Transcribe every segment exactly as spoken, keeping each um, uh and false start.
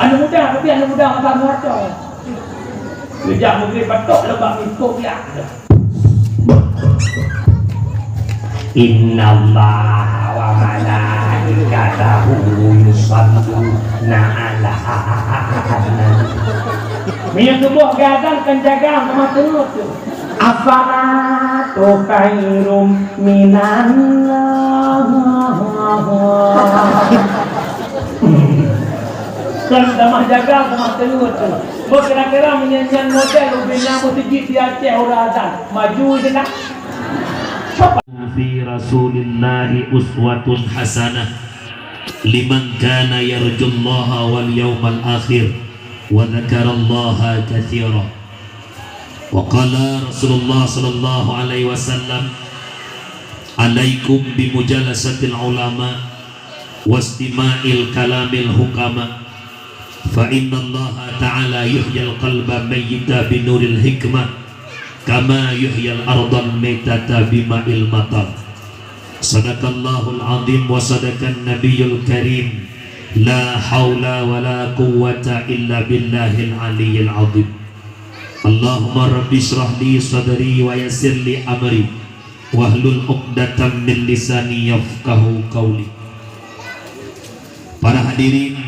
Aneuk muda, tapi aneuk muda masa muda. Sejak mungkin betok leubang itu ya. Innallaha wa malaikatahu yusalluna 'alan nabi. Meunyoe tuboh gadang kan jaga sama teungeut tu. As-salatu khairum minan naum. Kan sama jaga sama teungeut tu. Bak kira-kira meunyan model ubena meuseujid di Aceh uroe azan. Maju je nak. في رسول الله أسوة حسنة لمن كان يرجو الله واليوم الآخر وذكر الله كثيرا. وقال رسول الله صلى الله عليه وسلم: عليكم بمجالسة العلماء واستماع كلام الحكماء، فإن الله تعالى يحيي القلب الميت بنور الحكمة، كما يحيي الأرض الميتة بماء المطر. صدق الله العظيم وصدق النبي الكريم. لا حول ولا قوة إلا بالله العلي العظيم. اللهم رب اشرح لي صدري ويسر لي أمري واحلل عقدة من لساني يفقهوا قولي. Para hadirin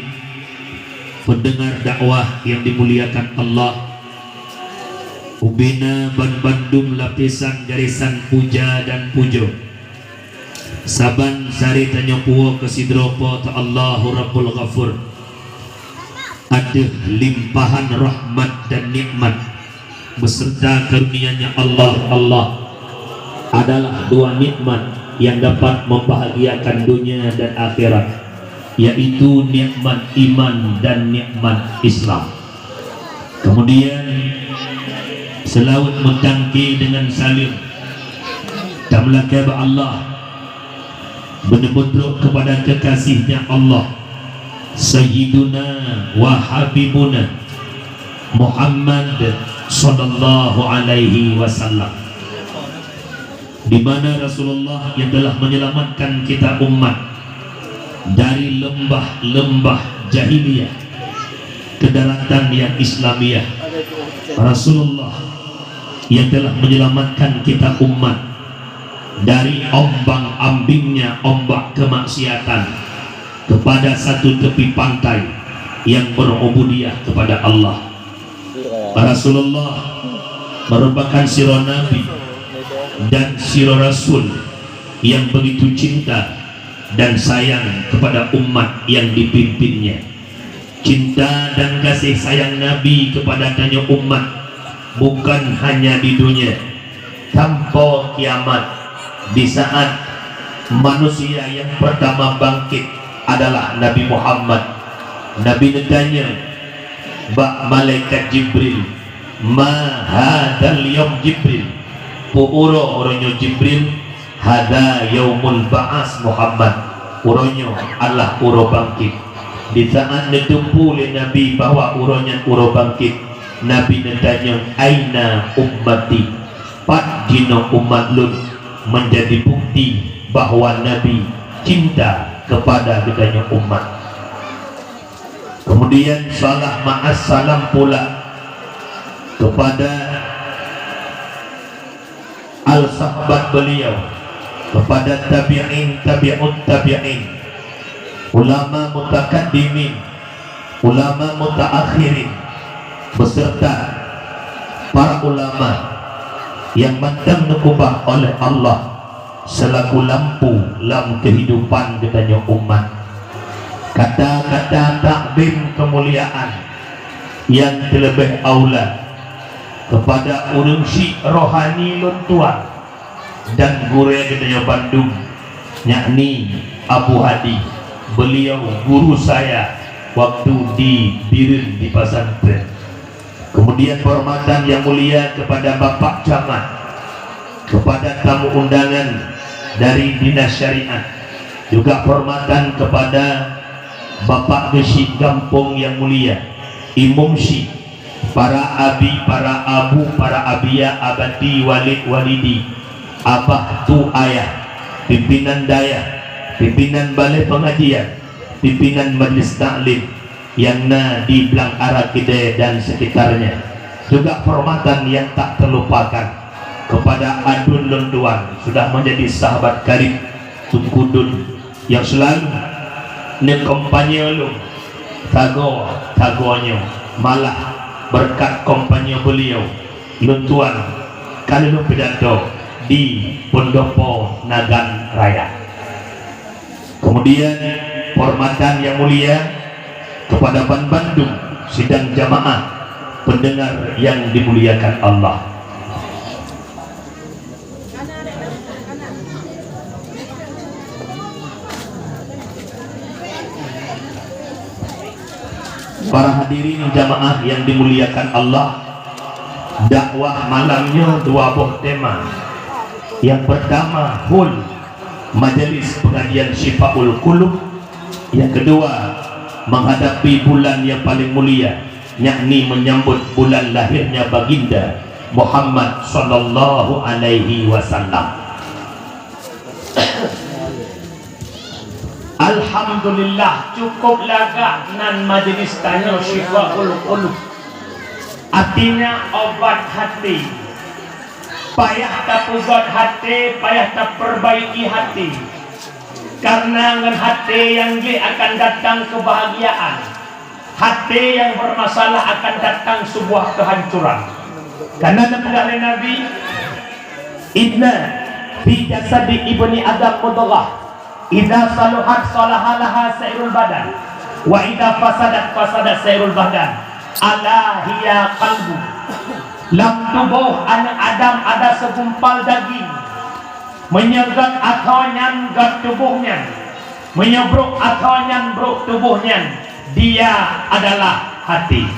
pendengar dakwah yang dimuliakan Allah, ubena banbandum lapisan garisan puja dan pujoe. Saban sari tanyoe puwoe keu sidroe Po teu Allahu Rabbul Ghafur ateueh limpahan rahmat dan nikmat beserta karunia-Nya Allah, Allah adalah dua nikmat yang dapat membahagiakan dunia dan akhirat, yaitu nikmat iman dan nikmat Islam. Kemudian, seulaweuet meutangke deungon saleuem tameulakée bak Allah, beuneubutrok keupada keukaséh-Nya Allah, Sayyiduna wa Habibuna Muhammad sallallahu alaihi wasallam, di mana Rasulullah yang telah menyelamatkan kita umat dari leumbah-leumbah jahiliyah, ke daratan yang Islamiyah. Rasulullah yang telah menyelamatkan kita umat dari ombang-ambingnya ombak kemaksiatan kepada satu tepi pantai yang berubudiyah kepada Allah. Rasulullah merupakan sidroe nabi dan sidroe rasul yang begitu cinta dan sayang kepada umat yang dipimpinnya. Cinta dan kasih sayang Nabi kepada tanyoe umat bukan hanya di dunia, sampoe kiamat, di saat manusia yang pertama bangkit adalah Nabi Muhammad. Nabi neutanyong bak malaikat Jibril, "Ma hadzal yaum Jibril?" Peue uroe, uroe nyoe Jibril? "Hadza yaumul ba'as Muhammad." Uroe nyoe adalah uroe bangkit. Di saat neuteupeue lé Nabi bahwa uroe nyan uroe bangkit, Nabi neutanyong, "Aina ummati?" Pat jinoe umat lôn, menjadi bukti bahwa Nabi cinta kepada geutanyoe umat. Kemudian salam ma'as salam pula kepada al-sahabat beliau, kepada tabi'in, tabi'ut tabi'in, ulama mutakaddimin, ulama mutaakhirin, beserta para ulama yang mantong neukeubah oleh Allah selaku lampu lam kehidupan geutanyoe umat. Kata-kata takzim keumuliaan nyang teuleubeh aula kepada ureuëng syiek rohani lôn tuan dan gurée geutanyoe bandum, yakni Abu Hadi. Beliau guru saya waktu di Bireuen di pesantren. Kemudian penghormatan yang mulia kepada Bapak Camat, kepada tamu undangan dari Dinas Syariat, juga penghormatan kepada Bapak Geuchik Gampông yang mulia, Imum Syiek, para abi, para abu, para abiya, abati, walid, walidi, abah, tu, ayah, pimpinan dayah, pimpinan balai pengajian, pimpinan majlis taklim, nyang na di Blang Ara Kidée dan sekitarnya. Juga penghormatan yang tak terlupakan kepada aduen lôn tuan, sudah menjadi sahabat karib Teungku Dun, yang selalu neukompanye lôn sagoe-sagoe nyoe. Malah berkat kompanye beliau, lôn tuan ka lheueh pidato di Pendopo Nagan Raya. Kemudian, penghormatan yang mulia kepada ban bandum sidang jamaah pendengar yang dimuliakan Allah. Para hadirin jamaah yang dimuliakan Allah, dakwah malam nyoe dua boh tema. Yang pertama, hol majelis pengajian Syifaul Qulub. Yang kedua, menghadapi bulan yang paling mulia, yakni menyambut bulan lahirnya Baginda Muhammad sallallahu alaihi wasallam. Alhamdulillah, cukup lagak nan majelis tanyoe Syifaul Qulub. Artinya obat hati. Payah tapeugöt hati, payah taperbaiki hati. Karena ngon hati nyang gleh akan datang kebahagiaan. Hati nyang bermasalah akan datang sebuah kehancuran. Karena neupeugah lé Nabi, "Inna fi jasadi ibni Adam mudghah, idza saluhat salaha laha sairul badan, wa idza fasadat fasada sairul badan, ala hiya qalbu." Lam tuboh aneuk Adam ada segumpal daging. Meunyoe göt athoe nyan göt tuboh nyan, meunyoe brok athoe nyan brok tuboh nyan, dia adalah hati.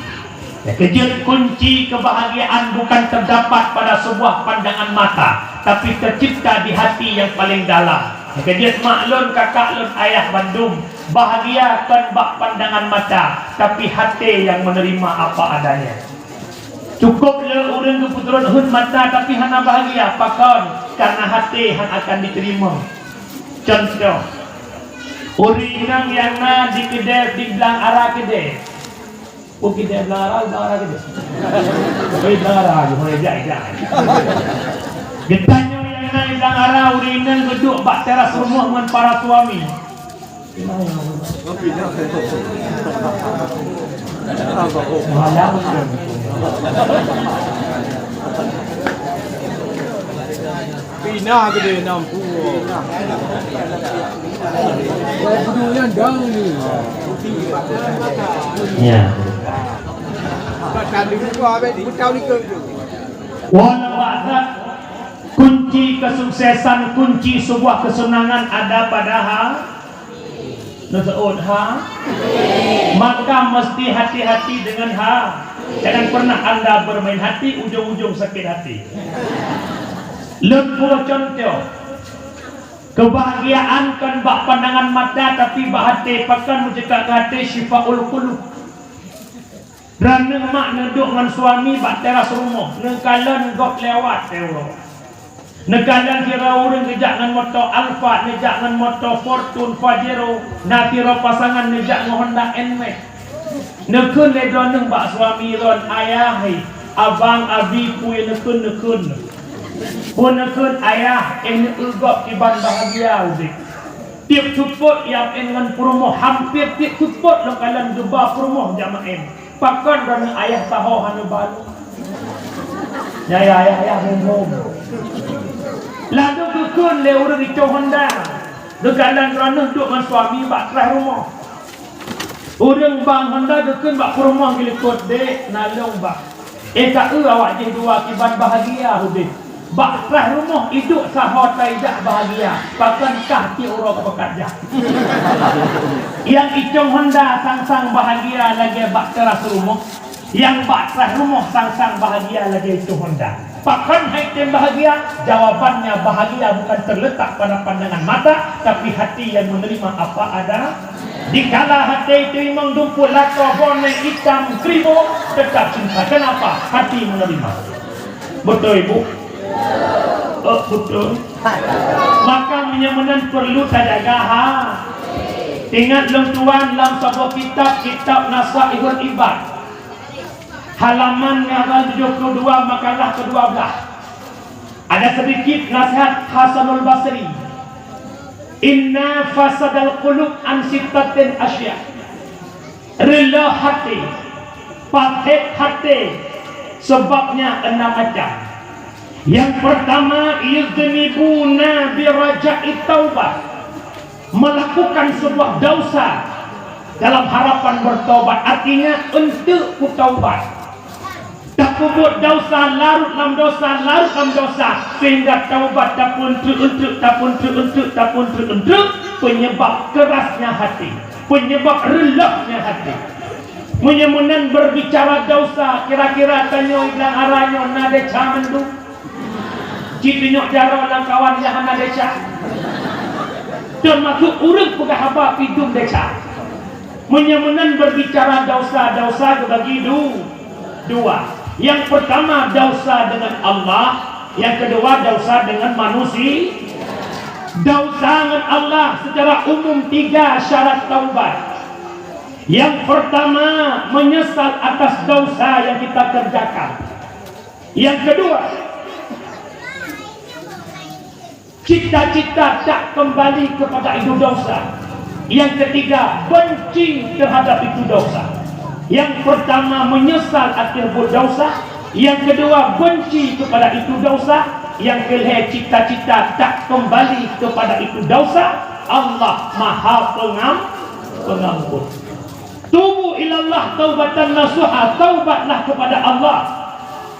Nyang keujeuet, kunci kebahagiaan bukan terdapat pada sebuah pandangan mata, tapi tercipta di hati yang paling dalam. Nyang keujeuet, mak lôn, kakak lôn, ayah bandum, bahagia kon bak pandangan mata, tapi hati yang menerima apa adanya. Cukup le ureuëng geupeuturot hon mata tapi hana bahagia, pakon? Karena hati hana akan diterima. Contoh, ureuëng inong nyang na di keudée, di Blang Ara keudée. Oh, keudée Blang Ara, Blang Ara keudée. Oi, Blang Ara, mulai jai-jai. Geutanyoe nyang na di Blang Ara, ureuëng inong geuduek bak teras rumoh ngon para suami. Pina gede enam puluh. Dua puluh yang dang ni. Ya. Bukan tadi buka, abang, bukan tadi ke. Walaupun kunci kesuksesan, kunci sebuah kesenangan ada pada ha-, Neuseuôt ha? Maka mesti hati-hati dengan ha. Jangan pernah anda bermain hati, ujung-ujung sakit hati. Lôn bri contoh. Kebahagiaan kon bak pandangan mata, tapi bak hati. Pakon meucekak keu hati, syifaul qulub. Droeneuh mak neuduek ngon suami bak teras rumoh, neukalon gob lewat teuh uroe. Neukalon sidroe ureuëng geujak ngon moto Alphard, neujak ngon moto Fortuner, Pajero, na sidroe pasangan neujak ngon Honda Nmax. Neukheun lé droeneuh bak suami droen, "Ayah, hai, abang, abi, peue neukheun, neukheun." Peue neukheun, "Ayah, eh, neueu gob kiban bahagia udeb." Tieb seupôt nyang ngon peurumoh, hampir tieb seupôt lôn kalon geuba peurumoh jak maén. Pakon droeneuh ayah taho hana balu? Ya, ya, ya, ya, hum, hum. Laju geukheun lé ureuëng icong Honda. Geukalon droeneuh duek ngon suami bak teras rumoh. Ureuëng bang Honda geukheun bak peurumoh geulikot, "Dek, na lôn bang." Eh, ka eu awak jih dua kiban bahagia udeb. Bak teras rumoh iduek saho taijak bahagia, pakon kah tieb uroe ka pakat jak. Nyang icong Honda sang-sang bahagia lagée bak teras rumoh, nyang bak teras rumoh sang-sang bahagia lagée icong Honda. Pakon hai tem bahagia? Jawabannya, bahagia bukan terletak pada pandangan mata, tapi hati yang menerima apa ada. Dikala hati teurimong dumpuk lakoe boneh itam kribo, tetap cinta. Kenapa? Hati menerima. Beutôi, Bu? Oh, beutôi. Maka meunyoe meunan perlu tajaga ha-, Ingat lôn tuan lam saboh kitab, kitab Nasaihul Ibad, halaman nyang tujuh puluh dua, makalah kedua belas. Ada sedikit nasihat Hasanul Basri. Inna fasadal qulub an sittatin asya. Reuloh até, pasék até, seubabnya enam macam. Yang pertama, yudznibuna bi raja'it taubat. Melakukan sebuah dosa dalam harapan bertobat, artinya eunteuk kutaubat. Tapeubuet dosa, larot lam dosa, larot lam dosa, sehingga taubat tapeunteuk-eunteuk, tapeunteuk-eunteuk, tapeunteuk-eunteuk, penyebab kerasnya hati, penyebab reulohnya hati. Meunyoe meunan berbicara dosa, kira-kira tanyoe i blang ara nyoe na desya mandum? Cit tunyok jaroe lam kawan nyang hana desya. Teumasuk ureueng peugah haba pih dum desya. Meunyoe meunan berbicara dosa, dosa geubagi du-, dua. Yang pertama dosa dengan Allah, yang kedua dosa dengan manusia. Dosa dengan Allah secara umum tiga syarat taubat. Yang pertama, menyesal atas dosa yang kita kerjakan. Yang kedua, cita-cita tak kembali kepada itu dosa. Yang ketiga, benci terhadap itu dosa. Yang pertama, menyesal akhir buat dosa. Yang kedua, benci kepada itu dosa. Yang kelhèe, cita-cita tak kembali kepada itu dosa. Allah Maha Pengam-, Pengampun. Tubu ilallah taubatan nasuha, taubatlah kepada Allah.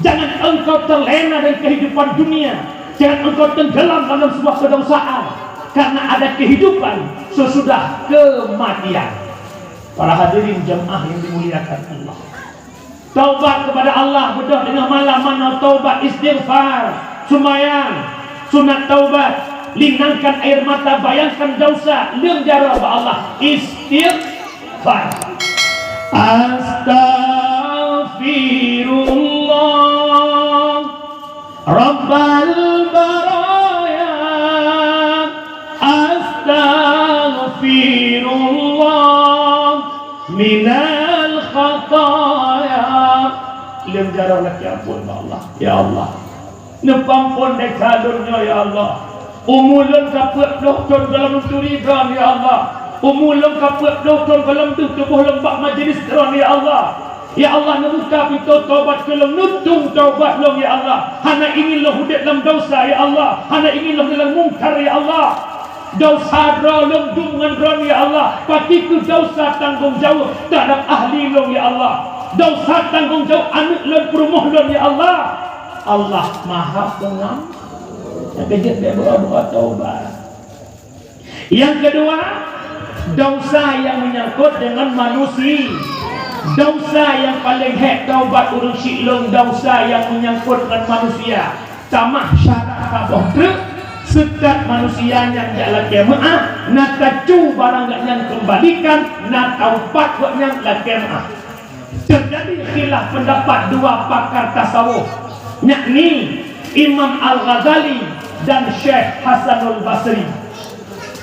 Jangan engkau terlena dengan kehidupan dunia. Jangan engkau tenggelam dalam sebuah kedosaan. Karena ada kehidupan sesudah kematian. Para hadirin jemaah yang dimuliakan Allah. Taubat kepada Allah, beudôh teungoh malam manoe taubat, istighfar, seumayang, sunat taubat, linangkan air mata, bayangkan dosa, leueng jaroe bak Allah, istighfar. Astaghfirullah Rabbal baraya, astaghfirullah minal khataya. Leueng jaroe lakèe ampôn bak Allah. Ya Allah, neupeuampôn desya lôn nyoe, ya Allah. Umu lôn ka peuet ploh thon goh lom neuturi Droen, ya Allah. Umu lôn ka peuet ploh thon goh lom deuh tuboh lôn bak majelis Droen, ya Allah. Ya Allah, neubuka pintoe taubat keu lôn, neutueng taubat lôn, ya Allah. Hana ingin lôn udép lam dosa, ya Allah. Hana ingin lôn dalam mungkar, ya Allah. Dosa droe lôn dum ngon Droen, ya Allah. Pakri keuh dosa tanggong jaweueb teuhadap ahli lôn, ya Allah. Dosa tanggong jaweueb aneuk lôn, peurumoh lôn, ya Allah. Allah Maha Pengam-, nyang keujeuet bèk beuo-beuo taubat. Yang kedua, dosa yang menyangkut dengan manusia. Dosa yang paling hèk taubat ureueng syiek lôn, dosa yang menyangkut dengan manusia. Tamah syarat saboh treuk, seukat manusia nyan jak lakèe meu'ah, na tacu barang gobnyan keumbalikan, na taupat gobnyan lakèe meu'ah. Teujadi khilaf peundapat dua pakar tasawuf, yakni Imam Al-Ghazali dan Syekh Hasanul Basri.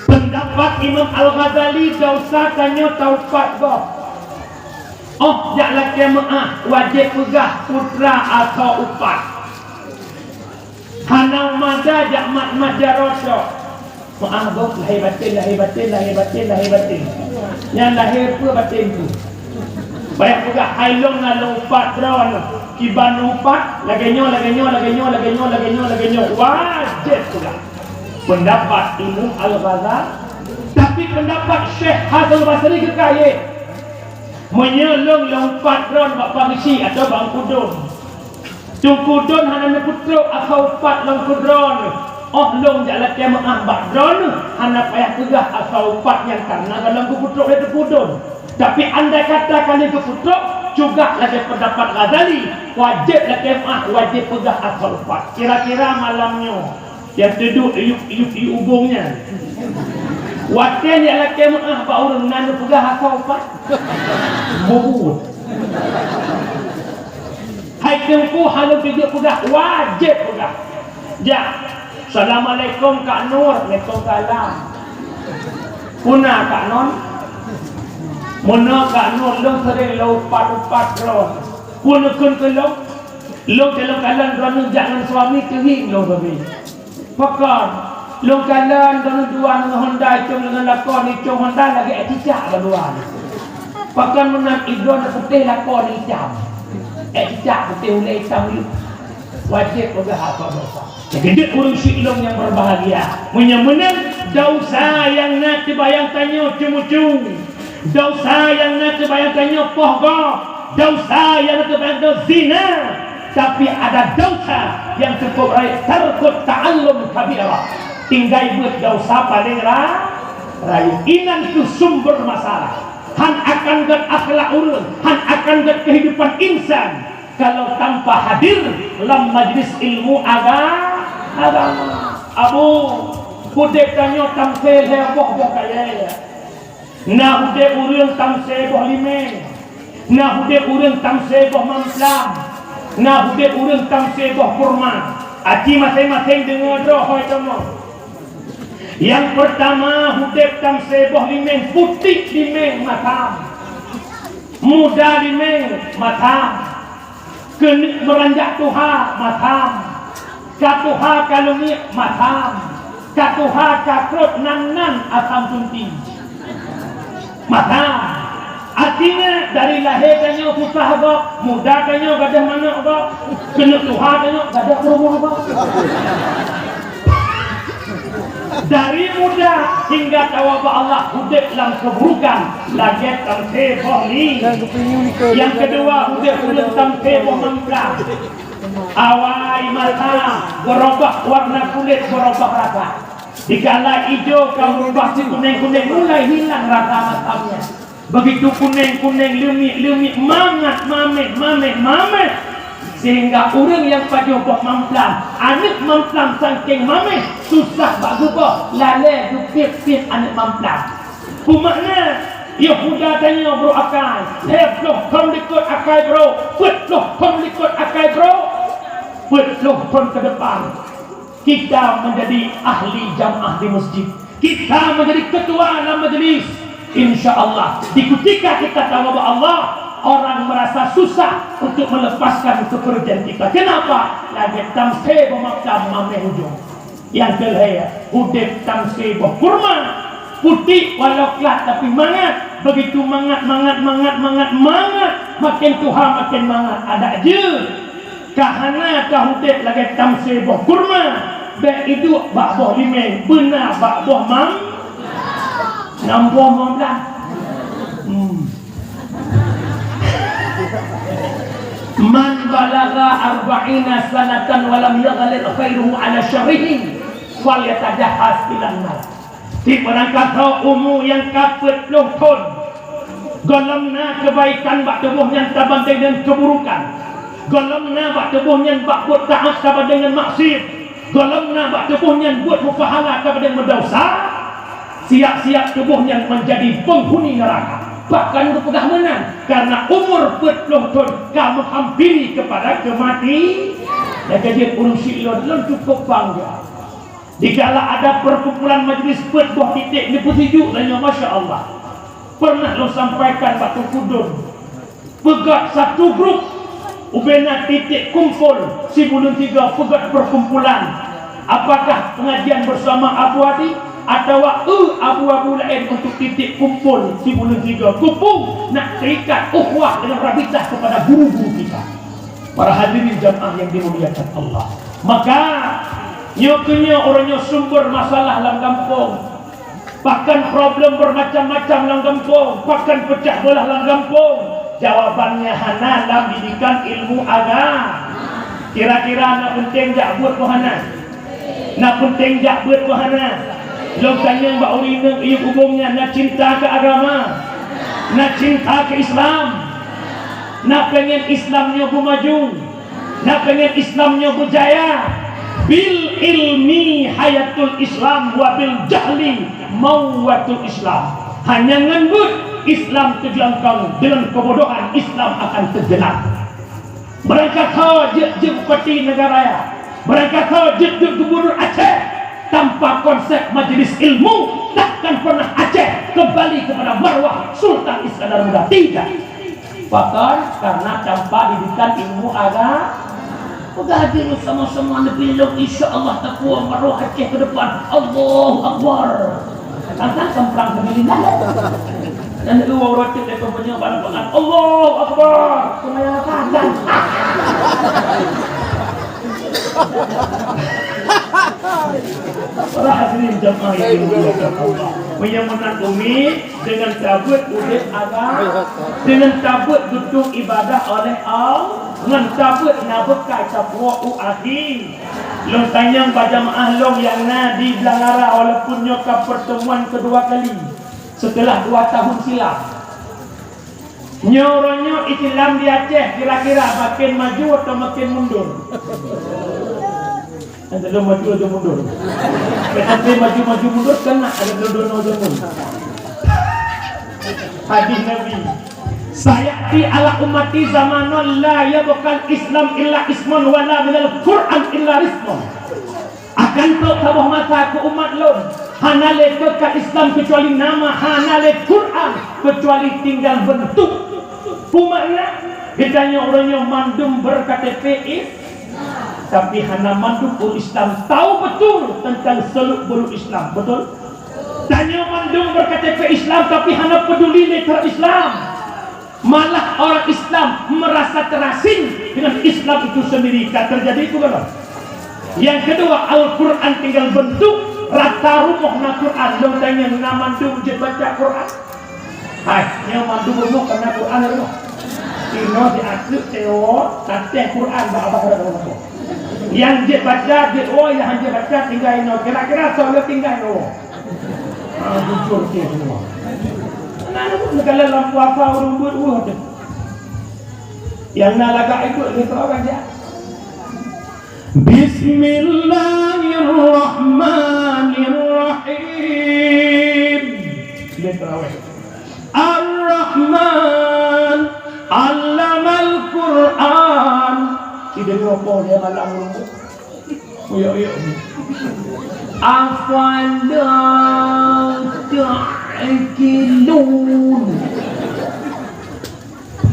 Peundapat Imam Al-Ghazali, dosa tanyoe taupat gob. Óh jak lakèe meu'ah, wajéb peugah putra atawa upat. Hana mada jak mat-mat jaroe tok. Meu'ah gob lahé batén, lahé batén, lahé batén, lahé batén. Nyan lahé peue batén peue. Bèk peugah, "Hai lôn na lôn upat droeneuh." Kiban upat, lagèe nyoe, lagèe nyoe, lagèe nyoe, lagèe nyoe, lagèe nyoe, lagèe nyoe. Wajéb peugah. Peundapat Imam Al-Ghazali. Tapi peundapat Syekh Hasan Basri keu kayèe. Meunyoe lôn lôn upat droeneuh bak pangisi atawa bak kudôn. Teungku Don hana neupeutrok asoe upat lom keu droeneuh. Óh lôn jak lakèe meu'ah bak droeneuh, hana payah peugah asoe upat nyang ka na goh lom geupeutrok lé Teungku Don. Tapi andai kata ka lheueh geupeutrok, cugah lagèe peundapat Ghazali, wajéb lakèe meu'ah, wajéb peugah asoe upat. Kira-kira malam nyoe, nyang teuduek yub-yub ubông nyan, watèe jak lakèe meu'ah bak ureueng na neupeugah asoe upat? Bubut. Hai Teungku, hana jeuet peugah, wajéb peugah. Jak. "Assalamualaikum Kak Nur." "Waalaikumsalam." "Peue na Kak Nur?" Meunoe ka nyoe lôn sering lôn upat-upat droe. Peue neukheun keu lôn? Lôn jalan-jalan droeneuh jak ngon suami teuhieng lôn sabe. Pakon? Lôn kalon droeneuh dua ngon Honda, icong ngon lakoe, icong Honda lagèe cicak bak luwa. Pakon meunan, idroeneuh putéh lakoe itam. Ék cicak putéh ulèe itam yue. Wajéb peugah apa dosa. Keudéh ureueng syik lôn nyang berbahagia. Meunyoe meunan, dosa nyang na teubayang tanyoe ceumucu. Dosa nyang na teubayang tanyoe poh gob. Dosa nyang na teubayang tanyoe zina. Tapi ada dosa nyang cukup rayeuk, tarkut ta'allum kabirah. Tinggai beuet dosa paleng ra-, rayeuk. Inan kheueh sumber masalah. Han akan gèt akhlak ureueng, han akan gèt kehidupan insan. Kalau tanpa hadir lam majlis ilmu aga-, agama. Abu, udép tanyoe tamsé lhèe boh boh kayèe. Na udép ureueng tamsé boh limeng. Na udép ureueng tamsé boh mamplam. Na udép ureueng tamsé boh kurma. Aci maséng-maséng deungoe droe hôi tamong. Nyang peurtama, udép tamsé boh limeng, putik limeng matam. Muda limeng matam. Keuneuk meuranjak tuha matam. Ka tuha ka leumiek matam. Ka tuha ka krot nan-nan asam sunti. Matam. Artinya, dari lahé tanyoe susah gob, muda tanyoe gadôh manok gob, keuneuk tuha tanyoe gadôh keureubeuen gob. Dari muda hingga tawoe bak Allah, udép lam keuburukan, lagèe tamsé boh li. Nyang keudua, udép ureueng tamsé boh mamplam. Awai mata, beurubah warna kulét, beurubah rasa. Dikala ijo ka beurubah cit kunéng-kunéng, mulai hilang rasa matamnya. Begitu kunéng-kunéng, leumiek-leumiek, mangat, maméh, maméh, maméh. Sehingga ureueng nyang pajoh boh mamplam, aneuk mamplam sangkéng maméh, susah bak geuboh, lalè geupiep-piep aneuk mamplam. Peue makna? Yôh muda tanyoe brôk akai, lhèe ploh thôn likot akai brôk, peuet ploh thôn likot akai brôk, peuet ploh thôn keudepan. Kita menjadi ahli jamaah di masjid. Kita menjadi ketua dalam majlis. Insya Allah, di ketika kita tawoe bak Allah, orang merasa susah untuk melepaskan kepercayaan kita. Kenapa? Lagèe tamsé boh mamplam maméh ujong. Nyang keulhèe, udép tamsé boh kurma. Putik walau klat tapi mangat. Begitu mangat, mangat, mangat, mangat, mangat. Makin tuha, makin mangat. Adak jeuet. Ka hana ka udép lagèe tamsé boh kurma, bèk iduek bak boh limeng, beuna bak boh mam-, nam boh mamplam. Hmm. Man balagha arba'ina sanatan wa lam yaghlib khairuhu ala syarrihi, falyatajahhaz ilan nar. Di barangkasoe umu nyang ka peuet ploh thôn, gohlom na keubaikan bak tuboh nyan tabandeng deungon keuburukan. Gohlom na bak tuboh nyan bak buet taát tabandeng deungon maksiet. Gohlom na bak tuboh nyan buet meupahala tabandeng meudesya. Siap-siap tuboh nyan meunjadi peunghuni neuraka. Bahkan geupeugah meunan, karena umur peuet ploh thôn ka meuhampiri keupada keumati-, lagèe jeuet ureueng syiek lôn, lôn cukup bangga. Dikala ada perkumpulan majlis peuet boh titék neupeusijuek tanyoe, masya Allah. Pernah lôn sampaikan bak Teungku Don, peugöt satu grup, ubena titék kumpul sibuleuen tiga peugöt perkumpulan. Apakah pengajian bersama Abu Adi atawa eu abu-abu laén untuk titék kumpul sibuleuen tiga? Keupeue nak teuikat ukhuwah dengan rabitah kepada guru-guru kita. Para hadirin jamaah yang dimuliakan Allah. Maka, nyoe keuh nyoe uroe nyoe sumber masalah lam gampông. Pakon problem bermacam-macam lam gampông, pakon peucah beulah lam gampông. Jawabannya hana lam didikan ilmu agama. Kira-kira na peunteng jak buet keu hana? Na peunteng jak beuet keu hana? Lôn tanyong bak ureueng inong iyup ubông nyan, na cinta keu agama? Na cinta keu Islam? Na pengen Islam nyoe beumaju? Na pengen Islam nyoe beujaya? Bil ilmi hayatul Islam wa bil jahli mauwatul Islam. Hanya ngon buet Islam teujangkong, dengan kebodohan Islam akan tenggelam. Beurangkasoe jeuet-jeuet bupati Nagan Raya. Beurangkasoe jeuet-jeuet gubernur Aceh. Tanpa konsep majelis ilmu, takkan pernah Aceh kembali kepada marwah Sultan Iskandar Muda. Tidak. Bahkan karena tanpa didikan ilmu agama, peugah dulu sama-sama Nabi Nuh, insya Allah takwa marwah Aceh ke depan. Allahu Akbar. Tantang kemprang sendiri. Dan itu orang rotik dari pempunyai barang-barang. Allahu Akbar. Semayang akan. Para hadirin jamaah yang dimuliakan Allah. Meunyoe meunan umi, dengan tabeuet udép agama, dengan tabeuet geutong ibadah oleh Allah, ngon tabeuet na beukai tapuwoe u akhé. Lôn tanyong bak jamaah lôn nyang na di Blangara, walaupun nyoe ka pertemuan kedua kali setelah dua tahun silam. Nyoe uroe nyoe Islam di Aceh kira-kira makin maju atau makin mundur? Antara maju atau mundur? Nanti maju-maju mundur kena ada dua-dua zaman. Hadis Nabi, "Sayati ala ummati zamanun la yabqal Islam illa ismun wala minal Qur'an illa rizqun." Akan trok saboh masa keu umat lôn, hana lé teuka Islam keucuali nama, hana lé Quran keucuali tinggal beuntuk. Peue makna? Geutanyoe uroe nyoe mandum ber-K T P Is-, tapi hana mandum ureuëng Islam tahu betul tentang seluk-beluk Islam. Betul? Tanyoe mandum ber-K T P Islam, tapi hana peduli lé terhadap Islam. Malah orang Islam merasa terasing dengan Islam itu sendiri. Ka terjadi itu kan? Yang kedua, Al-Quran tinggal bentuk, rata rumoh na Quran, lôn tanyong na mandum jeuet baca Quran. Hai, nyoe mandum rumoh kana Quran rumoh. Inoe di ateueh teuo, tatéh Quran bak abah rot rumoh. Yang jeuet baca, jeuet woe, yang hana jeuet baca, tinggai inoe. Kira-kira soe lôn tinggai inoe. Ah, jujur ke semua. Nah, nak kala lam puasa ureuëng buet weueh tu. Yang na lagak ikut dia tahu kan dia. Bismillahirrahmanirrahim. Dia tahu. Ar-Rahman, allamal Quran. Tidak apa dia malam ureuëng buet. Uyok-uyok. Afala ta'qilun.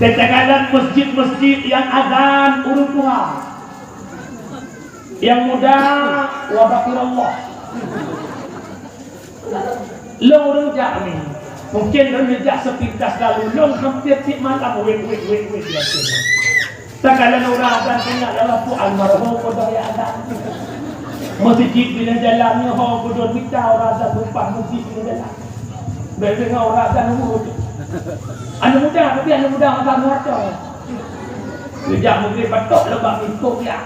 Teuka dalam masjid-masjid yang azan ureuëng tuha. Yang muda, wa dzakirallah. Lôn ureuëng jak ni. Mungkin lôn neujak sepintas lalu, lôn hampir tiep malam wet, wet, wet, wet di ateueh. Takalon ureuëng azan teuingat dalam Quran, marhum bodoh ya azan. Masjid di jalan nyoe ho bodoh mita ureuëng azan tumpah masjid di jalan. Bèk deungoe ureuëng azan umur. Aneuk muda, tapi aneuk muda masa muda. Neujak meugrib patok leubak mingkong ya.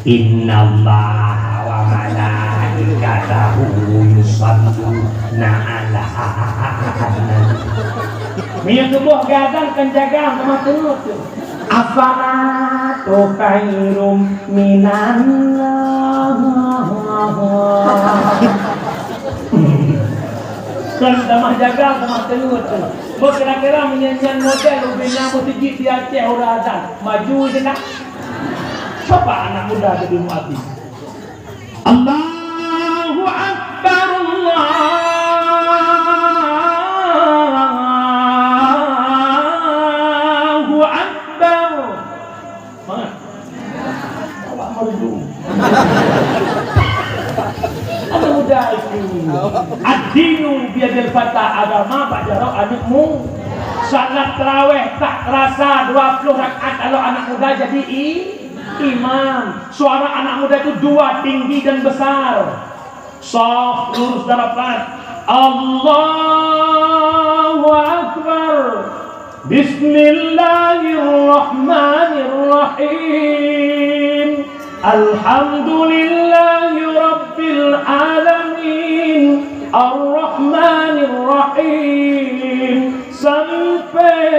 Innallaha wa malaikatahu yusalluna 'alan nabi. Meunyoe tuboh gadang kan jaga sama teungeut tu. As-salatu khairum minan naum. Kan tamah jaga tamah teungeut tu. Beuh kira-kira meunyan-nyan model ubena meuseujid di Aceh uroe azan. Maju je nak. Coba anak muda jadi muazzin. Allahu Akbar, Allahu Akbar. Semangat. Awak merdu. Anak muda itu. Ad-dinu biyadil fata, agama bak jaroe aneuk mu. Salat taraweh tak terasa dua puluh rakaat kalau anak muda jadi i-, imam. Suara anak muda itu dua, tinggi dan besar. Saf lurus dan rapat. Allahu Akbar. Bismillahirrahmanirrahim. Alhamdulillahi rabbil alamin. Arrahmanirrahim. Sampai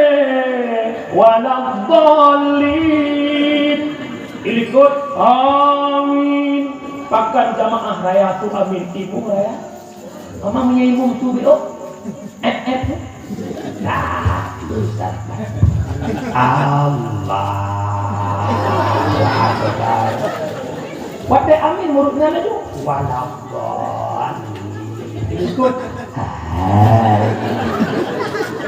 waladdallin. Ilikot, amin. Pakan jamaah raya tu amin. Ibu raya. Mama meunyoe imum tu beuh. Eh, eh. Nah, tu Ustaz. Allahu Akbar. Watèe amin murit nyan laju, "Waladhdallin." Ikut. Hai.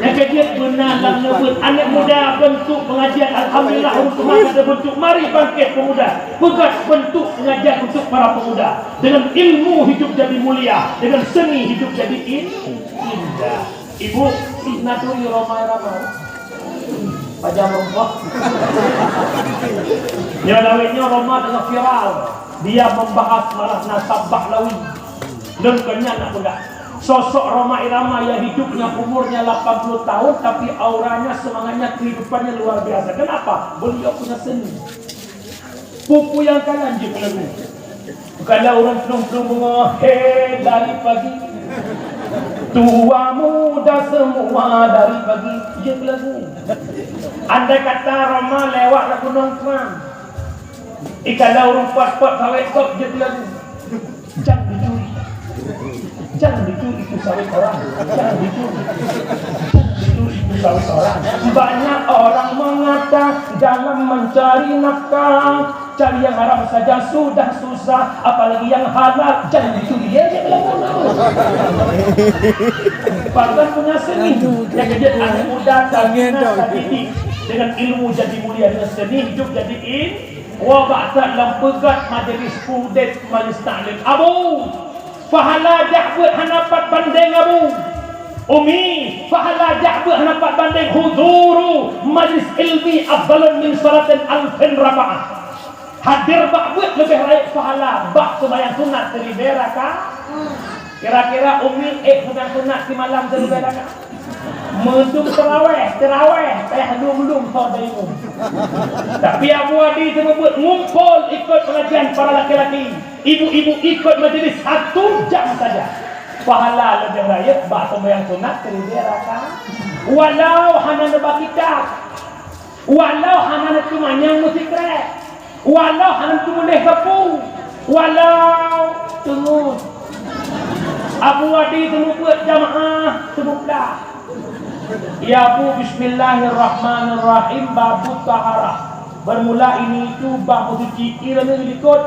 Nyang keu jeuet beuna lam neubeuet aneuk muda, beuntuk pengajian, alhamdulillah, ureueng teuma ada beuntuk, mari bangkit pemuda. Peugah beuntuk pengajian untuk para pemuda. Dengan ilmu hidup jadi mulia, dengan seni hidup jadi in-, indah. Ibu, na turi Rhoma Irama? Pajan rumpok. Nyoe lawét nyoe Rhoma teungoh viral. Dia membahas malah nasab Bahlawi. Lôn kon nyan nak peugah. Sosok Rhoma Irama yang hidupnya umurnya lapan puluh tahun, tapi auranya, semangatnya, kehidupannya luar biasa. Kenapa? Beliau punya seni. Peue-peue nyang kalon jeuet keu lagu. Kalau ureueng plueng-plueng beungoh, he, dari pagi. Tua muda semua dari pagi, jeuet keu lagu. Andai kata Rhoma lewat lagu nongkrong, i kalau ureueng pot-pot sawét kop, jeuet keu lagu. Jangan dicuri. Jangan dicuri itu sawit orang. Jangan dicuri. Jangan dicuri itu sawit orang. Banyak orang mengata dalam mencari nafkah, cari yang haram saja sudah susah, apalagi yang halal. Jangan dicuri. Ya, ya, ya, ya. Bahkan punya seni. Yang kejut anak muda, tak didik dengan ilmu jadi mulia, dengan seni hidup jadi in-, Wah, bak that lam peugöt majelis udeb, majelis taklim. Abu, pahala jak beuet hana pat bandeng, Abu. Umi, pahala jak beuet hana pat bandeng huduru majlis ilmi afdalun min salatin alfin rakaah. Hadir bak beuet leubeh rayeuk pahala bak seumayang sunat siribèe rakaat. Kira-kira Umi ék seumayang sunat simalam siribèe rakaat? Meudum teurawéh, teurawéh, payah lom-lom soe teurimong. Tapi Abu Adi seumeubeuet ngumpol ikot pengajian para laki-laki, ibu-ibu ikot majelis satu jam saja. Pahala leubeh rayeuk bak seumayang sunat siribèe rakaat. Walau hana neuba kitab, walau hana neuteumanyong meusikrek, walau hana teumuléh sapeue, walau teungeut. Abu Adi teumeubuet jamaah teumuplah. Ya Bu, bismillahirrahmanirrahim, babut taharah. Bermula ini itu bab meusuci ilmu likot.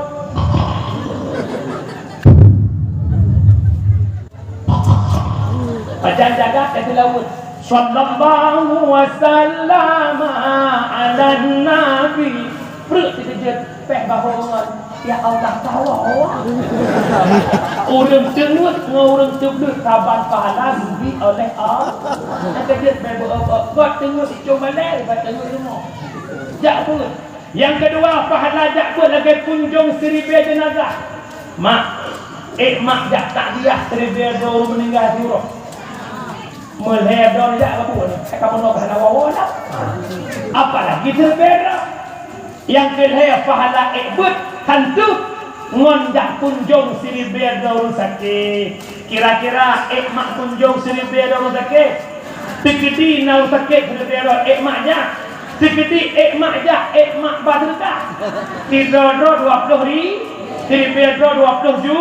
Pajan jagat ka teulaweuet. Sallallahu wasallam ala nabi. Pruet teukeujot péh bahô ngon, "Ya Allah, tawa." Ureueng teungeut ngon ureueng teubleuet saban pahala geubri oleh Allah. Teukeujot péh bahô, "Gèt teungeut icong balèe, gèt teungeut rumoh." Jak beuet. Nyang keudua, pahala jak beuet lagèe kunjong siribèe jeunazah. Mak, ék mak jak takziah siribèe droe ureueng meuninggai siuroe. Meulhèe droe jak ka buet, ka meunoe ka hana wawa dah. Apalagi siribèe droe. Nyang keulhèe pahala ék beuet, tantu ngon jak kunjong siribèe droe ureueng sakét. Kira-kira ék mak kunjong siribèe droe ureueng sakét? Sikeudi na ureueng sakét siribèe droe ék mak jak. Sikeudi ék mak jak, ék mak ba seudeukah. Sidroe-droe dua ploh ri-, siribèe droe dua ploh ju,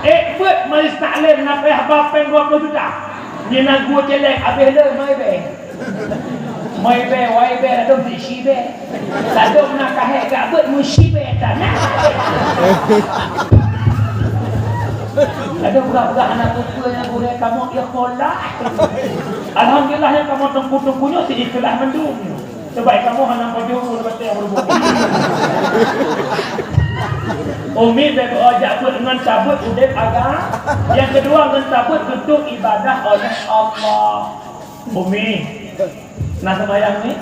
ék beuet majelis taklim na payah ba péng dua ploh juta. Nyan na gua céléng abéh le mai bèe. Moi bèe, wai bèe, ladôm sit sie bèe. Ladôm na kahé gak beuet meusie bèe tan. Ladôm peugah-peugah aneuk peue nyang gurèe kamoe ikeulah. Alhamdulillah nyang kamoe teungku-teungku nyoe sit ikeulah mandum. Sebab kamoe hana pajoh ureueng batèe ureueng bukon. Umi bèk jak beuet ngon tabeuet udép agam. Nyang keudua ngon tabeuet beutôi ibadah oleh Allah. Umi, na seumayang ni?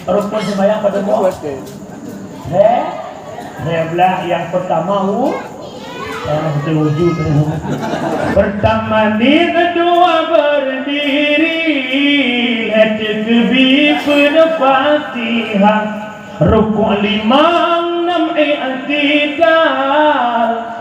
Rukun seumayang padum boh? He? He blah, nyang peurtama u-, ah, beutôi wujud. Peurtama ni, keudua beurdiri, lhèe teukeubie peunoh Fatihah. Rukuk limong, nam i'tidal,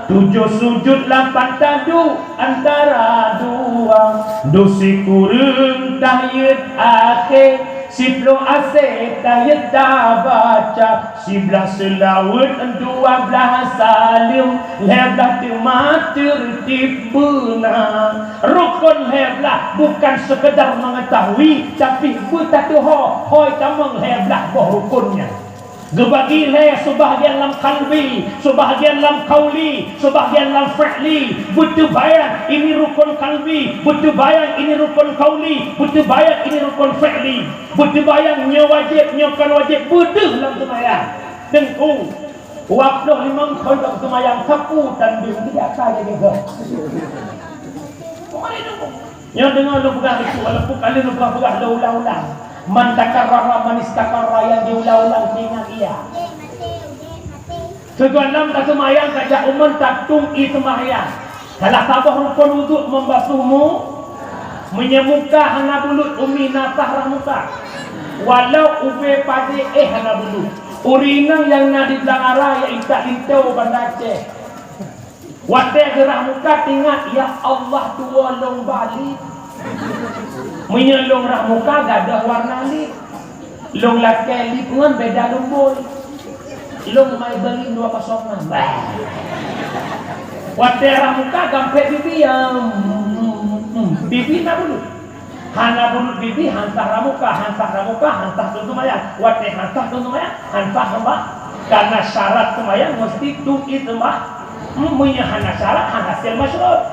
tujoh sujud, lapan taduek antara dua, dua sikureueng tahiyat akhé, siploh asèe tahiyat tabaca, siblah seulaweuet, dua blah saleuem, lhèe blah teuma teurtib beuna. Rukun lhèe blah bukan sekedar mengetahui, tapi beutatuho hôi tamong lhèe blah boh rukun nyan. Geubagi lé, seubahgian lam qalbi, seubahgian lam qauli, seubahgian lam fi'li. Beuteubayang ini rukun qalbi, beuteubayang ini rukun qauli, beuteubayang ini rukun fi'li. Beuteubayang nyoe wajéb, nyoe kon wajéb, beudeuh lam seumayang. Teungku, dua ploh limong thon lom seumayang, sapeue tan deuh tidak ka jadi. Nyoe deungoe lôn peugah itu, walaupun ka lheueh lôn peugah-peugah lôn ulang-ulang. Man takarrara, man istakarra, nyang diulang-ulang teuingat ia. Sigohlom taseumayang, tajak u mon, tatueng ié seumayang. Salah saboh rukun uduk membasuh mu-, meunyoe muka hana bulut, umi, na sah rah muka. Walau ubé padé éh hana bulut. Ureueng inong nyang na di Blang Ara, ya intat linto Banda Aceh. Watée geurah muka, teuingat, "Ya Allah, tuwoe lôn ba lip." Meunyoe lôn rah muka, gadôh warna lip. Lôn lakée lip ngon beda lumbôi. Lôn Maybelline dua kosong enam. Bah. Watée rah muka, gampék bibi, ya, hmm, hmm, hmm. Bibi na bulut. Hana bulut bibi, han sah rah muka, han sah rah muka, han sah tueng seumayang. Watée han sah tueng seumayang, han sah seumayang. Karena syarat seumayang meusti tueng ié seumayang. Meunyoe hana syarat, hana hasé masyruet.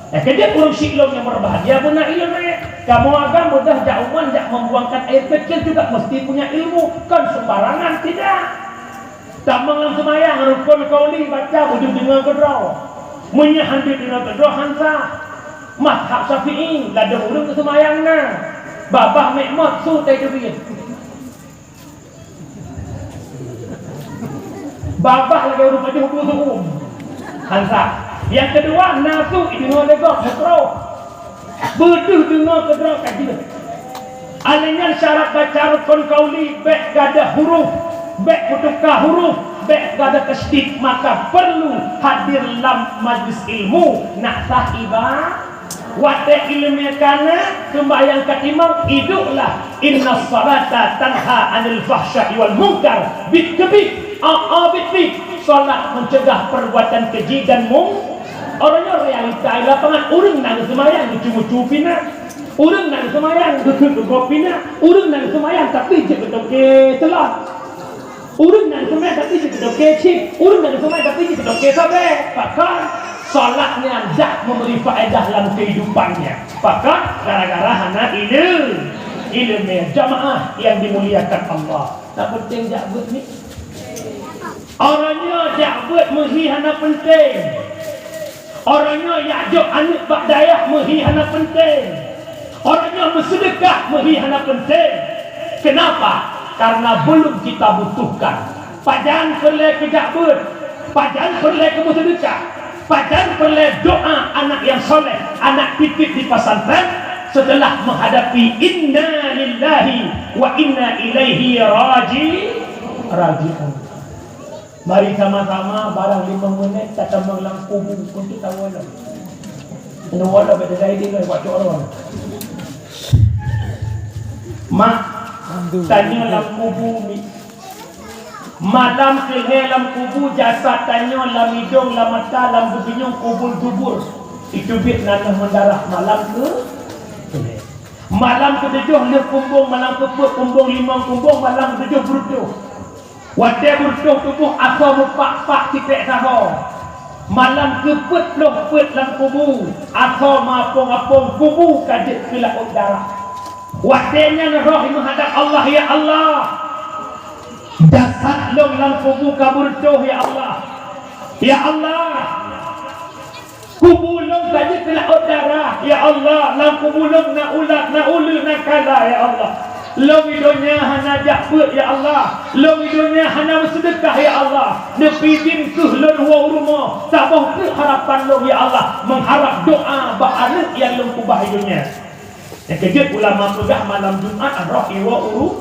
Nah, keujeuet ureueng syik lôn nyang berbahagia, beuna ileumé. Kamoe agam mudah jak u mon, jak membuangkan air kecil juga mesti punya ilmu, kon sembarangan tidak. Tamong lam seumayang, rukun qauli baca, beudeuh deungoe keudroe. Meunyoe han deungoe keudroe, han sah. Mazhab Syafi'i, ladôm ureueng seumayang na. Babah méuh mot, su tai teubiet. Babah lagée ureueng pajoh bu seuuem. Han sah. Nyang keudua, na su deungoe lé gob, meutroh. Beudeuh deungoe keudroe ka jeuet. Alèh nyan syarat baca rukun qauli, bék gadôh huruf, bék peutuka huruf, bék gadôh tasydid, maka perlu hadir lam majlis ilmu, nak sah iba-, watèe ileumèe ka na, seumbahyang ka timang, iduklah, "Innas salata tanha 'anil fahsya'i wal munkar." Bit keubiet, a, a, bit-bit. Salat mencegah perbuatan keji dan mung-, Uroe nyoe realita di lapangan, ureueng na geuseumayang geucu-geucu pih na. Ureueng na geuseumayang geukheun-geukheun pih na. Ureueng na geuseumayang tapi jeuet geutoke seulot. Ureueng na geuseumayang tapi jeuet geutoke chip. Ureueng na geuseumayang tapi jeuet geutoke sabé. Pakon? Salat nyan jak memberi faedah lam kehidupannya. Pakon? Gara-gara hana ileu-, ileumèe. Jamaah yang dimuliakan Allah. Nak peunteng jak beuet ni? Uroe nyoe jak beuet meuhi hana peunteng. Uroe nyoe jak jok aneuk bak dayah meuhi hana peunteng. Uroe nyoe meuseudeukah meuhi hana peunteng. Kenapa? Karena belum kita butuhkan. Pajan peureulèe keu jak beuet, pajan peureulèe keu meuseudeukah, pajan peureulèe doa anak yang soleh, anak titik di pesantren setelah menghadapi inna lillahi wa inna ilaihi raji-, raji'un. Mari sama-sama barang lima menit tatamong lam kubu untuk tahu Allah. Tahu Allah betul dari dia buat orang. Mak, tanya lam kubu ni. Malam keulhèe lam kubu jasad tanyoe lam idong, lam mata, lam geubinyueng kubul dubur. Iteubiet nanah meudarah malam keu-, keulhèe. Malam keutujoh lheueh kumbong, malam keupeuet kumbong, limong kumbong, malam keutujoh beureutoh. Watèe beureutoh tuboh asoe meupak-pak tipèk saho. Malam keupeuet ploh peuet lam kubu, asoe meuapong-apong, kubu ka jeuet keu laôt darah. Watèe nyan roh meuhadab Allah, "Ya Allah, jasad lôn lam kubu ka beureutoh, ya Allah. Ya Allah, kubu lôn ka jeuet keu laôt darah, ya Allah, lam kubu lôn na ulat, na uleue, na kala, ya Allah. Lôn i donya hana jak beuet, ya Allah. Lôn i donya hana meuseudeukah, ya Allah. Neupi idin keuh lôn woe u rumoh, saboh treuk harapan lôn, ya Allah, meuharab doa bak aneuk nyang lôn keubah i donya." Nyang keujeuet ulama peugah malam Jumat roh iwoe u ru-,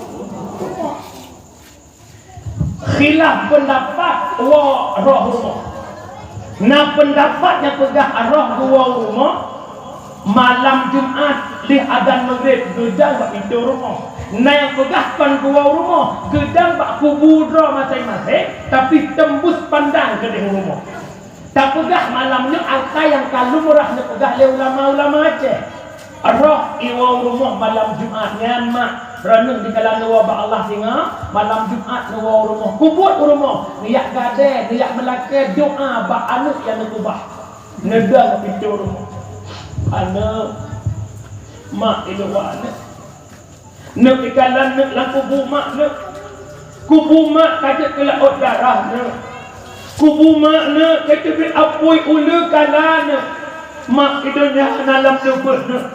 khilaf peundapat woe roh rumoh. Na peundapat nyang peugah roh geuwoe u rumoh, malam Jumat lheueh azan Maghrib geudong bak pintoe rumoh. Na nyang peugah kon geuwoe u rumoh, geudong bak kubu droe maséng-maséng, tapi teumbus pandang keudéh u rumoh. Tapeugah malam nyoe angka nyang ka lumrah neupeugah lé ulama-ulama Aceh. Roh iwoe u rumoh malam Jumat nyan, mak, Droeneuh dikala neuwoe bak Allah singoh, malam Jumat neuwoe u rumoh, kubuet u rumoh, neujak gadée, neujak meulakée doa bak aneuëk nyang neukeubah. Neudong pintoe rumoh. Aneuëk, mak i luwa aneuëk. Neuk ikalon neuk lam kubu mak neuk. Kubu mak ka jeuet keu laôt darah neuk. Kubu mak neuk ka teubiet apui uleue kala neuk. Mak i donya hana lam teubeuet neuk.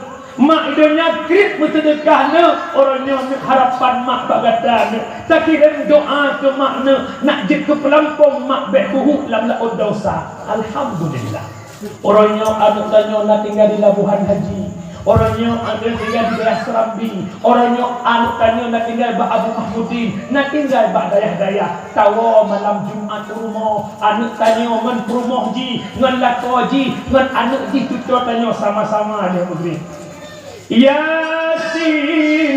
Mak i donya kriet meuseudeukah neuk. Uroe nyoe neuk harapan mak bak gata neuk. Takirém doa keu mak neuk, nak jeuet keu peulampong mak bék beuhuk lam laôt desya. Alhamdulillah. Uroe nyoe aneuëk tanyoe na tinggai di Labuhan Haji. Uroe nyoe aneuëk tinggai di dayah Serambi. Uroe nyoe aneuëk tanyoe na tinggai bak Abu Mahmudin, na tinggai bak dayah-dayah. Tawoe malam Jumat u rumoh, aneuëk tanyoe ngon peurumoh jih, ngon lakoe jih, ngon aneuëk jih tutoe tanyoe sama-sama lheueh meugrib. Yasin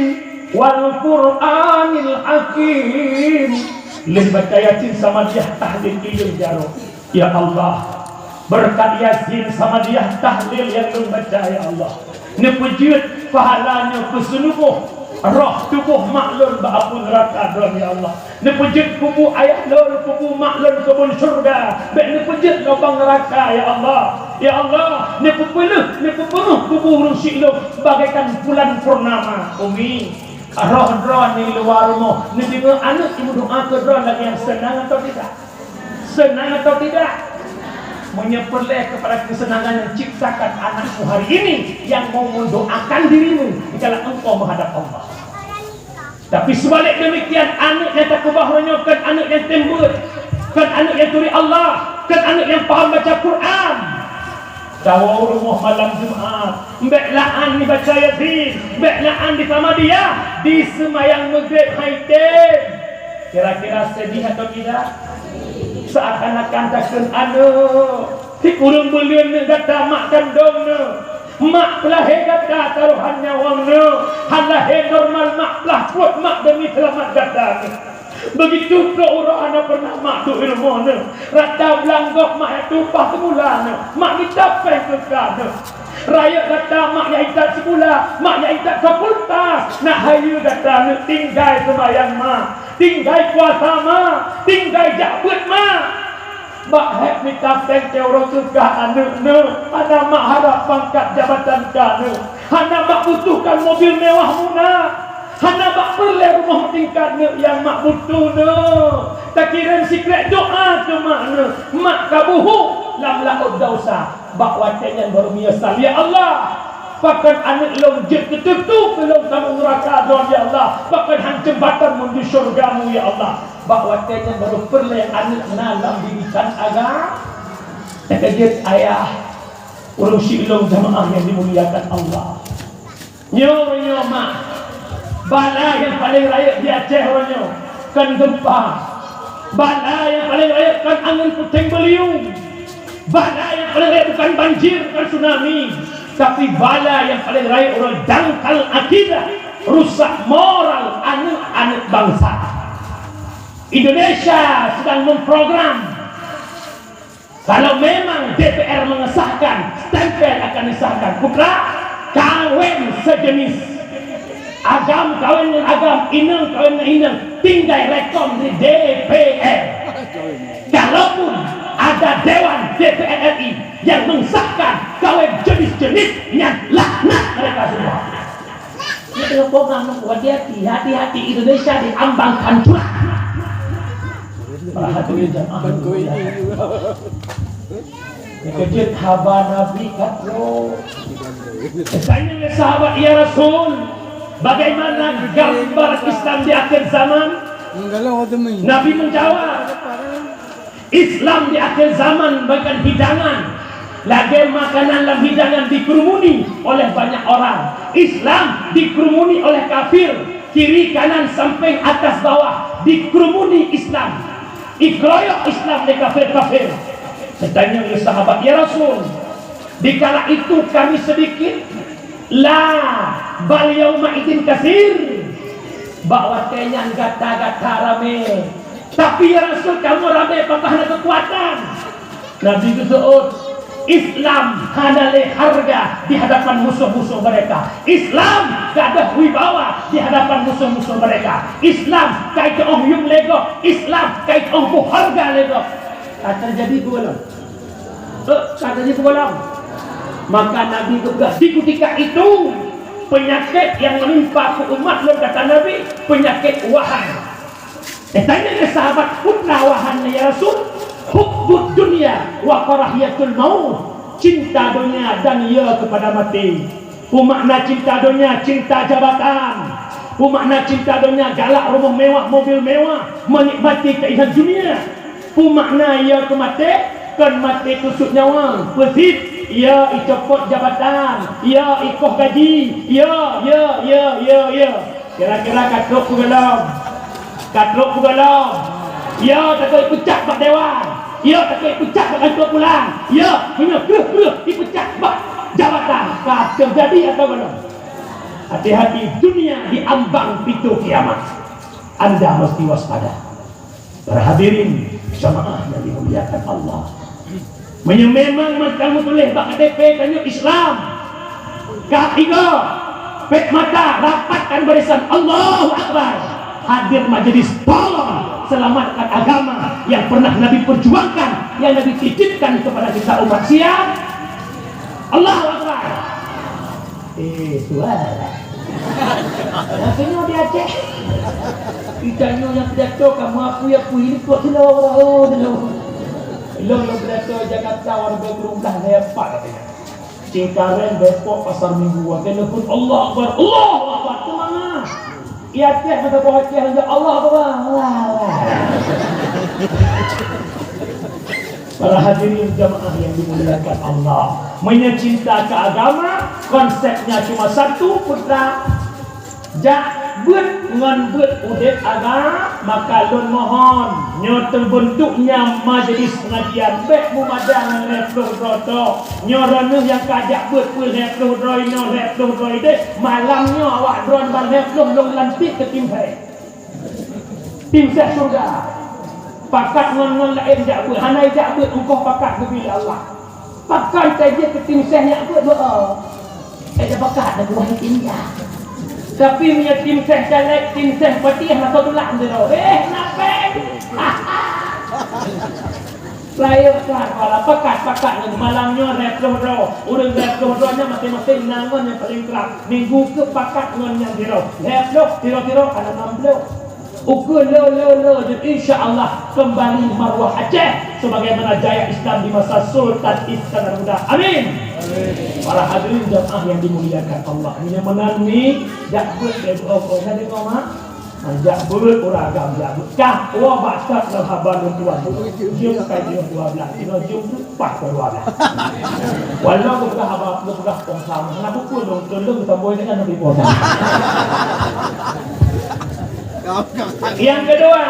wal Qur'anil Hakim. Lheueh baca Yasin, Samadiyah, tahlil, ileueng jaroe. Ya Allah, beureukat Yasin, Samadiyah, tahlil nyang lôn baca, ya Allah, neupeujeuet pahala nyoe keu seuluruh roh tuboh mak lôn bak apui neuraka droe, ya Allah. Neupeujeuet kubu ayah lôn, kubu mak lôn keu buleuen syeuruga, bék neupeujeuet lubang neuraka, ya Allah. Ya Allah, neupeupeuleueh, neupeupeuruh kubu ureuëng syiek lôn bagaikan bulan purnama. Umi, roh droeneuh di luwa rumoh neudeungoe aneuëk meudoa keu droeneuh lagée nyan, seunang atawa tidak? Seunang atawa tidak? Meunyoe peureulée keupada keuseunangan nyang ciptakan anakmu hari ini, yang mau mendoakan dirimu di dalam engkau menghadap Allah. Tapi seubalik deumikian, aneuëk nyang takeubah uroe nyoe kon aneuëk nyang tem beuet, kon aneuëk nyang turi Allah, kon aneuëk nyang paham baca Quran. Tawoe u rumoh malam Jumat, bék la'an dibaca Yasin, bék la'an di Samadiyah, diseumayang meugrib hai tem. Kira-kira sedih atau tidak? Seakan-akan takheun aneuëk, di ureuëng buleuen neuk gata mak kandong neuk. Mak peulahé gata tarohan nyawöng neuk, han lahé normal mak peulaih pruet mak demi seulamat gata neuk. Begitu trok uroe hana pernah mak duek i rumoh neuk. Rata blang gob mak jak tumpah seubula neuk, mak mita péng keu ka neuk. Rayeuk gata mak jak intat seukula, mak jak intat fakultas, nak hayeue gata neuk tinggai seumayang mak, tinggai puasa mak, tinggai jak beuet mak. Bak hék mita péng keu uroe teuka aneuëk neuk, hana mak harab pangkat jabatan ka neuk, hana mak butuhkan mobil mewah muna, hana mak peureulée rumoh tingkat neuk nyang mak butuh neuk. Takirém sikrék doa keu mak neuk, mak ka beuhuk lam laôt desya. Bak watée nyan barô meunyeusal, "Ya Allah, pakon aneuëk lôn jeuet keu teupeu keu lôn tamong neuraka droe, ya Allah? Pakon han jeumbatan menuju syeuruga-Mu, ya Allah?" Bak watée nyan barô peureulée aneuëk na lam didikan agama. Teukeujot ayah, ureuëng syiek lôn jamaah nyang dimuliakan Allah. Nyoe, nyoe mak, bala nyang paleng rayeuk di Aceh uroe nyoe kon geumpa. Bala nyang paleng rayeuk kon angén puténg beuliung. Bala nyang paleng rayeuk bukan banjir, bukan tsunami, tapi bala nyang paleng rayeuk uroe dangkal akidah, rusak moral aneuëk-aneuëk bansa. Indonesia sedang memprogram, kalau memang D P R mengesahkan, stempel akan disahkan. Putra, kawin sejenis. Agam kawin ngon agam, inong kawin ngon inong, tinggai rekom di D P R. Kalaupun ada dewan D P R R I yang mengesahkan kawin jenis-jenis, nyan laknat mereka semua. Ini tengok program tu, hati-hati, hati-hati, Indonesia diambang kehancuran. Para hadirin jamaah. Keujeuet haba Nabi ka troh. Ditanya lé sahabat, "Ya Rasul, bagaimana gambar Islam di akhir zaman?" Nabi menjawab, "Islam di akhir zaman bagaikan hidangan. Lagée makanan lam hidangan dikerumuni oleh banyak orang. Islam dikerumuni oleh kafir, kiri kanan samping atas bawah dikerumuni Islam. Dikeroyok Islam lé kafir-kafir." Ditanya lé sahabat, "Ya Rasul, dikala itu kami sedikit?" "La, bal yauma idzin kasir." Bak watée nyan gata-gata ramé. "Tapi, ya Rasul, kamoe ramé pakon hana keukuatan." Nabi geuseuôt, Islam hana lé hareuga di hadapan musoh-musoh meureka. Islam gadôh wibawa di hadapan musoh-musoh meureka. Islam ka jiteuôh yuem lé gob. Islam ka jiteuôh boh hareuga lé gob. Ka teujadi peue lom? Eh, ka teujadi peue lom? Maka Nabi geupeugah, di kutika itu, peunyakét nyang meunimpa keu umat lôn, kata Nabi, peunyakét wahan. Eh, tanyong lé sahabat, "Peue na wahan, ya Rasul?" "Hubbud dunya wa karahiyatul maut." Cinta donya dan ya kepada mati. Peue makna cinta donya? Cinta jabatan. Peue makna cinta donya? Galak rumoh mewah, mobil mewah, menikmati keindahan dunia. Peue makna ya keu maté? Kon maté kusut nyawa, peusit, ya icopot jabatan, ya ikoh gaji, ya, ya, ya, ya, ya. Kira-kira ka trok peue gohlom? Ka trok peue gohlom? Ya, takot ipeucat bak dewan. Ya, takot ipeucat bak kantor pulang. Ya, meunyoe kreueh-kreueh ipeucat bak jabatan. Ka teujadi atau gohlom? Hati-hati, dunia di ambang pintu kiamat. Anda mesti waspada. Para hadirin jamaah yang dimuliakan Allah. Meunyoe memang mantong meutuléh bak K T P tanyoe Islam, ka igoe, pet mata, rapatkan barisan, Allahu Akbar. Hadir majelis, tolong selamatkan agama yang pernah Nabi perjuangkan, yang Nabi titipkan kepada kita umat siang. Allahu Akbar. Eh, tuan. Rasanya di Aceh. Kita nyoe nyang pidato, kamu apa ya, apa ini kok slow, slow, slow. Lôn, lôn pidato Jakarta, warga Geroblah, saya empat katanya. Cengkareng, Depok, Pasar Minggu, watèe neupun, Allahu Akbar, Allahu Akbar, semangat. Iya, Aceh, masa boh Aceh, Allah Akbar, Allah Akbar. Para hadirin jamaah yang dimuliakan Allah, meunyoe cinta keu agama, konsepnya cuma satu, putra. Jak beuet ngon beuet udép agama, maka lôn mohon, nyoe teubeuntuk nyang majelis pengajian, bèk meumadang ngon lhèe ploh droe tok. Nyoe droeneuh nyang ka jak beuet peue lhèe ploh droe inoe, lhèe ploh droe idéh, malam nyoe awak droe ban lhèe ploh lôn lantik keu tim seh. Tim seh syurga. Pakat ngon, ngon laén jak beuet, hana jak beuet, ungkoh pakat geubri lé Allah. Pakon tajak keu tim seh nyak beuet, beuet. Eh, dah pakat dah buah tim ya. Tapi meunyoe tim seh caleg, tim seh partai, hana teutulah meusidroe. Eh, kenapa? Rayeuk that, pala pakat-pakat ngon malam nyoe lhèe ploh droe. Ureueng lhèe ploh droe nyan maséng-maséng na ngon nyang paleng krab. Minggu keu pakat ngon nyang sidroe. Lhèe ploh, sidroe-sidroe ka na nam ploh. Ukeue le, le, le, jeuet insya Allah kembali marwah Aceh sebagaimana jaya Islam di masa Sultan Iskandar Muda. Amin. Para hadirin jamaah yang dimuliakan Allah. Ini meunan ni, jak beuet, eh, oh, oh, na deungoe, mak? Nah, jak beuet, ureueng agam jak beuet. Kah, wah, batat lam haba lôn tuan. Jeuem kai jeuem dua blah. Jeuem paih dua blah. Walau geupeugah haba, geupeugah pong sama. Hana bukon dong, tolong tambah dengan Nabi Musa. Yang kedua,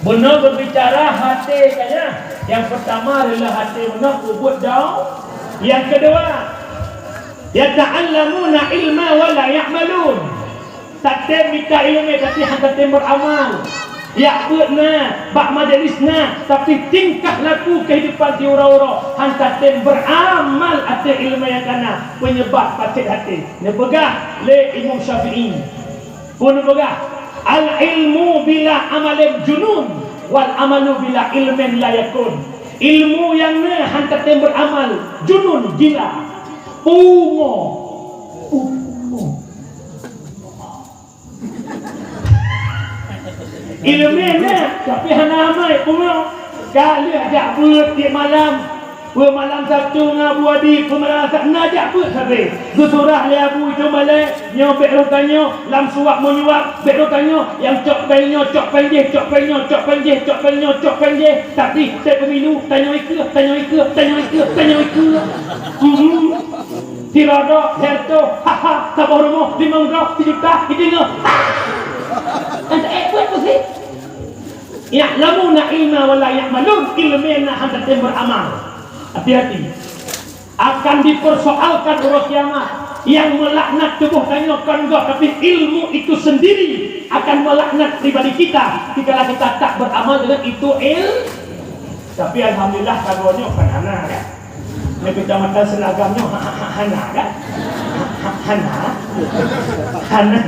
bunoe berbicara hati kanya. Yang pertama adalah hati bunoe peubuet dong. Yang kedua, yata'allamuna ilma wa la ya'malun. Tatem mita ileumèe, tapi hana tatem beuramal. Jak beuet na, bak majelis na, tapi tingkah laku kehidupan di uroe-uroe hana tatem beuramal ateueh ileumèe nyang kana, penyebab pacet hati. Neupeugah lé Imam Syafi'i, peue neupeugah, "Al-ilmu bila amalin junun, wal amalu bila ilmin la yakun." Ilmu nyang na hana tatem beuramal, junun, gila, pungo. Pungo. Ileumèe na, tapi hana amai, pungo. Ka lheueh jak beuet tiep malam. Peue malam Sabtu ngon Abu Adi, peue malam Sabtu na jak beuet sabe. Geusurah lé Abu Icong Balek, nyoe bèk rot tanyoe, lam suwab meunyoe, bèk rot tanyoe, nyang cok péng nyoe, cok péng jéh, cok péng nyoe, cok péng jéh, cok péng nyoe, cok péng jéh. Tapi, teuh pemilu, tanyoe ikeu, tanyoe ikeu, tanyoe ikeu, tanyoe ikeu. Hmm. Sidroe droe, lhèe reutôh, ha, ha, saboh rumoh, limong droe, sijuta, sideungoe, ha! Kan taék buet peusi? Ya'lamuna ilma wa la ya'malun, ileumèe na hana tatem beuramal. Hati-hati. Akan dipersoalkan uroe kiamat. Nyang meulaknat tuboh tanyoe kon gob, tapi ilmu itu sendiri akan melaknat pribadi kita, dikala kita tak beramal dengan itu il-, tapi alhamdulillah, kagoe nyoe kon hana, ya. Di Kecamatan Seragam nyoe ha, ha, ha, hana kan? Ha, ha, hana. Hana.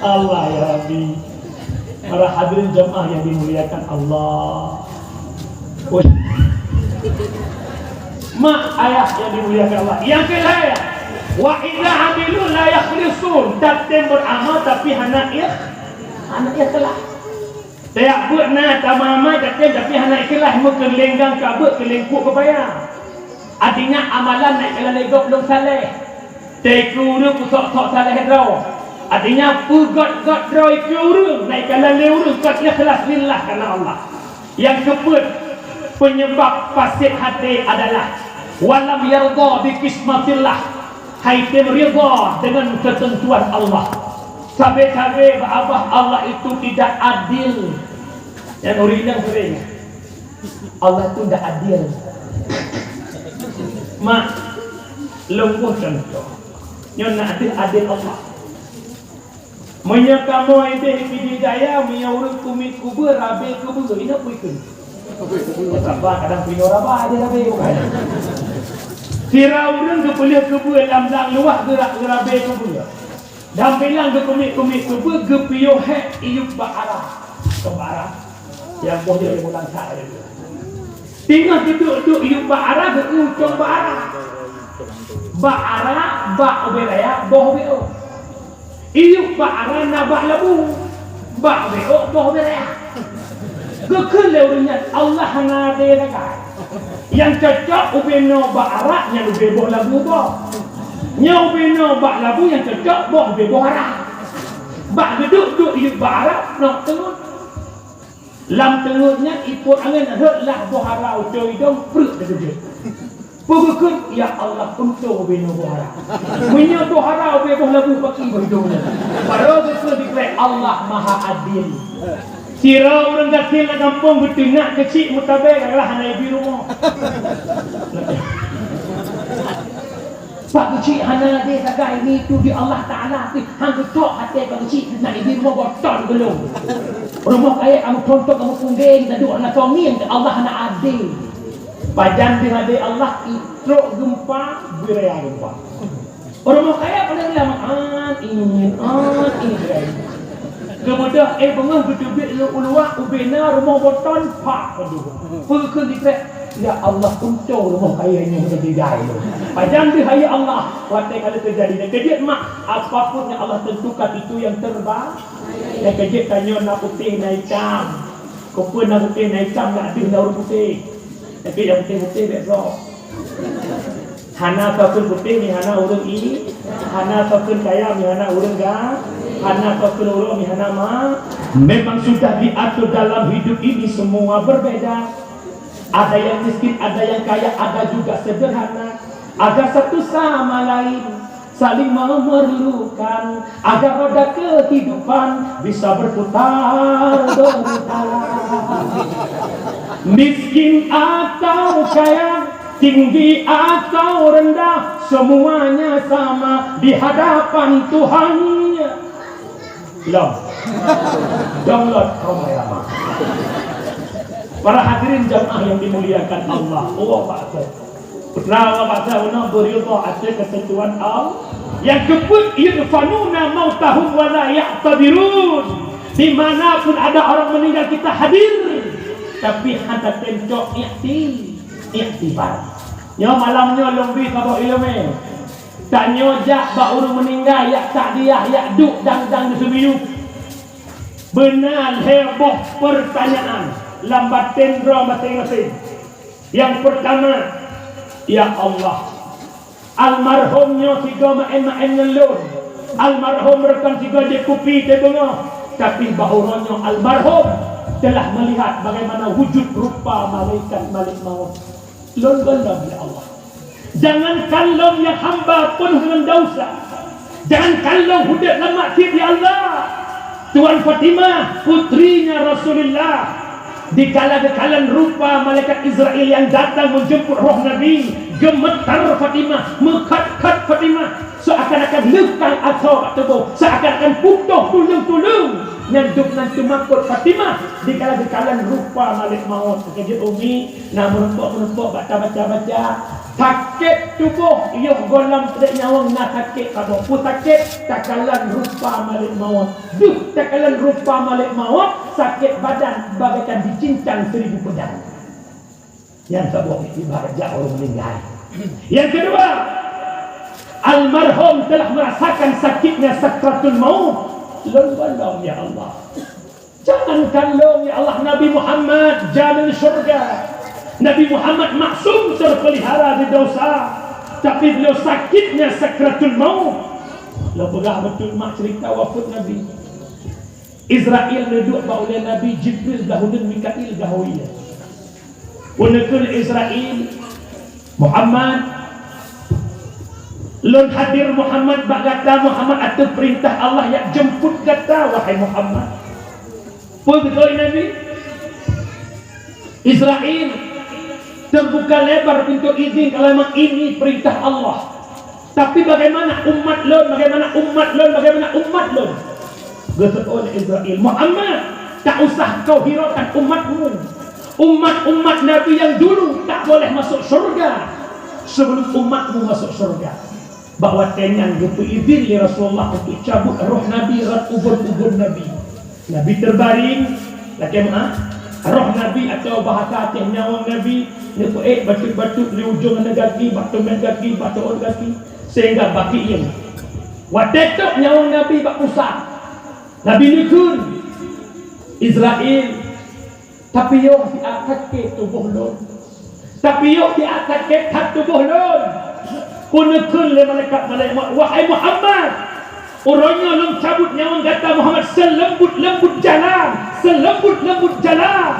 Allah ya Rabbi. Para hadirin jamaah yang dimuliakan Allah. Woi. Mak ayah yang dimuliakan Allah. Yang ketiga, wa idza amilu la yakhlisun. Tatem beramal tapi hana ikh, hana ikhlas. Tajak beuet na tamamai tatem tapi hana ikhlas, meukeulenggang ka beuet keulengkuk keupaya. Artinya amalan naik jalan lé gob lôn saleh. Teuku ureuëng peusok-sok saleh droe. Artinya peugöt-göt droe keu ureuëng naik jalan lé ureuëng kon ikhlas lillah karena Allah. Yang keupeuet, penyebab paséh até adalah walam yarda bi qismatillah, hai tem ridha dengan ketentuan Allah. Sabe-sabe bak babah Allah itu tidak adil. Nyang ureuëng inong sering, Allah tu tidak adil. Mak, lôn boh contoh. Nyoe na adil-adil Allah. Meunyoe kamoe deh Pidie Jaya, meunyoe ureuëng keumiet kubeue, rabe kubeue, inong peue ikheun? Sabar, kadang pinoe raba aja rabe bukan. Sira ureuëng geupeuleueh kubeue lam blang luwah geurak geurabe kubeue. Dan bilang geukeumiet-keumiet kubeue geupiôh hék iyup bak ara. Keu bak ara. Nyang boh jeuet mulang that. Teungoh geuduek-duek iyup bak ara geuucong bak ara. Bak ara, bak ubé raya, boh ubé ôk. Iyup bak ara na bak labu, bak ubé ôk boh ubé raya. Geukheun lé ureuëng nyan, Allah hana adé sagai. Nyang cocok ubé noe bak ara, nyan ubé boh labu boh. Nyoe ubé noe bak labu, nyang cocok boh ubé boh ara. Bak geuduek-duek iyup bak ara, nyoe teungeut. Lam teungeut nyan ipot angén rhot lah boh ara ucôi idong preuk teukeujot. Peue geukheun, "Ya Allah, untông ubé nyoe boh ara." Meunyoe boh ara ubé boh labu paki boh idong nyan. Baru geukheun dikrek Allah Maha Adil. Sira ureuëng gasien lam gampông geuteunak keuchik meutabé, kadang hana ibi rumoh. Pak keuchik hana deh sagai, ini tu di Allah Taala tu. Hang geucok até pak keuchik, nak ibi rumoh boh ton geulong. Rumoh kayèe kamoe contoh kamoe punggeng, taduek hana soe ngieng, Allah hana adé. Pajan deh adé Allah, itrok geumpa, bui raya geumpa. Rumoh kayèe paléng lama, an in, an in. Keumudian, eh, beungoh geuteubiet lé u luwa, ubé na rumoh boh ton, pak, aduh. Peue kheun ditrek, "Ya Allah, untông rumoh kayèe nyoe teubigai lôn." Pajan deh hai Allah, watèe ka lheueh teujadi, dan keujeuet mak, apapun yang Allah tentukan itu yang terbaik. Dan keujeuet tanyoe na putéh na itam. Keupeue na putéh na itam, na deuh na ureueng putéh. Tapi nyang putéh-putéh bèk droe. Hana soe kheun putéh meuhana ureueng i, hana soe kheun kaya meuhana ureueng ga, hana soe kheun uroe meuhana ma. Memang sudah diatur dalam hidup ini semua berbeda. Ada yang miskin, ada yang kaya, ada juga sederhana. Agar satu sama lain saling memerlukan, agar roda kehidupan bisa berputar berputar. Miskin atau kaya, tinggi atau rendah, semuanya sama di hadapan Tuhan. Lom. Download Rhoma Irama. Para hadirin jamaah yang dimuliakan Allah, Allahu Akbar. Putra wa bangsa unoe beuridha ateueh keutentuan Allah. Nyang keupeuet, "Yudfanuna mautahum wa la ya'tadirun." Di mana pun ada orang meninggal, kita hadir. Tapi hana tem cok ikti-, iktibar. Nyoe malam nyoe lôn bri saboh ileumèe. Tanyoe jak bak ureueng meuninggai, jak takziah, jak duek dang-dang di Seubiyeu. Beuna lhèe boh peurtanyaan lam batèn droe maséng-maséng. Nyang peurtama, "Ya Allah, almarhum nyoe sigoe meu'èn-meu'èn ngon lôn. Almarhum reukon sigoe jieb kupi teuh beungoh, tapi bak uroe nyoe almarhum telah melihat bagaimana wujud rupa malaikat Malik Maut. Lôn gohlom, ya Allah. Jangankan lôn nyang hamba peunoh ngon desya. Jangankan lôn udép lam maksiat, ya Allah." Tuan Fatimah, putrinya Rasulullah, dikala geukalon rupa malaikat Israel nyang datang menjemput roh Nabi, geumeutar Fatimah, meukat-kat Fatimah, seakan-akan leukang asoe bak tuboh, seakan-akan putôh tuleueng-tuleueng. Nyan dum nan teumakot Fatimah, dikala geukalon rupa Malik Maut. Teukeujot Umi, na meurumpok-meurumpok bak tabaca-baca. Sakét tuboh yoh gohlom trép nyawöng na sakét saboh. Peue sakét? Takalon rupa malaikat maut. Deuh takalon rupa malaikat maut, sakét badan bagaikan dicincang seribu pedang. Nyang saboh istighfar jak ureuëng meuninggai. Nyang keudua, almarhum telah merasakan sakitnya sakratul maut. Lôn gohlom, ya Allah. Jangankan lôn, ya Allah, Nabi Muhammad jamin syurga. Nabi Muhammad maksum terpelihara di dosa. Tapi beliau sakitnya sakratul maut. Lôn peugah beutôi mak cerita wafeuet Nabi. Israel neuduek bak ulée Nabi, Jibril geuhôi, Mikail geuhôi. Peue neukheun Israel, Muhammad, lôn hadir Muhammad bak gata Muhammad ateueh peurintah Allah jak jemput gata, wahai Muhammad. Peue geukheun Nabi? Israel, terbuka lebar pintu izin kalau memang ini perintah Allah. Tapi bagaimana umat lôn, bagaimana umat lôn, bagaimana umat lôn? Geuseuôt Israel, Muhammad, tak usah kau hiraukan umatmu. Umat-umat Nabi yang dulu tak boleh masuk syurga sebelum umatmu masuk syurga. Bak watée nyan geupeuidhin lé Rasulullah untuk cabut roh Nabi rot ubon-ubon Nabi. Nabi terbaring, lakée meu'ah, roh Nabi atau bahasa Aceh nyawöng Nabi, neupeuék bacut-bacut di ujong aneuk gaki, bak teumé gaki, bak teuôt gaki, sehingga baki iem. Watée trok nyawöng Nabi bak pusat, Nabi neukheun, Israel, tapi yoh siat sakét tuboh lôn. Tapi yoh siat sakét that tuboh lôn. Peue neukheun lé malaikat-malaikat, wahai Muhammad, uroe nyoe lôn cabut nyawöng gata Muhammad seuleumbut-leumbut jalan, seuleumbut-leumbut jalan.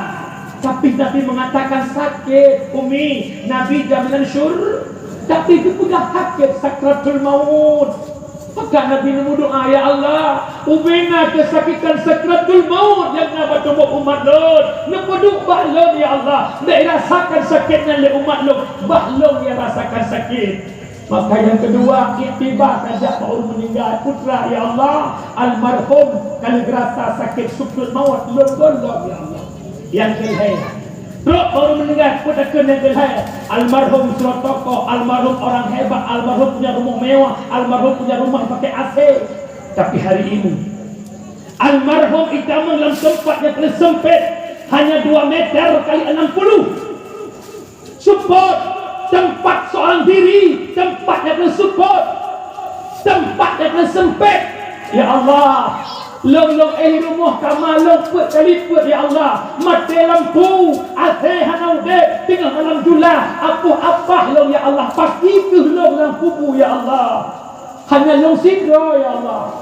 Tapi Nabi mengatakan sakét, Umi, Nabi jaminan syur-, tapi geupeugah sakét sakratul maut. Maka Nabi neumeudoá, "Ya Allah, ubena keusakitan sakratul maut nyang na bak tuboh umat lôn. Neupeuduek bak lôn, ya Allah, bék rasakan sakét nyan lé umat lôn, bah lôn nyang rasakan sakét." Maka nyang keudua, iktibar tajak bak ureuëng meuninggai, putra, ya Allah, almarhum ka lheueh geurasa sakét sakratul maut, lôn gohlom, ya Allah. Nyang keulhée, trok bak ureuëng meuninggai, peue takheun nyang keulhée? Almarhum sidroe tokoh, almarhum orang hebat, almarhum punya rumah mewah, almarhum punya rumah pakai A C. Tapi hari ini, almarhum itamong lam teumpat nyang paléng seumpét, hanya dua meter kali enam puluh. Seupôt, teumpat seorang diri, teumpat nyang paléng seupôt, teumpat nyang paléng seumpét. Ya Allah, lôn-lôn éh rumoh kama lôn peuet kali peuet, ya Allah. Maté lampu, A C hana udeb, teungoh malam jula, apoh apah lôn, ya Allah. Paki kheueh lôn lam kubu, ya Allah. Hanya lôn sidroe, ya Allah.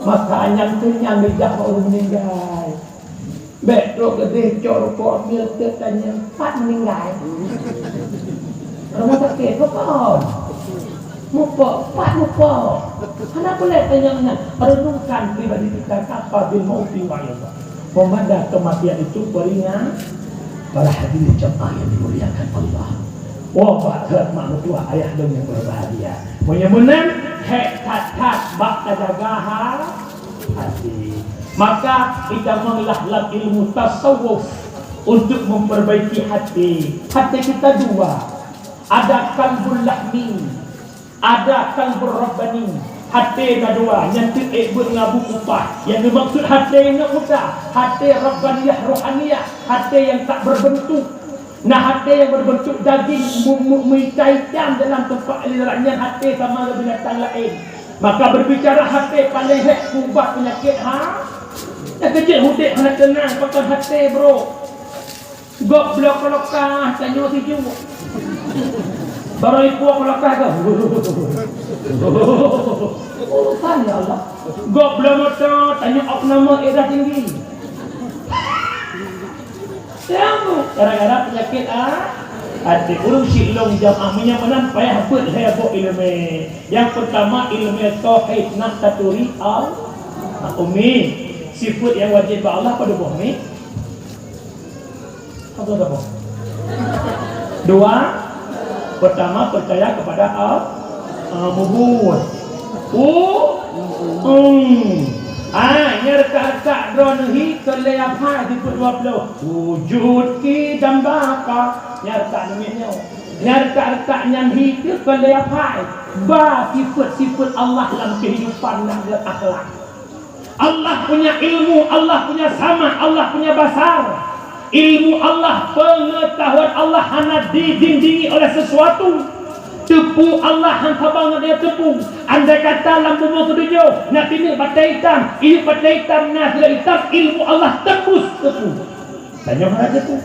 Maka nyan keuh nyan geujak bak ureuëng meuninggai. Bék trok keudeh cok rukok miet teuk tanyong pat meuninggai. Rumoh sakét, bukon. Mupok, pat mupok. Hana peureulée tanyong nyan. Renungkan pribadi kita, kafa bil mauti wa'idha. Peumada kematian itu peringat. Para hadirin jemaah yang dimuliakan Allah. Wah, bah that mak meutuah ayah lôn nyang berbahagia. Meunyoe meunan, hék that-that bak tajaga ha-, hati. Maka, itamonglah lam ilmu tasawuf untuk memperbaiki hati. Hati kita dua. Ada kalbul lahmi, ada kalbul rabbani. Hati na dua, nyan teuék buet ngabu kupah. Yang dimaksud hati nyang muda, hati rabbaniyah, rohaniyah, hati yang tak berbentuk. Nah, hati yang berbentuk daging, mu-, mu-, meuitam-itam dalam teumpat aliran nyan hati sama ngon binatang laén. Maka berbicara hati paléng hék peuubat peunyakét ha. Nyang keujeuet udeb hana teunang, pakon hati, bro. Gob bloe kulokah, tanyoe sijuek. Barô ipuwoe kulokah ka. Urusan, ya Allah. Gob bloe moto, tanyoe ôk nama, darah tinggi. Gara-gara peunyakét, ah, até ureuëng sileung jamaah meunyoe meunan payah beuet lhée boh iéleumé. Nyang peurtama iéleumé tauhid, nak taturi Allah. Nah, Umi, sifeuet nyang wajéb bak Allah padub boh, Mi? Apa, apa? Dua. Pertama, percaya kepada Al-, ah, mubud. U-, um. Ah, nyan retak-retak droeneuh hi, keu lhée abhah jipeuet dua ploh. Wujud, qidam, baqa. Nyan retak namiet nyoe. Nyang reutak-reutak nyan hi teuh kon lé apai. Ba sifeut-sifeut Allah lam keuhidupan nyang geuakhlak. Allah punya ilmu, Allah punya sama, Allah punya basar. Ilmu Allah, pengetahuan Allah hana didindingi oleh sesuatu. Teupeu Allah han saban ngon dia teupeu. Andai kata lam bumoe keudroe na pineuk batée itam, iyup batée itam na sidroe itam, ilmu Allah tembus teupeu. Tanyoe hana teupeu.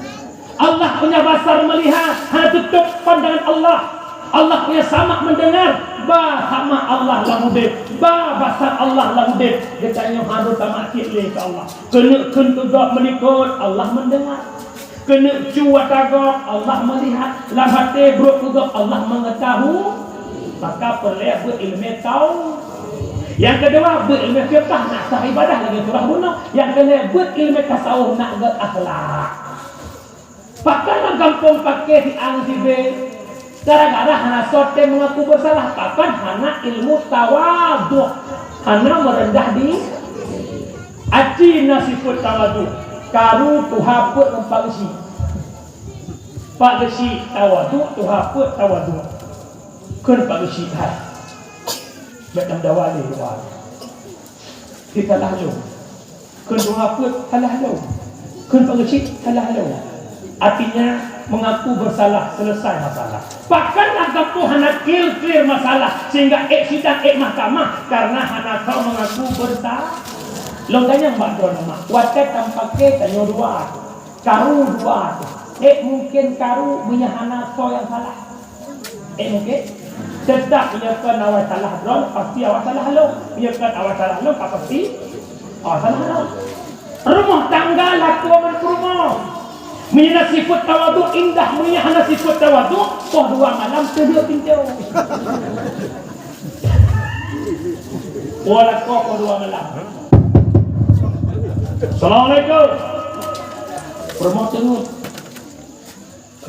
Allah punya basar melihat, hana tutup pandangan Allah. Allah punya sama mendengar, ba sama Allah lam udeb, ba basar Allah lam udeb. Geutanyoe harôh tamakyot lé keu Allah. Keuneuk kheun keu gob meulikot, Allah mendengar. Keuneuk cu ata gob, Allah melihat. Lam até brok keu gob, Allah mengetahui. Maka peureulée beuet iéleumé tau. Nyang keudua, beuet iéleumé fiqah, nak sah ibadah lagée surah bunoe. Nyang keulhée, beuet iéleumé tasawuf, nak gét akhlak. Pakon lam gampông paké siang sibée, gara-gara hana soe tém meungaku beusalah, pakon hana ilmu tawadhu, hana meureundah di. Aci na sifeuet tawadhu, karu tuha peuet ngon Pak Geuchik. Pak Geuchik tawadhu, tuha peuet tawadhu. Kheun Pak Geuchik hai. Bék tameudawa lé, doa. Kita salah lom. Kheun tuha peuet, salah lom. Kheun Pak Geuchik, salah lom. Artinya, mengaku bersalah, selesai masalah. Pakon lam gampông hana clear-clear masalah, sehingga ék sidang, ék mahkamah, karena hana soe mengaku bersalah. Lôn tanyong bak droeneuh mak, watée tapaké tanyoe dua, karu dua, ék mungken karu meunyoe hana soe nyang salah. Eh, mungkin? Tetap meunyoe kon awai salah droe, pasti awai salah lôn. Meunyoe kon awai salah lôn, ka pasti awai salah droe. Rumoh tangga lakoe ngon peurumoh. Meunyoe na sifeuet tawadhu indah, meunyoe hana sifeuet tawadhu, poh dua malam teungeut pintoe. Poh lakoe poh dua malam. Assalamualaikum. Peurumoh teungeut.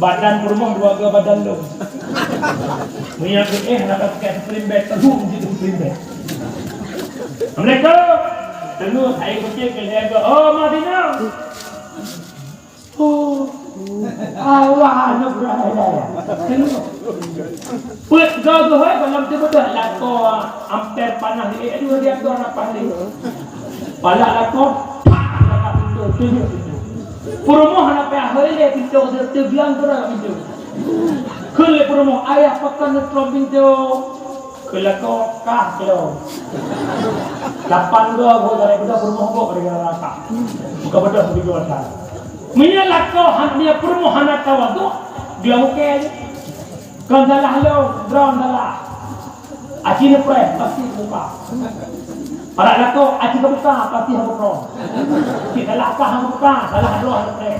Badan peurumoh dua go badan lôn. Meunyoe keu éh, hana pakai spring bed, teuhom jih spring bed. Assalamualaikum. Teungeut, hai kucing keu lhèe go. Oh, Madinah. Oh. Allah anugerah hidayah. Teungeut. Peuet go geuhôi, gohlom teubeudôh lakoe amper panah lé, aduh, dia tu anak paling. Palak lakoe, pak, lakoe pintoe, teungeut pintoe. Peurumoh hana payah hôi lé pintoe, teubiang keudroe pintoe. Kheun lé peurumoh, "Ayah, pakon neutrok pintoe?" Kheun lakoe, "Kah keudroe." Lapan droe, goe dari beudôh peurumoh gob dari neraka. Buka beudôh begitu ada. Meunyoe lakoe han-, meunyoe peurumoh hana tawadhu, dia mungkin. Kon salah lôn, droe salah. Aci neupreh, pasti buka. Para lakoe, aci ka buka, pasti hana buka. Cit salah kah hana buka, salah droe neupreh.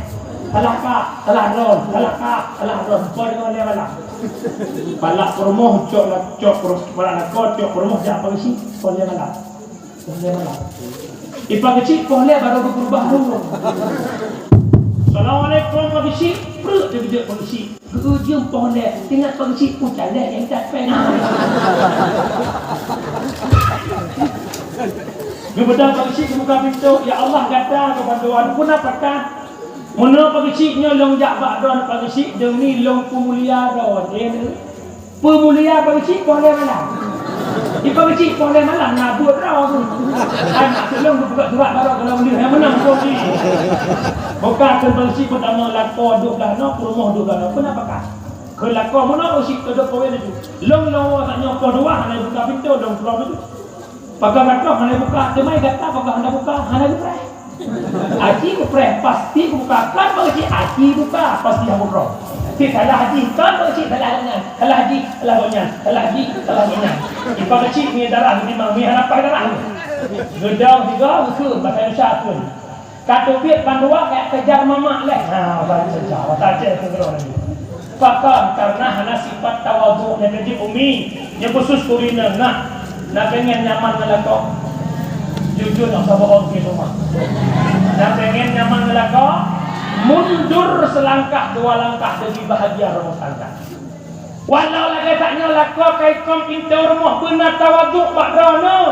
Salah kah, salah droe, salah kah, salah droe. Buka deungon lé malam. Palak peurumoh cok la-, cok peurumoh, palak lakoe cok peurumoh jak Pak Geuchik, kon lé malam. Kon lé malam. Di Pak Geuchik poh lé baru geupeurubah lom. Assalamualaikum Pak Geuchik, preuek teujeuet Pak Geuchik. Geu-, jeuem poh lé, ingat Pak Geuchik, pucah lé nyang that péng. Geubeudôh Pak Geuchik geubuka pintoe, "Ya Allah, gata keu bantuan, peue na pakat?" Meunoe Pak Geuchik nyoe lôn jak bak droeneuh Pak Geuchik, deumi lôn peumulia droeneuh. Peumulia Pak Geuchik poh lé malam. Di Pak Geuchik poh lé malam na buet droe tu. Hai mak, tolong geupeugah surat baroe keu lôn lheueh nyang meunang poh jih. Buka keu Pak Geuchik peutamong lakoe dua blah noe, peurumoh dua blah noe. Peue na pakat? Keu lakoe meunoe Pak Geuchik, keu dua poh laju. Lôn lôn woe sak nyoe poh dua hana buka pintoe, lôn keudroe pintoe. Pakai lakoe hana buka, teuma gata pakai hana buka, hana geupreh. Aci geupreh, pasti geubuka. Kan Pak Geuchik, aci buka, pasti hana geupreh. Cit salah aci, kan Pak Geuchik, salah nyan. Salah aci, salah nyan. Salah aci, salah nyan. Di Pak Geuchik, mi darah, mi mang, mi hana paih darah. Geudong sigoe, geukheun, bahasa Indonesia kheun. Ka teubiet bandua, ka kejar mamak leh. Ha, bahasa Indonesia, bahasa Aceh kheun lagi. Pakon? Karena hana sifat tawadhu nyang teujeuet umi, nyang khusus ureueng inong na, na pengen nyaman ngon lakoe. Jujur, nak saboh ongkée rumah. Na pengen nyaman ngon lakoe, mundur selangkah dua langkah demi bahagia rumah tangga. Walau lagée that nyoe lakoe ka ikong pintoe rumoh beuna tawadhu bak droeneuh,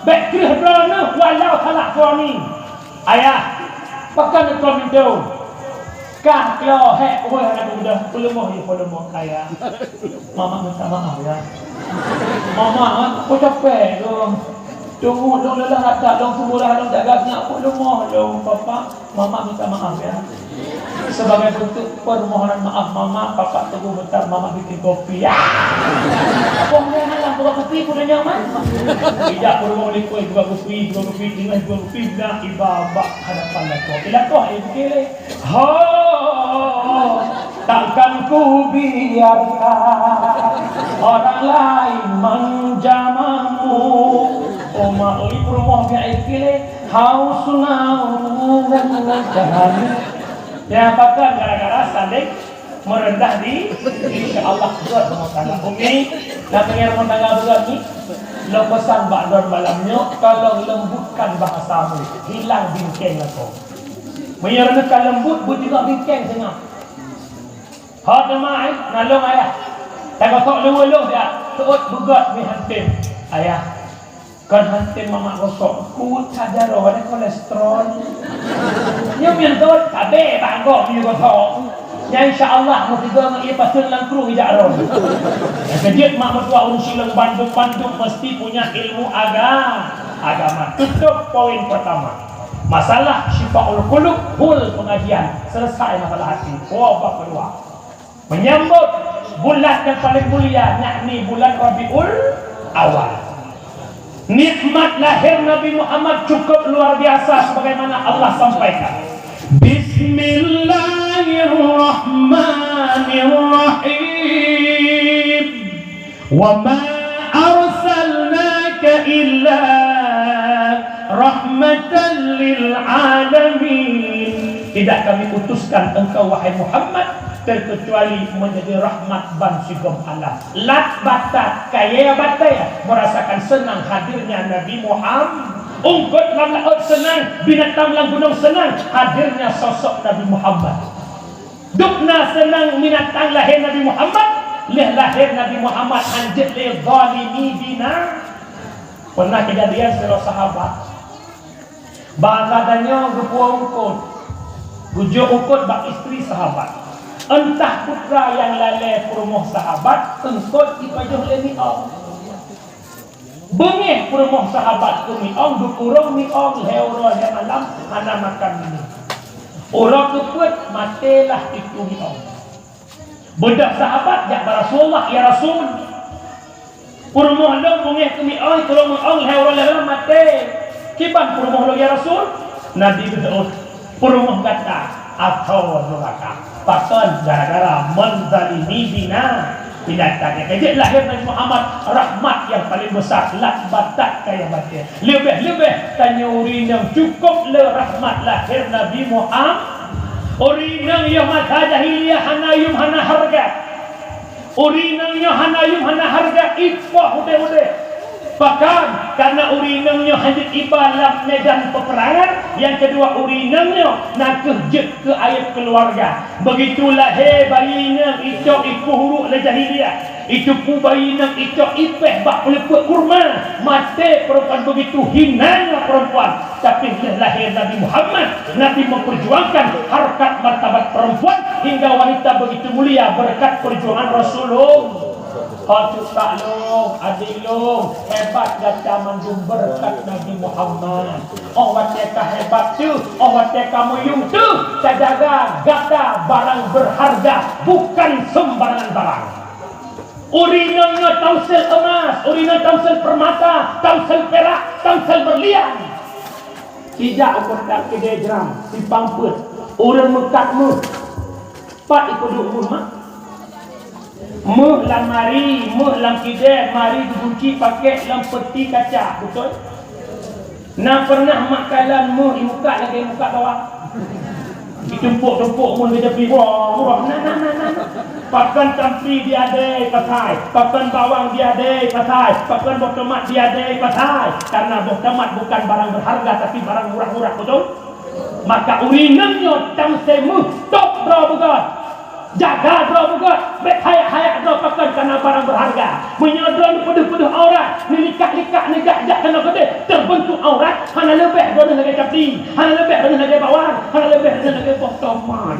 bék kreueh droeneuh walau salah suami. Ayah, pakon ikong pintoe? Kah klo hek, weh, anak muda, peuleumah ya, peuleumah kaya. Mama minta maaf ya. Mama, aku capek tu. Tunggu dong lelah rata, dong sumurah, dong jaga nyak, peuleumah dong, Papa. Mama minta maaf ya. Sebagai bentuk permohonan maaf Mama, Papa tunggu bentar, Mama bikin kopi. Ya. Wong jangan lah buat kopi, kuda nyaman. Tidak perlu likui, buat kopi, buat kopi, tinggal buat kopi, dah iba bak hadapan lakoe. Lakoe, eh, bukit leh. Ho, takkan ku biarkan orang lain menjamahmu. Oh, mak, oi, peurumoh biar air pilih. Haus naun kami. Ya, bahkan gara-gara saling merendah di, insya Allah, buat rumah tangga. Umi, nak pengen rumah tangga bukan ni? Lo pesan bak don malam nyo, tolong lembutkan bahasamu, hilang bingkeng aku. Meunyoe reuneuka leumbut, beujeuet bingkeng seungoh. Ho teuma ai, nalong ayah. Tagosok luweue lôn dak, seuôt beugöt mi hantem. Ayah, kon hantem mamak gosok, kuat ka jaroe, ada kolesterol. Nyoe meunan seuôt, sabe bak gob nyoe gosok. Nyan insya Allah, meusigoe ngon ie paseuen lam krueng ijak rhom. Nyang keujeuet mak meutuah ureueng Sileung bandum-bandum mesti punya ilmu aga-, agama. Tutup poin pertama. Masalah Syifaul Qulub, full pengajian, selesai masalah hati. Oh, bab kedua. Menyambut bulan yang paling mulia, yakni bulan Rabiul Awal. Nikmat lahir Nabi Muhammad cukup luar biasa sebagaimana Allah sampaikan. Bismillahirrahmanirrahim. Wa ma arsalnaka illa rahmatan lil alamin. Tidak kami utuskan engkau, wahai Muhammad, terkecuali menjadi rahmat ban sigom alam. Lat batat, kayèe batèe, merasakan senang hadirnya Nabi Muhammad. Ungkot lam laôt senang, binatang lam gunong senang hadirnya sosok Nabi Muhammad. Dubna seunang binatang lahé Nabi Muhammad, lheueh lahé Nabi Muhammad hanjeuet lé zalimi bina. Pernah keujadian sidroe sahabat, bak geutanyoe geupuwoe eungkôt, geujok eungkôt bak istri sahabat. Entah peue nyang lalé peurumoh sahabat, eungkôt jipajoh lé miong. Beungéh peurumoh sahabat keu miong, geukurong miong lhèe uroe lhèe malam, hana makan minum. Uroe keupeuet, maté lah itu miong. Beudôh sahabat jak bak Rasulullah, "Ya Rasul, peurumoh lôn beungéh keu miong, kurong miong lhèe uroe lhèe malam, maté. Kiban peurumoh lôn, ya Rasul?" Nabi geuseuôt, "Peurumoh gata athô nuraka." Pakon? Gara-gara menzalimi bina-, binatang. Nyang ka jeuet lahé Nabi Muhammad, rahmat nyang paleng besar, lat batat kayèe batèe. Leubeh-leubeh tanyoe ureueng inong cukôp le rahmat lahé Nabi Muhammad. Ureueng inong yoh masa jahiliyah hana yuem hana hareuga. Ureueng inong nyoe hana yuem hana hareuga, ipoh udép-udép. Pakon? Karena ureueng inong nyoe hanjeuet iba lam medan peperangan, nyang keudua ureueng inong nyoe na kheueh jeuet keu aéb keuluwarga. Beugitu lahé bayi inong icok ipuh uruek lé jahiliyah, itupeue bayi inong icok ipéh bak peuleupeuk kurma, maté peurempuan, beugitu hinanya peurempuan. Tapi lheueh lahé Nabi Muhammad, Nabi memperjuangkan harkat martabat perempuan hingga wanita begitu mulia berkat perjuangan Rasulullah. Oh, cutak lôn, adik lôn, hebat gata mandum berkat Nabi Muhammad. Oh, watèe ka hebat teuh, oh, watèe ka meuyuem teuh, tajaga gata barang berharga, bukan sembarangan barang. Ureueng inong nyoe tausel emas, ureueng inong tausel permata, tausel perak, tausel berlian. Ijak u kota keudè Jram, simpang peuet, ureueng meukat meuh. Pat ipeuduek meuh, mak? Meuh lam mari, meuh lam keudè, mari geugunci pakèk lam peuti kaca, beutôi? Na pernah mak kalon meuh imeukat lagèe imeukat bawang? Itumpôk-tumpôk meuh geujapi, wah, wah, na, na, na, na, na. Pakon tampli diadèe pasai, pakon bawang diadèe pasai, pakon boh tomat diadèe pasai. Karena boh tomat bukan barang berharga, tapi barang murah-murah, beutôi? Maka ureueng inong nyoe tausel meuh, top droe beugöt. Jaga droe beugét, bék hayak-hayak droe pakon kana barang berharga. Meunyoe droe neupeudeuh-peudeuh aurat, neulikak-likak, neujak-jak keunoe keudeh, teubeuntuk aurat, hana leubeh droeneuh lagée capli, hana leubeh droeneuh lagée bawang, hana leubeh droeneuh lagée boh tomat.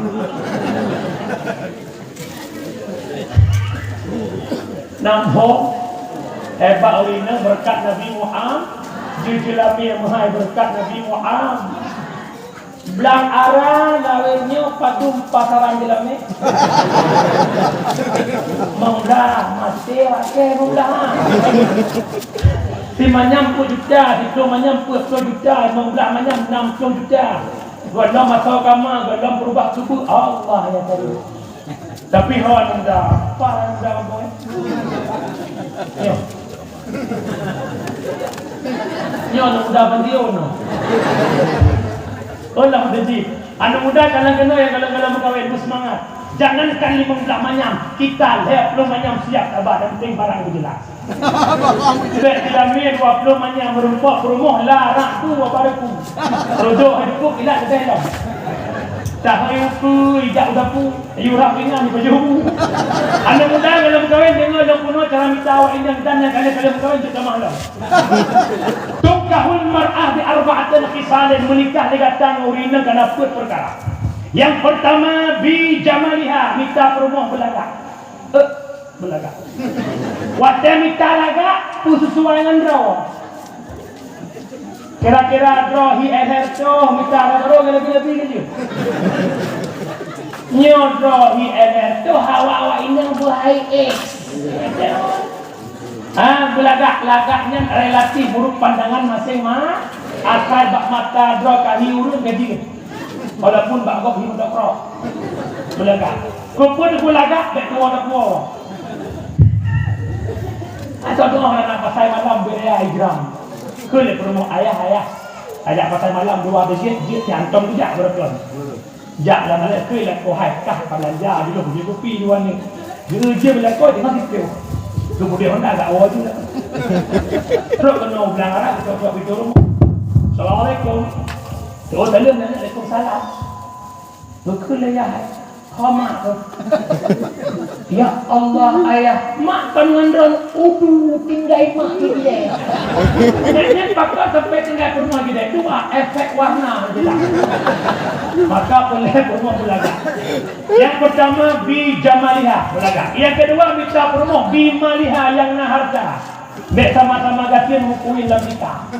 Nam hom, hebat ureuëng inong beureukat Nabi Muhammad, jeuet jeulamé meuhai beureukat Nabi Muhammad. Blang ara lawét nyoe padum pasaran jeulamé. Meublah maté watée meublah. Si manyam peuet juta, si ploh manyam peuet ploh juta, meublah manyam nam ploh juta. Gohlom asoe kama, gohlom peurubah keubeue, Allah ya Karim. Tapi ho aneuk muda, apa aneuk muda kampung, eh? Nyo. Nyo aneuk muda Bandio nyo. Oh lah, udah ji. Aneuk muda kalang keunoe nyang galak-galak meukawen, beuseumangat. Jangankan limong blah manyam, kita lhée ploh manyam siap tabah, yang penting barang geujeulaih. Bék jeulamé dua ploh manyam, meurumpok peurumoh, la rak tu bak bareku. Rodok hai dukuk, ilat keudeh lom. Tahu uku, ijak udapu, ayu rap ringan di baju. Aneuk muda nyang lom kawén, deungoe lom peunoh cara mita awak inong dan nyang ka lheueh kawén, jeuet tamah lom. Tunkahul mar'ah bi arba'atin khisalin, meunikah lé gata ngon ureuëng inong kana peuet peukara. Nyang peurtama, bi jamaliha, mita peurumoh beulagak. Eh, beulagak. Watée mita lagak, peue sisuai ngon droe. Kira-kira droe hi éher toh mita lagak droe leubeh-leubeh laju. Nyoe droe hi éher toh hawa-hawa inong beuhai éh. Ha, beulagak-lagak nyan relatif meunurot pandangan maséng-ma-, asai bak mata droe ka hi ureuëng ka jeuet. Walaupun bak gob hi meudokrok. Beulagak. Keupeue beulagak, bék tuwoe-tuwoe. Atau doa anak pasai malam beuraya hijrah. Keu lé peurumoh ayah, ayah. Ajak pasai malam dua beujiet, jiet si Antom tijak beureupeuen. Jak lam alek keu lakoe hai kah balanja jih lôn beli kupi dua ni. Jeuet je lakoe teuka siplôh. Kemudian honda agak woe juga. Trok keunoe blang arah, trok-trok pintoe rumoh. Assalamualaikum. Oh, dalam nanya, "Waalaikumsalam." Beukeu lé yah hai. Ho mak tu. Ya Allah, ayah, mak kon ngon droe udu tinggai mak di ilée. Nyan pakon sampai tinggai peurumoh jideh. Dua efek warna jideh. Maka boleh peurumoh beulagak. Yang pertama, bi jamaliha, beulagak. Yang kedua, mita peurumoh bi maliha, nyang na harta. Bék sama-sama gasien meukuin lam tika.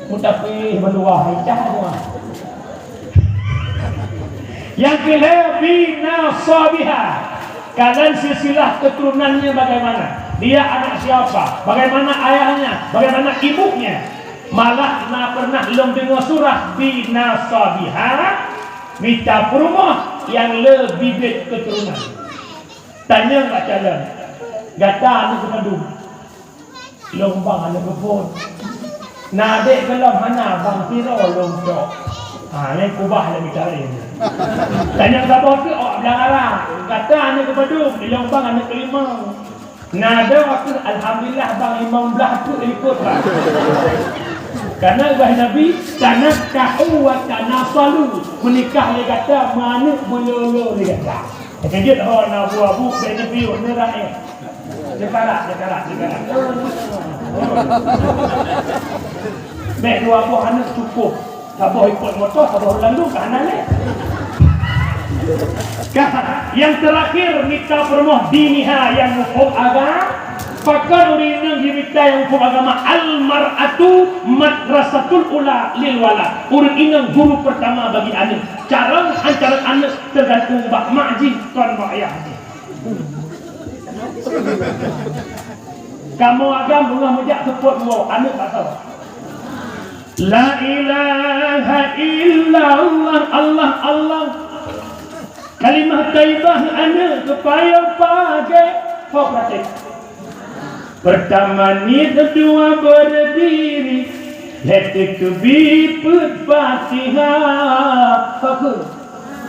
Mutapéh meuluwah, icah dua. Nyang keulhée, bi nasabiha. Kalon silsilah keturunannya bagaimana? Dia anak siapa? Bagaimana ayahnya? Bagaimana ibunya? Malah na pernah lôn deungoe surah bi nasabiha, mita peurumoh nyang le bibet keuturonan. Tanyong bak calon, "Gata aneuk keupadum?" "Lôn bang aneuk keuphon." "Na adék gohlom?" "Hana, bang sidroe lôn cok." Ha, nyan kubah lé mita laén. Tanyong saboh teuk awak blang arah, "Gata aneuk keupadum?" "Lôn bang aneuk keulimong." "Na droe kheueh?" "Alhamdulillah bang, limong blaih teuk likot bang." Karena ubah Nabi, "Tanakahu wa tanasalu." Meunikah lé gata, meuaneuk beulolo lé gata. Keujeuet ho na abu-abu, bék neupiôh, neuraéh. Jeukarat, jeukarat, jeukarat. Bék dua boh aneuk cukup. Saboh ikot moto, saboh lalu ka hana lé. Ka, yang terakhir, mita peurumoh diniha, nyang muphom agama. Pakon ureuëng inong jimita nyang muphom agama? Al mar'atu madrasatul ula lil walad. Ureuëng inong guru pertama bagi aneuk. Carông han carông aneuk teugantung bak mak jih, kon bak ayah jih. Kamoe agam beungoh meujak seupôt woe, aneuk bak soe? La ilaha illallah, Allah, Allah. Kalimah thaibah aneuk geupayông pakai. Ho praktek. Pertama niet, dua berdiri, lhèe teukeubit peuet Fatihah. Ho keuh?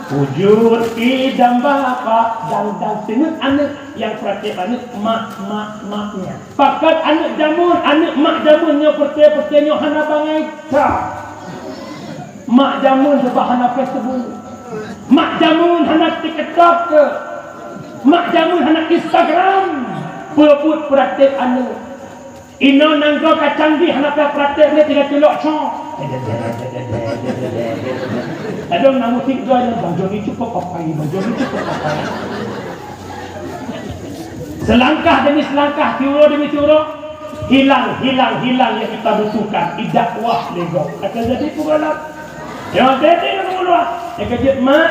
Wujud idam bapak dan, dan teungeut aneuk nyang praktek aneuk mak, mak, maknya. Pakat aneuk jameun, aneuk mak jameun nyoe peureté-peureté nyoe hana bangai that. Mak jameun seubab hana Facebook. Mak jameun hana TikTok keu? Mak jameun hana Instagram? Peue buet peuratéb aneuk. Inoe nanggroe ka canggih hana payah peuratéb lé tinggai culok cok. Kadang na musik dua nyan, Bang Joni cukup papai, Bang Joni cukup papai. Seulangkah demi seulangkah, tiuroe demi tiuroe, hilang, hilang, hilang nyang kita butuhkan. Idak wah lé gob. Akan jadi peuralatan. Nyang jadi peuralatan. Nyang keujeuet mak,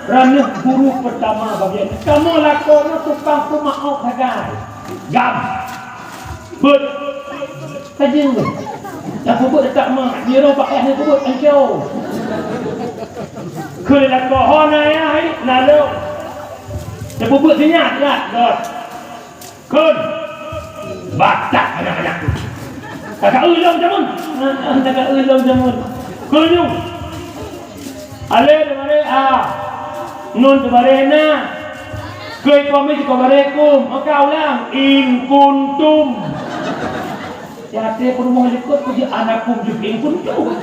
ranuh guru peutama bagian. Kamoe lakoe nyoe tukang peumaoh sagai. Gam. Beuet. Tajeng beuet. Tapeubuet tak mak. Nirong pakai ni peubuet ancau. Keu lakoe ho na ya hai, na lôn. Tapeubuet sinyak, sinyak, dot. Kon. Batak anak-anak tu. Kakak ulông jamun. Kakak ulông jamun. Kon nyung. Alé teubare a. Nun teubare na. Keu komi teubare kum. Maka ulang. In kuntum. Di até peurumoh likot peujeuet anak kum jeuet in kuntum.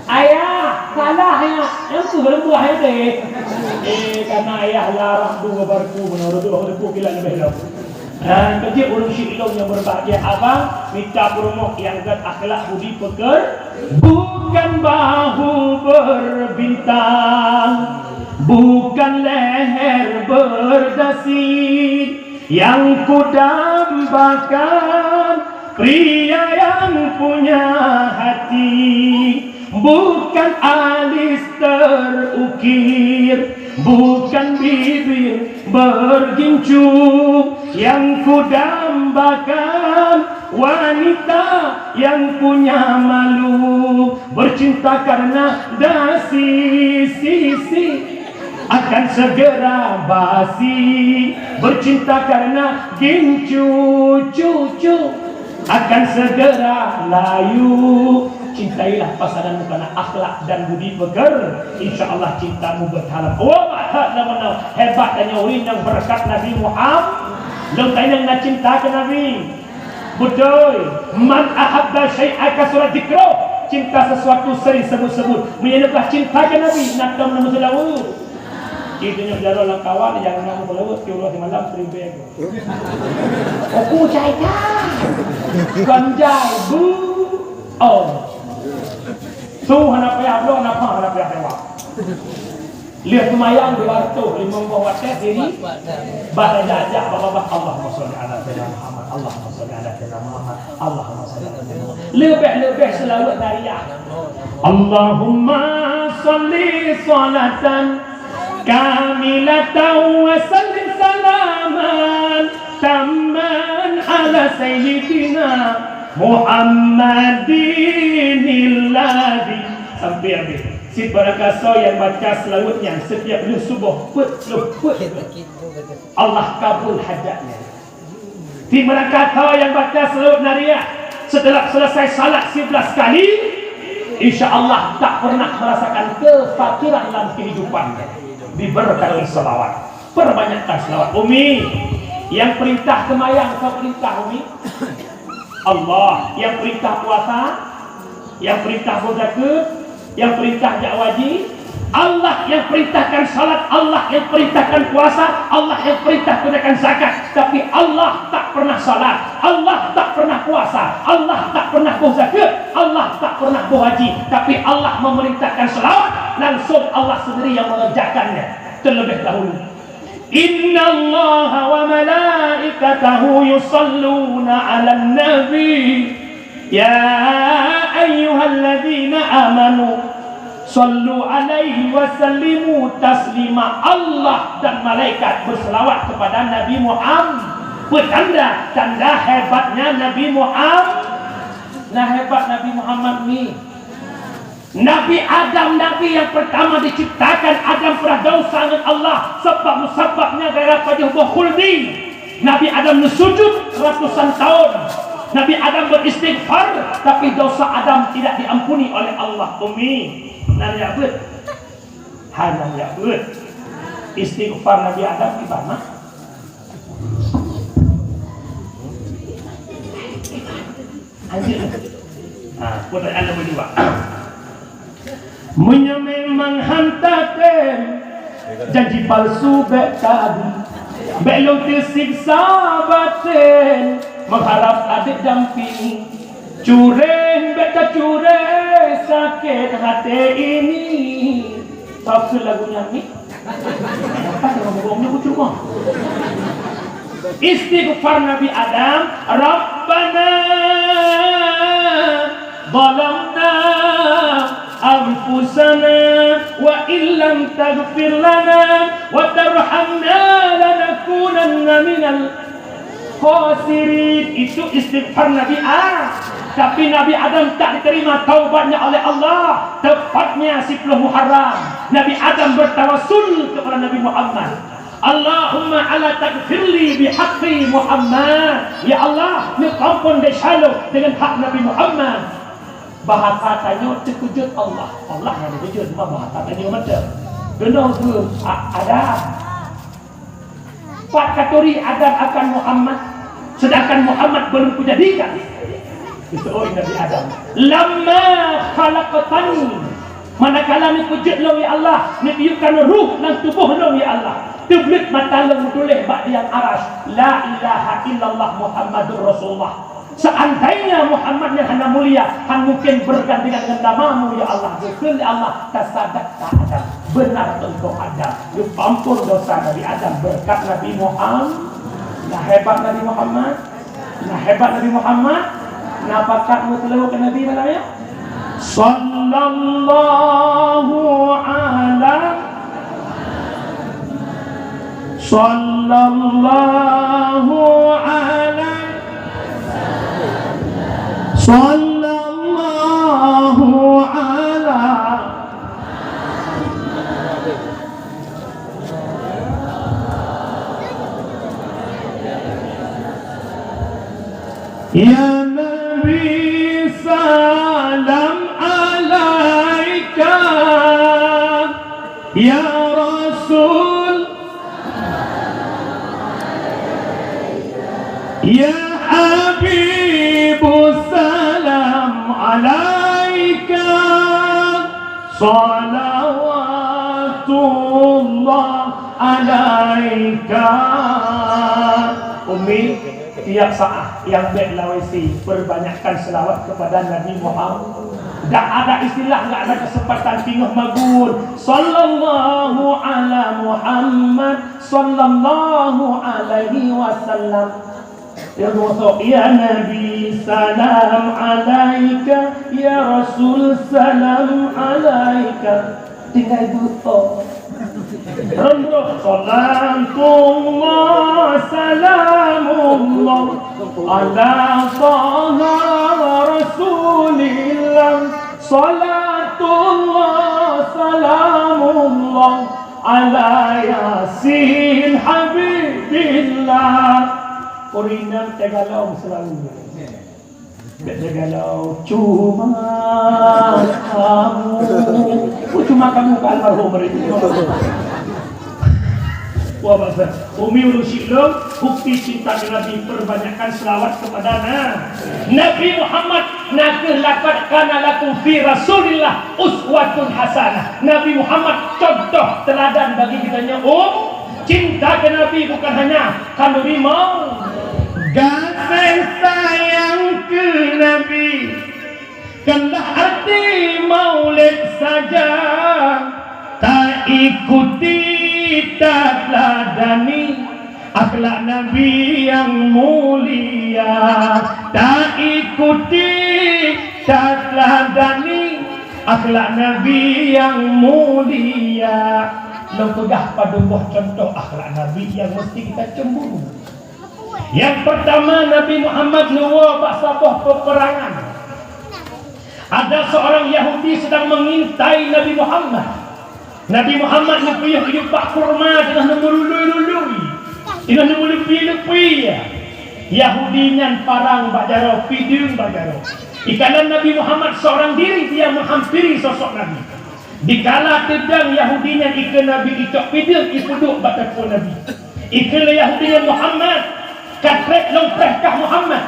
Ayah, salah ya. Yang tu berembuah ya deh. Eh, karena ayah larang dua barku menurut dua barku kila lebih lom. Dan kecil ureuëng syik lôn nyang berbahagia abang, mita peurumoh nyang gét akhlak budi peker, bukan bahu berbintang, bukan leher berdasi, yang kudambakan pria yang punya hati, bukan alis terukir, bukan bibir bergincu, yang kudambakan wanita yang punya malu, bercinta karena dasi, si, si, akan segera basi, bercinta karena gincu, cu, cu, akan segera layu. Cintailah pasanganmu karena akhlak dan budi peker. Insya Allah cintamu bertalam. Oh, hebat namanya. Hebat dan nyoe nyang berkat Nabi Muhammad. Lôn tanyong na cinta ke Nabi. Beutôi. Man ahabba syai'a kasura dzikruh. Cinta sesuatu sering sebut-sebut. Meunyoe cinta ke Nabi, na tom nama selawat. Itu nyok jaroe lam kawan nyang na selawat, tiuroe di malam seribu. Aku jai kan. Kon jai bu. Oh. Su hana payah bloe, napa hana payah lewat. Lheueh seumayang dua ratus limong boh watèe diri, bah raja-raja, bah, bah, bah, Allahumma sholli ala sayyidina Muhammad, Allahumma sholli ala sayyidina Muhammad, Allahumma sholli ala sayyidina Muhammad. Leubeh-leubeh seulaweuet nariah. Allahumma sholli sholatan kamilatan wa sallim salaman tamman ala sayyidina Muhammadin alladzi. Sampai habis. Sibarang kasoe nyang baca seulaweuet nyan setiap lheueh suboh, peuet lheueh peuet. Allah kabul hajat nyan. Di mana kata yang baca seluruh nariah setelah selesai salat sebelas kali, insya Allah tak pernah merasakan kefakiran dalam kehidupan. Diberkati selawat. Perbanyakkan selawat. Umi, yang perintah semayang, siapa perintah, Umi? Allah. Yang perintah puasa, yang perintah berzakat, yang perintah jak haji, Allah yang perintahkan salat, Allah yang perintahkan puasa, Allah yang perintah tunaikan zakat. Tapi Allah tak pernah salat, Allah tak pernah puasa, Allah tak pernah boh zakat, Allah tak pernah boh haji. Tapi Allah memerintahkan selawat, langsung Allah sendiri yang mengerjakannya terlebih dahulu. Innallaha wa malaikatahu yusalluna 'alan nabi. Ya ayyuhalladzina amanu sallu 'alaihi wa sallimu taslima. Allah dan malaikat berselawat kepada Nabi Muhammad. Petanda, tanda hebatnya Nabi Muhammad. Nah, hebat Nabi Muhammad ni. Nabi Adam, nabi yang pertama diciptakan, Adam pernah dosa dengan Allah, sebab musababnya gara-gara pajoh boh khuldi. Nabi Adam neusujud ratusan tahun. Nabi Adam beristighfar, tapi dosa Adam tidak diampuni oleh Allah. Umi, na jak beuet? Hana jak beuet. Istighfar Nabi Adam di mana? Lanjut. Ha, pertanyaan nombor dua. Meunyoe memang hanta tem Janji palsu bèk tabi, bèk lôn teusiksa baten, meuharab adoe dampéng. Cureng bèk tacureng, sakét haté ini. Pakon lagu nyan ni? Apa dalam bohong ni, ucuk mah. Istighfar Nabi Adam, "Rabbana zalamna anfusana wa illam taghfir lana wa tarhamna lanakunanna minal khasirin." Itu istighfar Nabi Adam. Tapi Nabi Adam tak diterima taubatnya oleh Allah. Tepatnya siplôh Muharram, Nabi Adam bertawassul kepada Nabi Muhammad. Allahumma ala taghfirli bihaqqi Muhammad. Ya Allah, neupeuampôn desya lôn deungon hak Nabi Muhammad. Bahasa tanyoe teukeujot Allah. Allah nyang teukeujot, bah-, bahasa tanyoe mantong. Keunoe geuh, a-, Adam. Pat katuri Adam akan Muhammad, sedangkan Muhammad belum kujadikan. Itu, oh, Nabi Adam. Lamma khalaqtani. Manakala neupeujeuet lôn, ya Allah, neutiupkan ruh lam tuboh lôn, ya Allah, teubleuet mata lôn meutuléh bak di Arasy, "La ilaha illallah Muhammadur Rasulullah." Seandainya Muhammad nyan hana mulia, han mungkin bergandengan dengan namamu, ya Allah. Geukheun lé Allah, "Tasadaqta Adam." Benar engkau Adam. Geupeuampôn dosa Nabi Adam berkat Nabi Muhammad. Nah, hebat Nabi Muhammad. Nah, hebat Nabi Muhammad. Nah, pakat meuseulaweuet keu Nabi malam nyoe. Sallallahu ala, sallallahu ala, sallallahu ala. Ya Nabi, salam alaika. Ya Rasul, ya Habibu, salam alaika. Salawatullah alaika. Umi, tiap saat nyang bèk lawesi, perbanyakkan selawat kepada Nabi Muhammad. Dak ada istilah, dak ada kesempatan teungoh magun. Sallallahu ala Muhammad, sallallahu alaihi wasallam. Ya Rasul, ya Nabi, salam alaika. Ya Rasul, salam alaika. Tinggai beutoe. Rondok. Salatullah, salamullah, ala Taha Rasulillah. Salatullah, salamullah, ala Yasin Habibillah. Ureueng inong teugalong selalu. Bèk teugalong, cuma kamu. Oh, cuma kamu ka almarhum hari ini. Wah, bahasa. Umi, ureueng syik lôn, bukti cinta keu Nabi, perbanyakkan selawat kepada Na-, Nabi Muhammad. Na kheueh laqad kana lakum fi Rasulillah uswatun hasanah. Nabi Muhammad contoh teladan bagi geutanyoe, um, cinta keu Nabi bukan hanya khanuri mau. Gaséh sayang keu Nabi, bukanlah arti maulid saja. Taikuti, tateladani akhlak Nabi nyang mulia. Taikuti, tateladani akhlak Nabi nyang mulia. Lôn peugah padum boh contoh akhlak Nabi nyang meusti kita cemburu. Nyang peurtama, Nabi Muhammad neuwoe bak saboh peuperangan. Ada seorang Yahudi sedang mengintai Nabi Muhammad. Nabi Muhammad neupiôh ié bak kurma, teungoh neumeulului-lului, teungoh neumeulupie-lupie. Yahudi nyan parang bak jaroe, pideung bak jaroe. Ikalon Nabi Muhammad seorang diri dia menghampiri sosok Nabi. Dikala teudong Yahudi nyan ikeue Nabi, icok pideung, ipeuduek bak takue Nabi. Ikeue lé Yahudi nyan, "Muhammad, ka trép lôn preh kah Muhammad?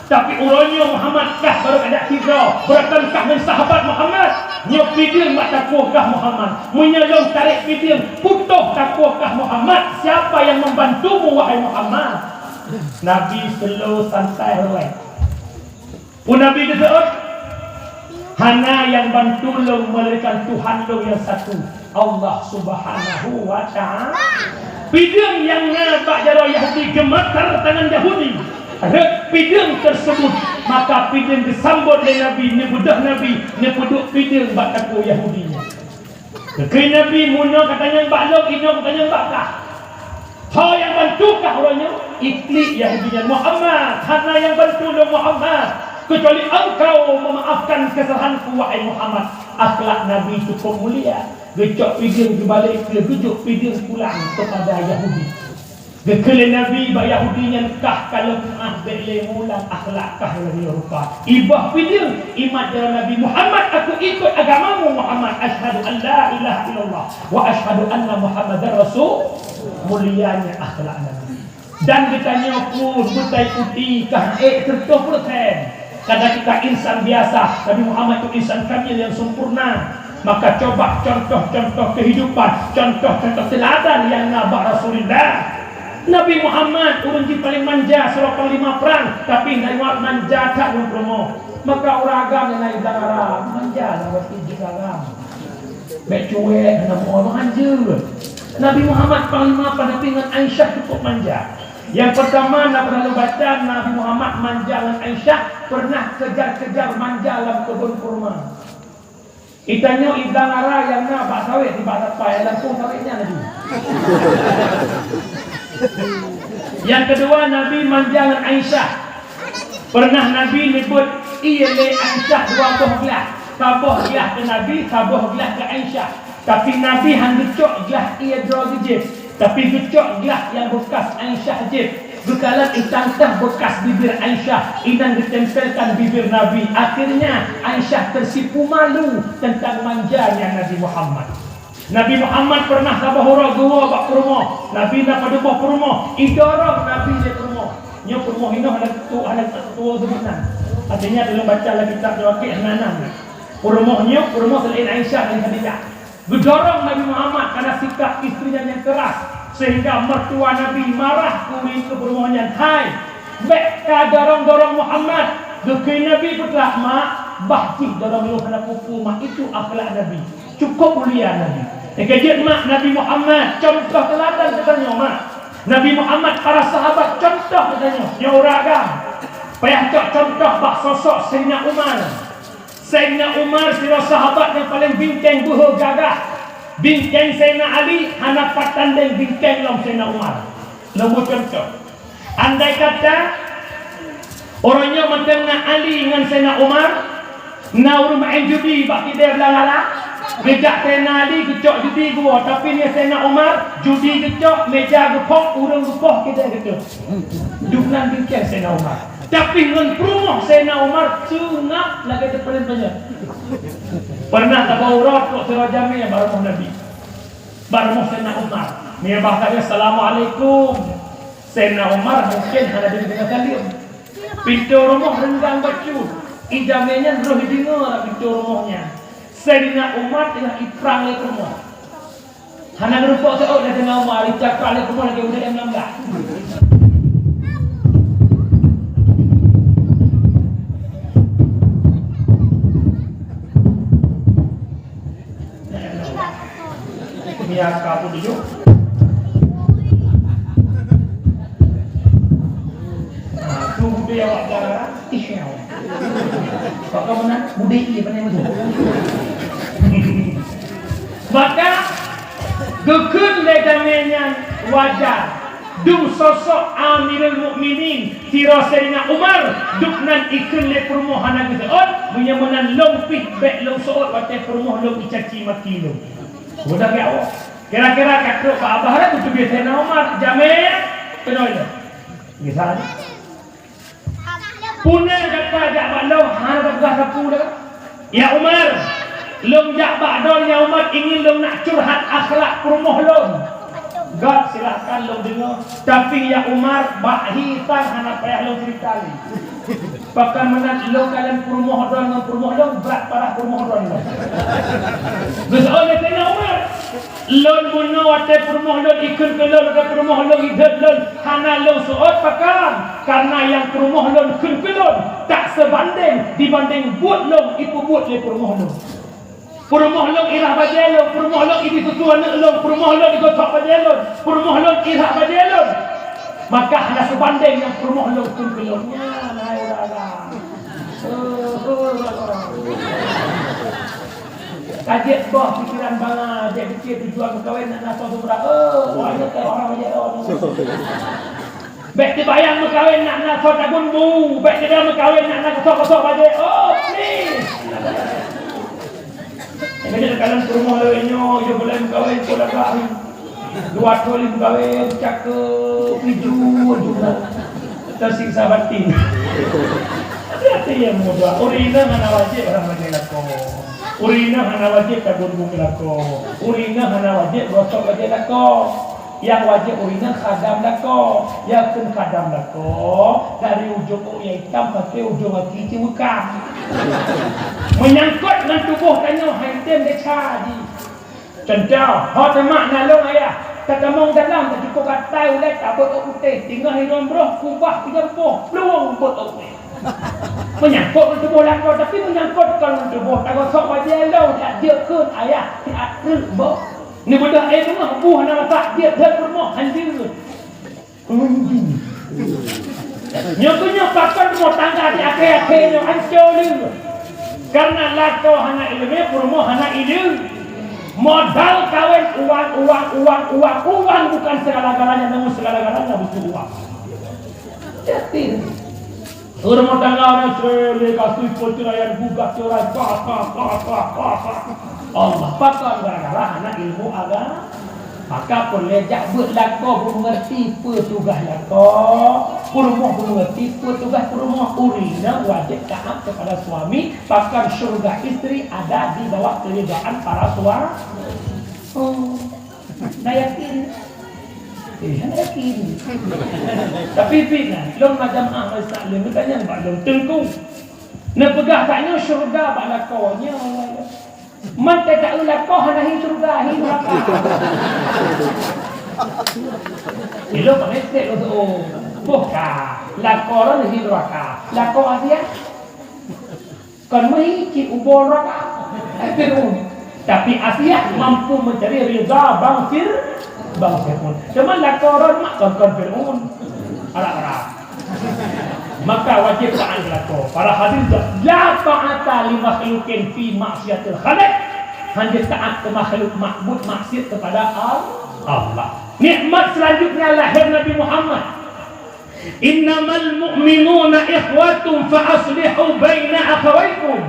Tapi uroe nyoe Muhammad kah barô kajak sidroe, beureukan kah ngon sahabat Muhammad?" Nyoe pi Pideueng bak takue kah Muhammad. Meunyoe lôn tarek pideueng, putôh takue kah Muhammad. Siapa yang membantumu, wahai Muhammad? Nabi slow, santai, relax. Peue Nabi geuseuôt? Hana nyang bantu lôn melainkan Tuhan lôn nyang satu, Allah Subhanahu wa Ta'ala. Pideueng nyang na bak jaroe Yahudi geumatar tangan Yahudi. Rhot pideueng tersebut, maka pideueng geusambot lé Nabi, neubeudôh Nabi, neupeuduek pideueng bak takue Yahudi nyan. Geukheun Nabi, "Meunyoe ka tanyong bak lôn, inoe ka tanyong bak kah. Ho nyang bantu kah uroe nyoe?" Iklik Yahudi nyan, "Muhammad, hana nyang bantu lôn Muhammad, keucuali engkau memaafkan kesalahanku, wahai Muhammad." Akhlak Nabi cukup mulia. Geucok pideueng geubalek keu, geujok pideueng pulang keupada Yahudi. Geukheun lé Nabi bak Yahudi nyan, "Kah ka lôn meu'ah, bèk lé meuulang akhlak kah nyang rupa." Iboh pideueng, imat jaroe Nabi, "Muhammad, aku ikut agamamu, Muhammad. Asyhadu an la ilaha illallah wa asyhadu anna Muhammadar Rasul." Mulianya akhlak Nabi. Dan geutanyoe pun beutaikuti kah ék seureutôh peureusén. Karena kita insan biasa, Nabi Muhammad itu insan kamil yang sempurna. Maka coba contoh-contoh kehidupan, contoh-contoh teladan yang na bak Rasulullah. Nabi Muhammad ureueng jih paling manja sidroe panglima prang, tapi hana manja that ngon peurumoh. Maka ureueng agam nyang na di blang ara, manja lah roti jih agam. Bèk cuek, hana meu'oh, manja. Nabi Muhammad panglima prang, tapi ngon Aisyah cukup manja. Yang pertama, na pernah lôn baca, Nabi Muhammad manja ngon Aisyah, pernah kejar-kejar manja lam keubon kurma. Geutanyoe i blang ara nyang na bak sawét, nibak sapai, lam pong sawét nyan laju. Yang kedua, Nabi manja ngon Aisyah. Pernah Nabi neubeuet ié lé Aisyah dua boh glah. Saboh glah keu Nabi, saboh glah keu Aisyah. Tapi Nabi han geucok glah ié droe geuh jieb, tapi geucok glah nyang bekas Aisyah jieb. Geukalon i tangkah bekas bibir Aisyah, inan geutempelkan bibir Nabi. Akhirnya, Aisyah tersipu malu tentang manjanya Nabi Muhammad. Nabi Muhammad pernah saboh uroe geuwoe bak peurumoh. Nabi na padub boh peurumoh, idorong Nabi lé peurumoh. Nyoe peurumoh inoe hana teutu-, hana teutuwo seubeuna. Artinya, dalam baca lam kitab nyoe, hana na. Peurumoh nyoe, peurumoh selain Aisyah dan Khadijah. Geudorong Nabi Muhammad karena sikap istrinya yang keras, sehingga mertua Nabi marah keu ureueng keu peurumoh nyan, "Hai, bèk ka dorong-dorong Muhammad!" Geukheun Nabi, "Peue teuma, Mak? Bah jih dorong lôn hana peue-peue, Mak." Itu akhlak Nabi. Cukup mulia Nabi. Teukeujot mak Nabi Muhammad, contoh teuladan geutanyoe, mak. Nabi Muhammad, para sahabat, contoh geutanyoe, nyoe ureueng agam. Payah cok contoh bak sosok Saidina Umar. Saidina Umar sidroe sahabat nyang paleng bingkeng beuhe gagah. Bingkeng Saidina Ali hana pat tandeng bingkeng lom Saidina Umar. Lôn bri contoh. Andai kata, uroe nyoe mantong na Ali ngon Saidina Umar, na ureueng maén judi bak kidée blang ara, geujak Saidina Ali geucok judi geuwoe, tapi nyan Saidina Umar, judi geucok, meja geuphok, ureueng geupoh, kidée geucok. Duek nan bingkeng Saidina Umar. Tapi ngon peurumoh Saidina Umar, seungab lagée teupeuleueng panyöt. Pernah saboh uroe trok sidroe jamé bak rumoh Nabi. Bak rumoh Saidina Umar. Meunyoe bahasa nyoe, "Assalamualaikum." Saidina Umar mungken hana deungoe saleuem. Pintoe rumoh reunggang bacut. Ijamé nyan rôh jideungoe lam pintoe rumoh nyan. Saidina Umar teungoh iprang lé peurumoh. Hana geurumpok seuôt lé Saidina Umar, icaprang lé peurumoh lagée udeb M enam belas. Ni aka pun tujuh. Nah, tu budaya awak dah. Ih, ya. Pakon meunan, budaya iya pandai betul. Maka, geukheun lé jamé nyan wajar. Dum sosok Amirul Mukminin, sidroe Saidina Umar, duek nan ikheun lé peurumoh hana geuseuôt, meunyoe meunan lôn pih bèk lôn seuôt watée peurumoh lôn icaci maki lôn. Mudah gak awak. Kira-kira ka trok bak babah dah geuteubiet Saidina Umar, jamé keunoe lôn. Misalnya, Peue na gata jak bak lôn hana tapeugah sapeue lé? Ya Umar, lôn jak bak droeneuh ya Umar ingin lôn nak curhat akhlak peurumoh lôn. Gét, silahkan lôn deungoe. Tapi ya Umar, bak hi tan hana payah lôn cerita lé. Pakon meunan lôn kalon peurumoh droe ngon peurumoh lôn brat parah peurumoh droe lôn. Geuseuôt lé Saidina Umar. Lôn bunoe watée peurumoh lôn ikheun keu lôn, watée peurumoh lôn idhôt lôn, hana lôn seuôt pakon. Karena nyang peurumoh lôn kheun keu lôn tak seubandéng dibandéng buet lôn ipeubuet lé peurumoh lôn. Peurumoh lôn irah bajée lôn, peurumoh lôn idi susu aneuëk lôn, peurumoh lôn igosok bajée lôn, peurumoh lôn irah bajée lôn. Maka hana seubandéng nyang peurumoh lôn kheun keu lôn. Nyan hai ureuëng agam. Ka jeuet boh pikiran banga, jeuet piké tujuan meukawen nak na soe seubra. Oh, wah, nyoe teuh orang bajée lôn. Bék teubayang meukawen nak na soe tagun bu, bék teubayang meukawen nak na gosok-gosok bajée. Oh, please. Nyang ka jeuet kalon peurumoh lawét nyoe, jeuet beulai meukawen, keu lagak ni. Dua thôn lheueh meukawen, cakep, iju, juga. Tersiksa batin. Hati-hati ya muda. Ureuëng inong hana wajéb ureuëng bajée lakoe. Ureuëng inong hana wajéb tagun bu lakoe. Ureuëng inong hana wajéb gosok bajée lakoe. Nyang wajéb ureuëng inong khadam lakoe. Nyang kheun khadam lakoe, dari ujong ôk nyang itam sampai ujong gaki cit meukam. Meunyangkot ngon tuboh tanyoe, hai tem desya jih. Contoh, ho teumak naleueng ayah, tatamong dalam, tacukôp gatai ulée, tabeuet ôk putéh, teungoh inong broh, kubah tiga ploh, plueng beuet ôk putéh. Meunyangkot ngon tuboh lakoe, tapi meunyangkot kon ngon tuboh, tagosok bajée lôn, jak jeuet kheun ayah, siat treuk boh. Neubeudôh, eh, beungoh buh hana masak, jeuet deuek peurumoh, hanjeuet. Anjing. Nyoe keuh nyoe pakon rumoh tangga di akhé-akhé nyoe ancô lé. Karena lakoe hana ileumé, peurumoh hana ileumé. Modal kawén uang, uang, uang, uang, uang bukan segala-galanya, namun segala-galanya butuh uang. Yakin. Rumah tangga orang cerai, kasih perceraian, gugat cerai, bah, bah, bah, bah, bah, bah. Allah pakon gara-gara hana ilmu agama. Maka peureulée jak beuet lakoe beumeungeurti peue tugaih lakoe, peurumoh beumeungeurti peue tugaih peurumoh. Ureuëng inong wajéb taat kepada suami, bahkan syurga istri ada di bawah keridaan para suami. Oh, na yakin? Eh, na yakin. Tapi pih na, lôn macam ah, masa lôn tanya bak lôn teungku. Neupeugah tanyoe syurga bak lakoe nyoe. Man teuka lakoe hana hi syurga, hi neuraka. Ilok pamesek lôn, oh, boh ka. Lakoe lôn hi neuraka. Lakoe Asiah. Kon meuhi cit ubol neuraka. Fir'aun. Tapi Asiah mampu mencari ridha Bang Fir-, Bang Fir'aun. Cuma lakoe lôn mak kon, kon Fir'aun. Arak-arak. Maka wajib taat keu lakoe. Para hadirin, la ta'ata li makhluqin fi ma'siyatil khaliq. Hana taat keu makhluk, makbud maksiat kepada Al-, Allah. Nikmat selanjutnya lahir Nabi Muhammad. Innamal mu'minuna ikhwatun fa aslihu baina akhawaikum.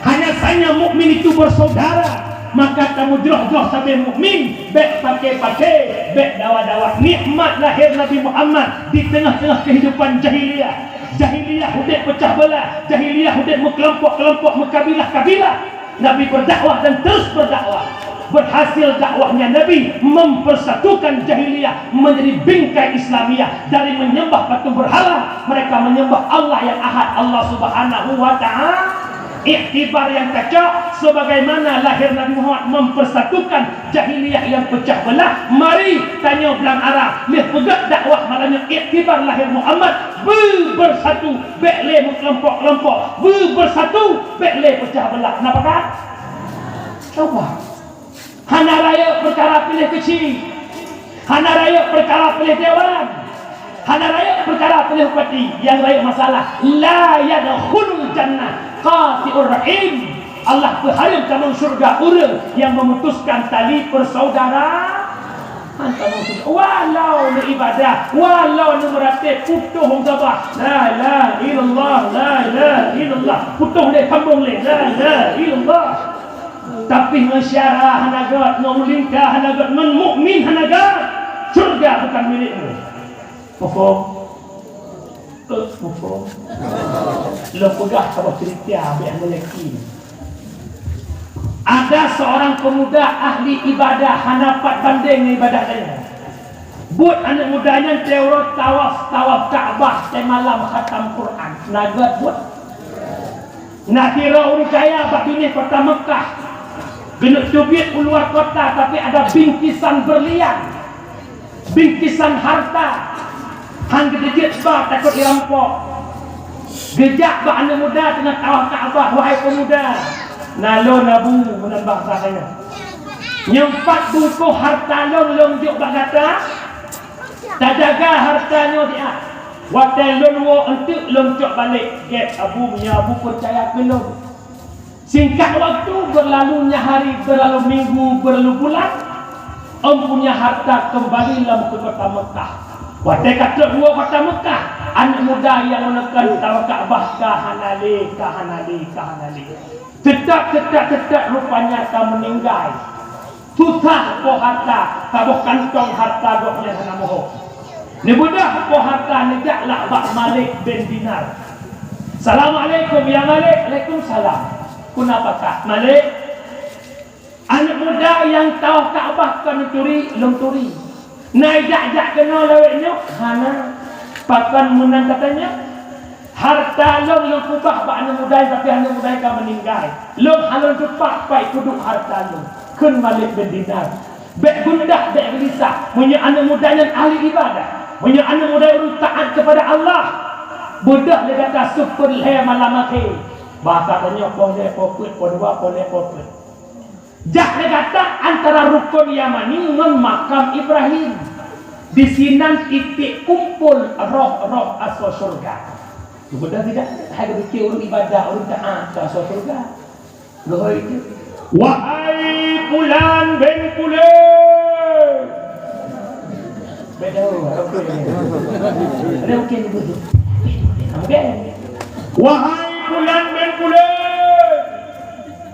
Hanya saja mukmin itu bersaudara, maka kamu jroh-jroh sabe mukmin, bék pakai-pakai, bék dawa-dawa. Nikmat lahir Nabi Muhammad di tengah-tengah kehidupan jahiliyah. Jahiliyah udép pecah belah, jahiliyah udép meukelompok-kelompok, meukabilah-kabilah. Nabi berdakwah dan terus berdakwah. Berhasil dakwahnya Nabi mempersatukan jahiliyah menjadi bingkai Islamiyah. Dari menyembah patung berhala, mereka menyembah Allah yang Ahad, Allah Subhanahu wa Ta'ala. Iktibar nyang cocok, sebagaimana lahir Nabi Muhammad mempersatukan jahiliyah nyang pecah belah. Mari tanyoe blang arah, lheueh peugét dakwah malam nyoe, iktibar lahir Muhammad, beubersatu, bék lé meukelompok-kelompok, beubersatu, bék lé pecah belah. Napa kan? Coba. Hana rayeuk peukara piléh keuchik. Hana rayeuk peukara piléh dewan. Hana rayeuk peukara piléh bupati. Nyang rayeuk masalah, la yadkhulul jannah qati'ur rahim. Allah peuhareuem tamong syeuruga ureuëng nyang memutuskan tali persaudaraan. Tamong syeuruga. Walau neuibadah, walau neumeuratéb, putôh lam sabah. La ilaha illallah, la ilaha illallah. Putôh lé, sambông lé. La ilaha illallah. Tapi ngon syara hana gét, ngon lingka hana gét, ngon mukmin hana gét, syeuruga bukan milék ulôn. Muphom? Eh, muphom? Lôn peugah saboh cerita, bék hana yakin. Ada seorang pemuda ahli ibadah, hana pat bandéng ngon ibadah tanyoe. Buet aneuk muda nyan tiep uroe tawaf, tawaf Ka'bah, tiep malam khatam Quran. Na gét buet. Na sidroe ureueng kaya bak binéh kota Meukah. Geuneuk teubiet u luwa kota, tapi ada bingkisan berlian. Bingkisan harta. Han geuteujeuet ba, takot jirampok. Geujak bak aneuk muda teungoh tawaf Ka'bah, "Wahai peumuda, na lôn Abu," meunan bahasa tanyoe. "Nyoe pat bungkôh harta lôn, lôn jok bak gata. Tajaga harta nyoe siat. Watée lôn woe eunteuk lôn cok balek." "Gét Abu, meunyoe Abu peucaya keu lôn." Singkat waktu berlalunya hari, berlalu minggu, berlalu bulan, empunya harta kembali lam ke kota Mekah. Watée ka trok woe kota Mekah, aneuk muda nyang meuneukan tawaf Ka'bah ka hana lé, ka hana lé, ka hana lé. Teutap, teutap, teutap rupanya ka meuninggai. Susah po harta, saboh kantong harta gobnyan hana meuho. Neubeudôh po harta, neujak lah bak Malik bin Dinar. "Assalamualaikum, ya Malik." "Waalaikumsalam." "Kenapa, Kak Malik?" "Aneuk muda nyang tawaf Ka'bah ka neuturi, lôn turi. Na jak-jak keunoe lawét nyoe?" "Hana." "Pakon meunan?" katanya. "Harta lôn, lôn keubah bak aneuk muda, tapi aneuk muda ka meuninggai. Lôn hana lôn teupat pat kuduek harta lôn." Kheun Malik bin Dinar, "Bék gundah, bék geulisah. Meunyoe aneuk muda nyan ahli ibadah, meunyoe aneuk muda ureueng taat kepada Allah, beudôh lé gata seupeulhèe malam akhé." Bahasa tanyoe, poh lhèe, poh peuet, poh dua, poh lhèe, poh peuet. Jak lé gata antara Rukun Yamani ngon makam Ibrahim. Disinan titik kumpul roh-roh asoe syeuruga. Beudôh tidak? Hai geupike ureueng ibadah, ureueng taat keu asoe syeuruga. Geuhôi jih, "Wahai Pulan bin Pulan." Beudôh, ada mungkin. Ada mungkin ibu tu. Mungkin. "Wahai Pulan bin Pulan."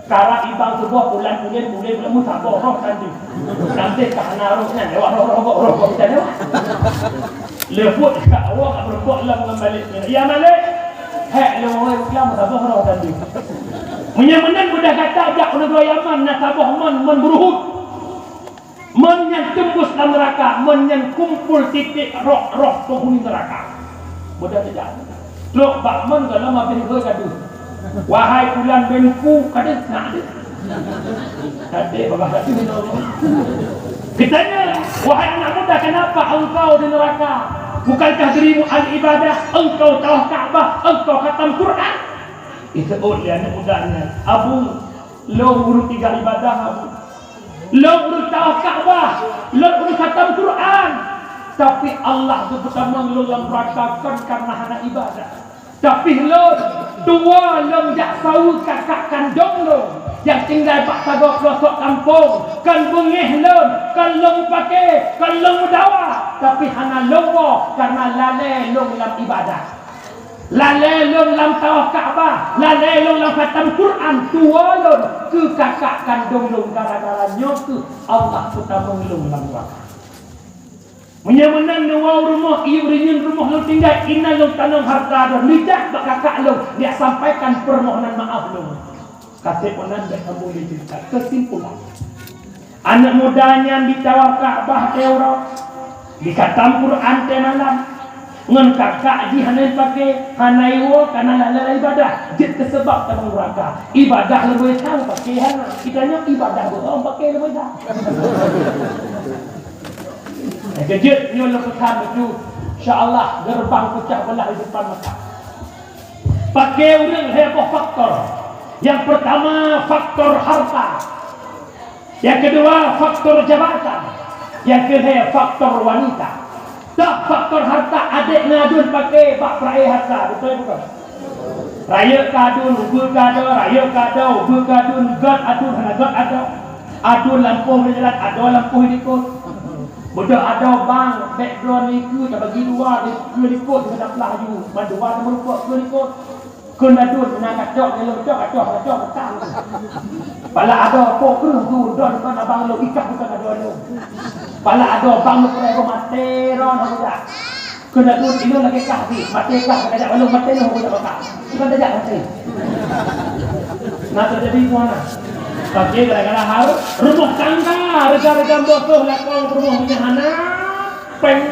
Karab ibang tuboh Pulan, Pulan, Pulan, Pulan, meusaboh roh tadi. Nanti ka hana roh nyan, lewat roh, roh, roh, roh, roh, roh, lewat. Leubuet ka awak ka beureumpok lom ngon Malik. "Ya Malik, hék lôn wahai Islam saboh roh tadi." Meunyoe meunan beudôh gata jak u nanggroe Yaman, na saboh mon, mon beuruhot. Mon nyan teumbus lam neuraka, mon nyan kumpul titik roh-roh penghuni neuraka. Beudôh teuh jak. Trok bak mon gohlom habéh geuh ka deuh. "Wahai Pulan bin Pu," ka deuh, na deuh. Tadi babah tadi minum. Ditanya, "Wahai anak muda, kenapa engkau di neraka? Bukankah dirimu ahli ibadah? Engkau tawaf Ka'bah, engkau khatam Quran." Disebut lé anak muda nyan, "Abu, lôn ureueng tinggai ibadah, Abu. Lôn ureueng tawaf Ka'bah, lôn ureueng khatam Quran. Tapi Allah geupeutamong lôn lam neuraka kon karena hana ibadah." Tapi lôn, tuwoe lôn jak saweue kakak kandong lôn nyang tinggai bak sagoe peulosok kampông, kon beungéh lôn, kon lôn meupaké, kon lôn meudawa, tapi hana lôn woe karena lalée lôn lam ibadah. Lalée lôn lam tawaf Ka'bah, lalée lôn lam khatam Quran, tuwoe lôn keu kakak kandong lôn, gara-gara nyoe kheueh Allah peutamong lôn lam neuraka. Meunyoe meunan neuwoe u rumoh, iyup rinyeun rumoh lôn tinggai, inan lôn tanong harta lôn, neujak bak kakak lôn, neujak sampaikan peumohonan maaf lôn. Ka trép meunan bék sambông lé ceurita. Keusimpulan, aneuk muda nyan jitawaf Ka'bah tiep uroe, jikhatam Quran tiep malam, ngon kakak jih hana jipaké, hana jiwoe, kana lalée ibadah, jeuet keu sabab tamong neuraka. Ibadah leubeh that paké hana, geutanyoe ibadah bohong paké leubeh that. Nyang keujeuet nyoe lôn peusan laju, insya Allah geureubang peucah beulah di depan mata. Paké ureueng lhée boh faktor. Nyang peurtama, faktor harta. Nyang keudua, faktor jabatan. Nyang keulhée, faktor wanita. Dah faktor harta, adék ngon aduen paké bak peuraye harta, beutôi bukon? Rayeuk keu aduen, ubeue keu adoe, rayeuk keu adoe, ubeue keu aduen, gét aduen, hana gét adoe. Aduen lampôh di jalan, adoe lampôh di likot. Beudôh adoe bang, bék droeneuh keue tabagi dua, dikeue likot, deungon taplah aju, mandua tameurukok keue likot. Kheun aduen, na kacok, nyang lôn cok, kacok, kacok, kacok. Pala adoe, po kreueh tu, droeneuh kon abang lôn, ikah bukon adoe lôn. Pala adoe, bang lôn peuraya maté droeneuh, hana jak. Kheun aduen, ilôn lagée kah pih, maté kah, ka jak lôn, maté lôn, hana jak kah. Bukan tajak maté. Na teujadi peue na. Paké gara-gara hareuem, rumoh tangga, reuga-reuga boh soh lakong rumoh nyan hana. Péng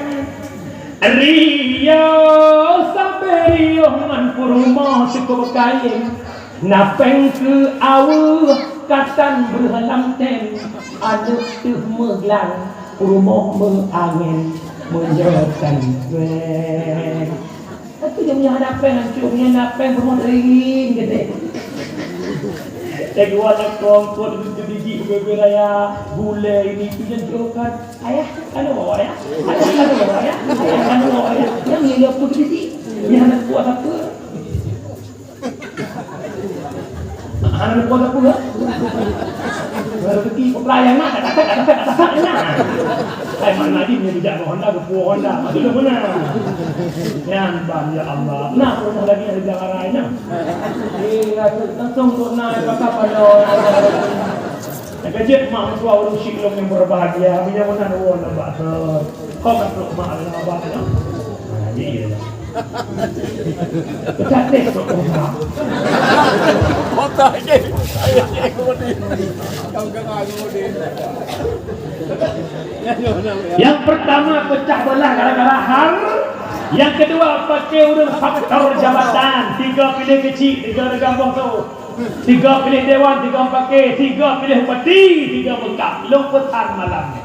riôh sabe riôh ngon peurumoh cukup kayém. Na péng keu aweueh katan breuh lam tem, aneuk teuh meuglang, peurumoh meuangén, meunyoe tan péng. Tapi dia punya hana péng hancur, dia hana péng peurumoh teuh iring geude. Teguan kongkot geudidik bebe raya, gulai ini tu yang jauhkan. Ayah, anu bawa ya? Ayah, anu bawa ya? Ayah, anu bawa ya? Yang nilai pun geudidik. Yang anak buah apa? Anak buah apa? Rezeki pelayan nak, tak tak tak tak tak nak. Hai mana lagi punya bijak Honda, ke puang Honda. Itu dah benar. Nyan ban ya Allah. Nah, rumah lagi ada jalan raya. Eh, langsung tu nak apa pada. Nyang keujeuet mak meutuah ureueng syik lôn nyang berbahagia, meunyoe meunan woe nibak thon. Kau ka trok mak lôn abang nyoe. Nah, iya. Peucatet kok kau mak. Otak je. Ayo, je, kemudian. Kau kena kemudian. Yang pertama pecah belah gara-gara har. Yang kedua pakai ureueng faktor jabatan. Tiga piléh keuchik, tiga regang bongso. Tiga piléh dewan, tiga pakai, tiga piléh bupati, tiga bengkak. Lôn pesan malam ni.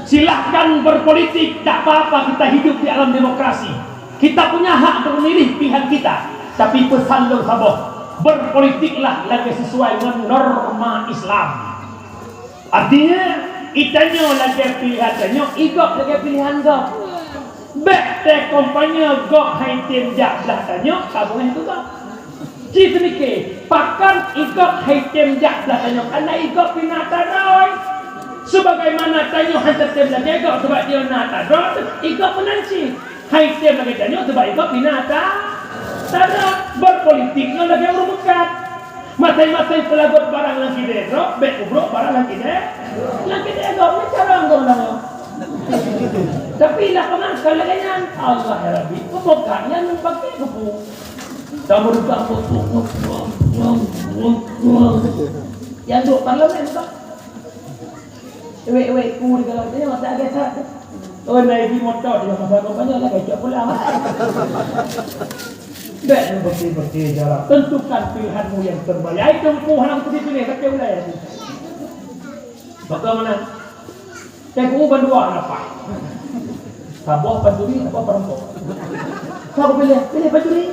Silahkan berpolitik, tak apa-apa, kita hidup di alam demokrasi. Kita punya hak untuk memilih pilihan kita. Tapi pesan lôn saboh, berpolitiklah lagèe sesuai dengan norma Islam. Artinya, itanyoe lagèe pilihan tanyoe, igop lagèe pilihan gop. Bèk teukompanye gop hai tem jak blah tanyoe, kamoe keu gop. Ji seumike, pakon igop hai tem jak blah tanyoe, kareuna igop pih na tadroe. Sebagaimana tanyoe han tatem lagèe gop, sabab jih na tadroe, igop meunan cit. Hai tem lagèe tanyoe, sabab igop pih na ta-, tadroe. Berpolitik nyoe lagèe ureueng meukat. Maséng-maséng peulagot barang lam kidée droe, bèk kubrok barang lam kidée, lam kidée droe. Ni cara anggong lam nyoe. Tapi lapangan kon lagèe nyan. Allah ya Rabbi, peubuka nyan meupaké kubu. Kamu buka. Yang duduk parlemen, Pak. Wék-wék ku di dalam sini masa agak sat. Oh, naik di motor dia masa kampanye lah kacau pulang. Bèk bersih-bersih jarak. Tentukan pilihanmu yang terbaik. Ai teungku hana bersih pilih kacau ulai. Bagaimana? Teungku bandua apa? Saboh pancuri, saboh perampok. Kau pilih, pilih pancuri.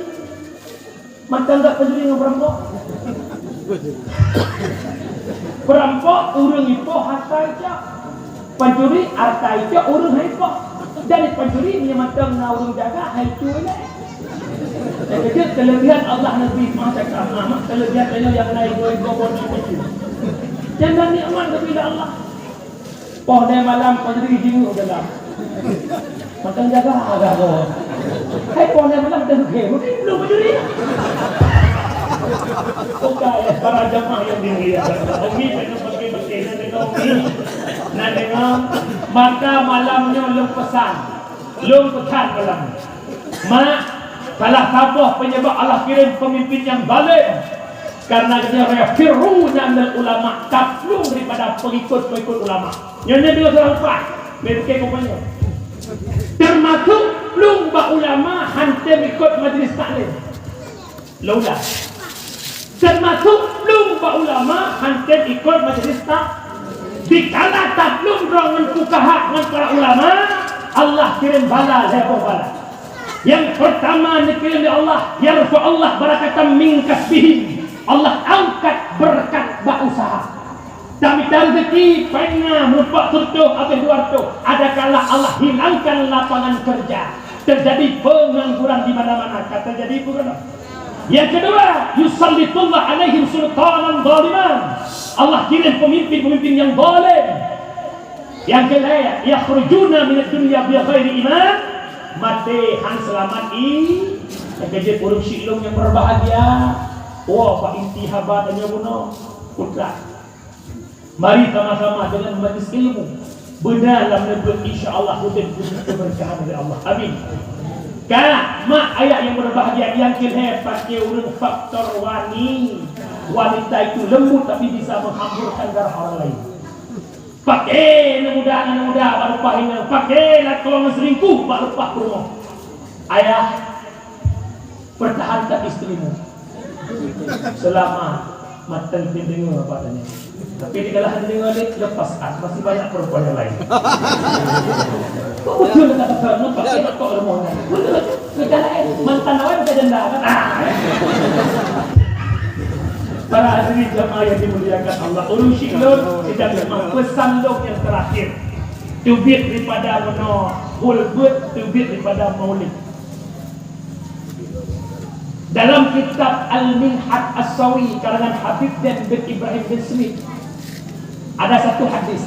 Mantong gak pancuri ngon perampok. Perampok ureueng ipoh harta icok. Pancuri harta icok ureueng han ipoh. Jadi pancuri meunyo mantong na ureueng jaga, hai cu ilèe. Nyang keujeuet kelebihan Allah Nabi Muhammad, kelebihan tanyoe nyang na igoe-igoe bon pancuri. Jangan nikmat daripada Allah. Poh lhèe malam pancuri jinguk dalam. Mantong jaga agak ko. Hai poh lhèe malam dah lukhe, mungkin belum pancuri. Oke, para jamaah yang dimuliakan Allah. Umi, jangan pakai-pakai, nak dengar, Umi. Nak dengar, maka malam nyoe lôn pesan. Lôn pesan malam nyoe. Mak, salah saboh penyebab Allah kirim pemimpin nyang zalim. Karena geutanyoe, "Firru minal ulama", taplueng daripada pengikut-pengikut ulama. Nyoe, nyoe dua salah upat. Meuke kompanya. Termasuk plueng bak ulama han tem ikot majlis taklim. Lôn ulang. Termasuk plueng bak ulama han tem ikot majlis tak. Dikala taplueng droe ngon fukaha ngon para ulama, Allah kirim bala lhèe boh bala. Yang pertama dikirim lé Allah, "Yarfa'ullah barakatan min kasbihim." Allah angkat berkat bak usaha. Tamita rezeki, pena meureumpok seureutôh, habéh dua reutôh. Adakala Allah hilangkan lapangan kerja, terjadi pengangguran di mana-mana. Ka terjadi peue? Yang kedua, "Yusallitullah alaihim sultanan zaliman." Allah kirim pemimpin-pemimpin yang zalim. Yang kelhèe, "Yakhrujuna minad dunya bi ghairi iman." Maté han seulamat i-, nyang keujeuet ureueng syik lôn nyang berbahagia. Wah, bak inti haba tanyoe bunoe. Putra. Mari sama-sama dengan majlis ilmu. Beuna lam neubeuet, insya Allah, udép keubeurkahan dari Allah. Amin. Ka, mak ayah yang berbahagia, yang kelhèe pakai ureueng faktor wani. Wanita itu lembut tapi bisa menghamburkan darah orang lain. Pakai aneuk muda Aneuk muda bak leupah inong, pakai lakoe ngon selingkuh bak leupah peurumoh. Ayah, pertahankan istrimu. Selama mantong pih deungoe apa tanya. Tapi dikala hana deungoe lé, lepas ah, masih banyak perempuan yang lain. Kok betul kata-kata, nampak dia tak kok lemah kan? Betul. Kita lain, mantan awak bukan janda kan? Ah. Para hadirin jamaah yang dimuliakan Allah, ureueng syiek lôn, kita terima pesan lôn yang terakhir. Teubiet daripada meunoe, hulbeuet teubiet daripada maulid. Dalam kitab Al-Minhaj As-Sawi karangan Habib Zain bin Ibrahim bin Smith, ada satu hadis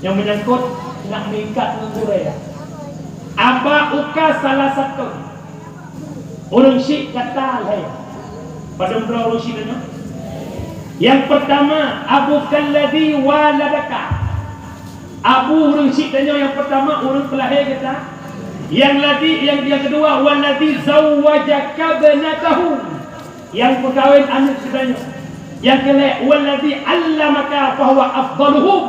yang menyangkut nak meuikat ngon gurée. Aba uka salah satu ureueng syiek gata lhée. Padum droe ureueng syiek nyoe? Yang pertama, abuka alladzi waladaka. Abu ureueng syiek tanyoe nyang peurtama ureueng peulahé gata. Nyang lagi, nyang, nyang keudua, walladzi zawwajaka ibnatahu, nyang peukawen aneuk geutanyoe. Nyang keulhée, walladzi 'allamaka fahuwa afdaluhum,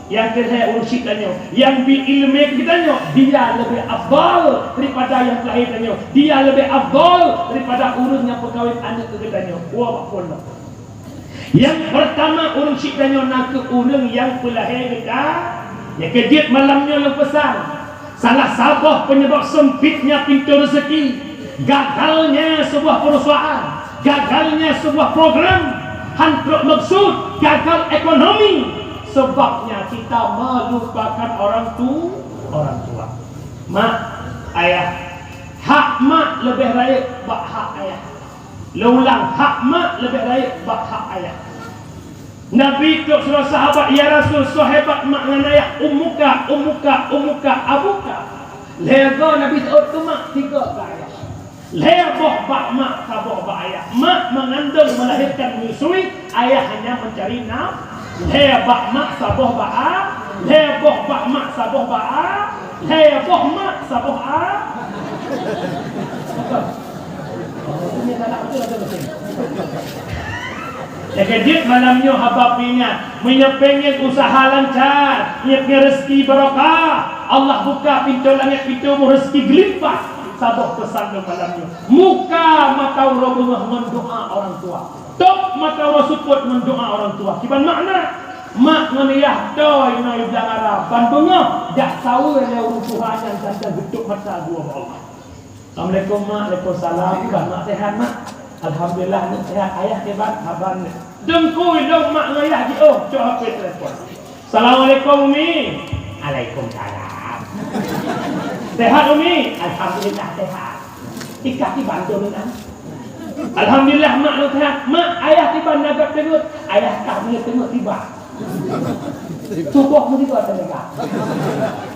nyang keulhée ureueng syiek tanyoe, nyang bi ileumé keu geutanyoe, dia leubeh afdal daripada nyang peulahé tanyoe, dia leubeh afdal daripada ureueng nyang peukawen aneuk keu geutanyoe. Dua bak phon lom. Nyang peurtama ureueng syiek tanyoe na kheueh ureueng nyang peulahé geuta. Nyang keujeuet malam nyoe lôn peusan, salah saboh peunyeubab seumpitnya pintoe reuzeki, gagalnya sebuah perusahaan, gagalnya sebuah program, han trok meukeusut, gagal ekonomi, sebabnya kita melupakan orang tu-, orang tua. Mak, ayah, hak mak leubeh rayeuk bak hak ayah. Lôn ulang, hak mak leubeh rayeuk bak hak ayah. Nabi trok sidroe sahabat, "Ya Rasul, soe hebat mak ngon ayah?" "Ummuka, ummuka, ummuka, abuka." Lhée goe Nabi seuôt keu mak, tiga keu ayah. Lhée boh bak mak, saboh bak ayah. Mak mengandung, melahirkan, menyusui, ayah hanya mencari naf-, lhée bak mak, saboh bak a-, lhée boh bak mak, saboh bak a-, lhée boh mak, saboh a-, Nyang keujeuet malam nyoe haba peuingat, meunyoe pengen usaha lancar, ngieng-ngieng reuzeki barokah, Allah buka pintoe langét, pintoe bumoe, reuzeki geulimpah. Saboh peusan lôn malam nyoe, muka mata uroe beungoh ngon doa orang tua. Top mata uroe seupôt ngon doa orang tua. Kiban makna, mak ngon yah toi na i blang ara ban beungoh jak saweue lé ureueng tuha nyan dan geutôp mata dua bak Allah. Assalamualaikum, Mak. Waalaikumsalam. Kiban, Mak, sehat, Mak? Alhamdulillah, Mak, sehat. Ayah kiban, haba nyoe. Teungku, ilôn mak ngon ayah jiôh, cok H P telepon. Assalamualaikum, Umi. Waalaikumsalam. Sehat, Umi? Alhamdulillah, sehat. Ikah kiban dum inan. Alhamdulillah, Mak, lôn sehat. Mak, ayah kiban na göt teungeut. Ayah kah meunyoe teungeut tiba. Tuboh meusigoe teuneuk.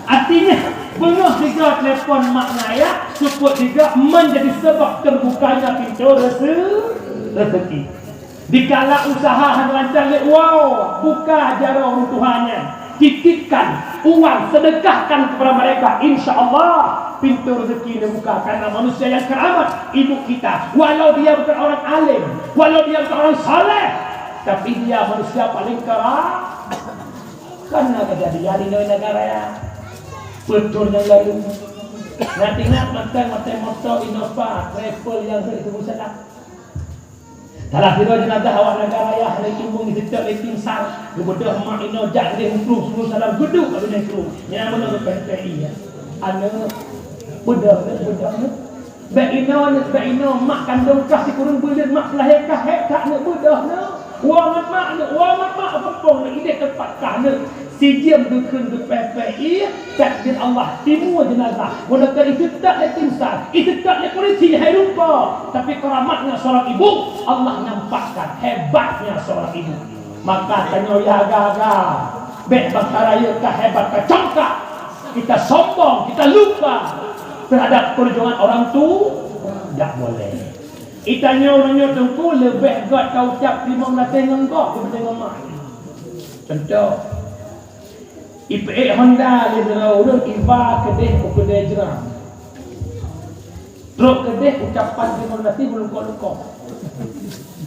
Artinya, beungoh sigoe telepon mak ngon ayah, seupôt sigoe menjadi sebab terbukanya pintoe rese-, rezeki. Dikala usaha hana lancar lé, wow, buka jaroe ureueng tuha nyan. Titipkan uang, sedekahkan kepada mereka. Insya Allah, pintu rezeki neubuka karena manusia yang keramat, ibu kita. Walau dia bukan orang alim, walau dia bukan orang saleh, tapi dia manusia paling kera-, Kan na keujadian inoe negara ya. Beutôi nyang lalu. Ngat ingat mantong watèe moto Innova Travel nyang seuôt sibuleuen salam. Salah sidroe jeunazah awak negara ya, hari timbung di seutôt lé tim sar. Geubeudôh mak inoe jak lé huköm sibuleuen salam, geuduek lam binéh kru. Nyan meunan geupèh-pèh iya. Aneuk, beudôh, beudôh. Bèk inoe, bèk inoe, mak kandông kah sikureueng buleuen, mak peulahé kah, hék that neuk beudôh neuk. Woe ngon mak neuk, woe ngon mak gampông neuk, idéh teumpat kah neuk. Sijeuem geukheun geupèh-pèh ié, takdir Allah, timua jeunazah. Meunan keu iseutôt lé tim sar, iseutôt lé polisi, hai rupa. Tapi keramatnya seorang ibu, Allah nampakkan hebatnya seorang ibu. Maka tanyoe ya aga-aga, bèk bangsa rayeuk ka hebat, ka congkak. Kita sombong, kita lupa terhadap perjuangan orang tu, tidak boleh. Itanyoe uroe nyoe Teungku leubeh göt taucap teurimong gaséh ngon gob dibanding ngon mak. Contoh, ipeuék Honda lé sidroe ureueng iba keudéh u keudè jeuram. Trok keudéh ucapan teurimong gaséh meulungkot-lungkot.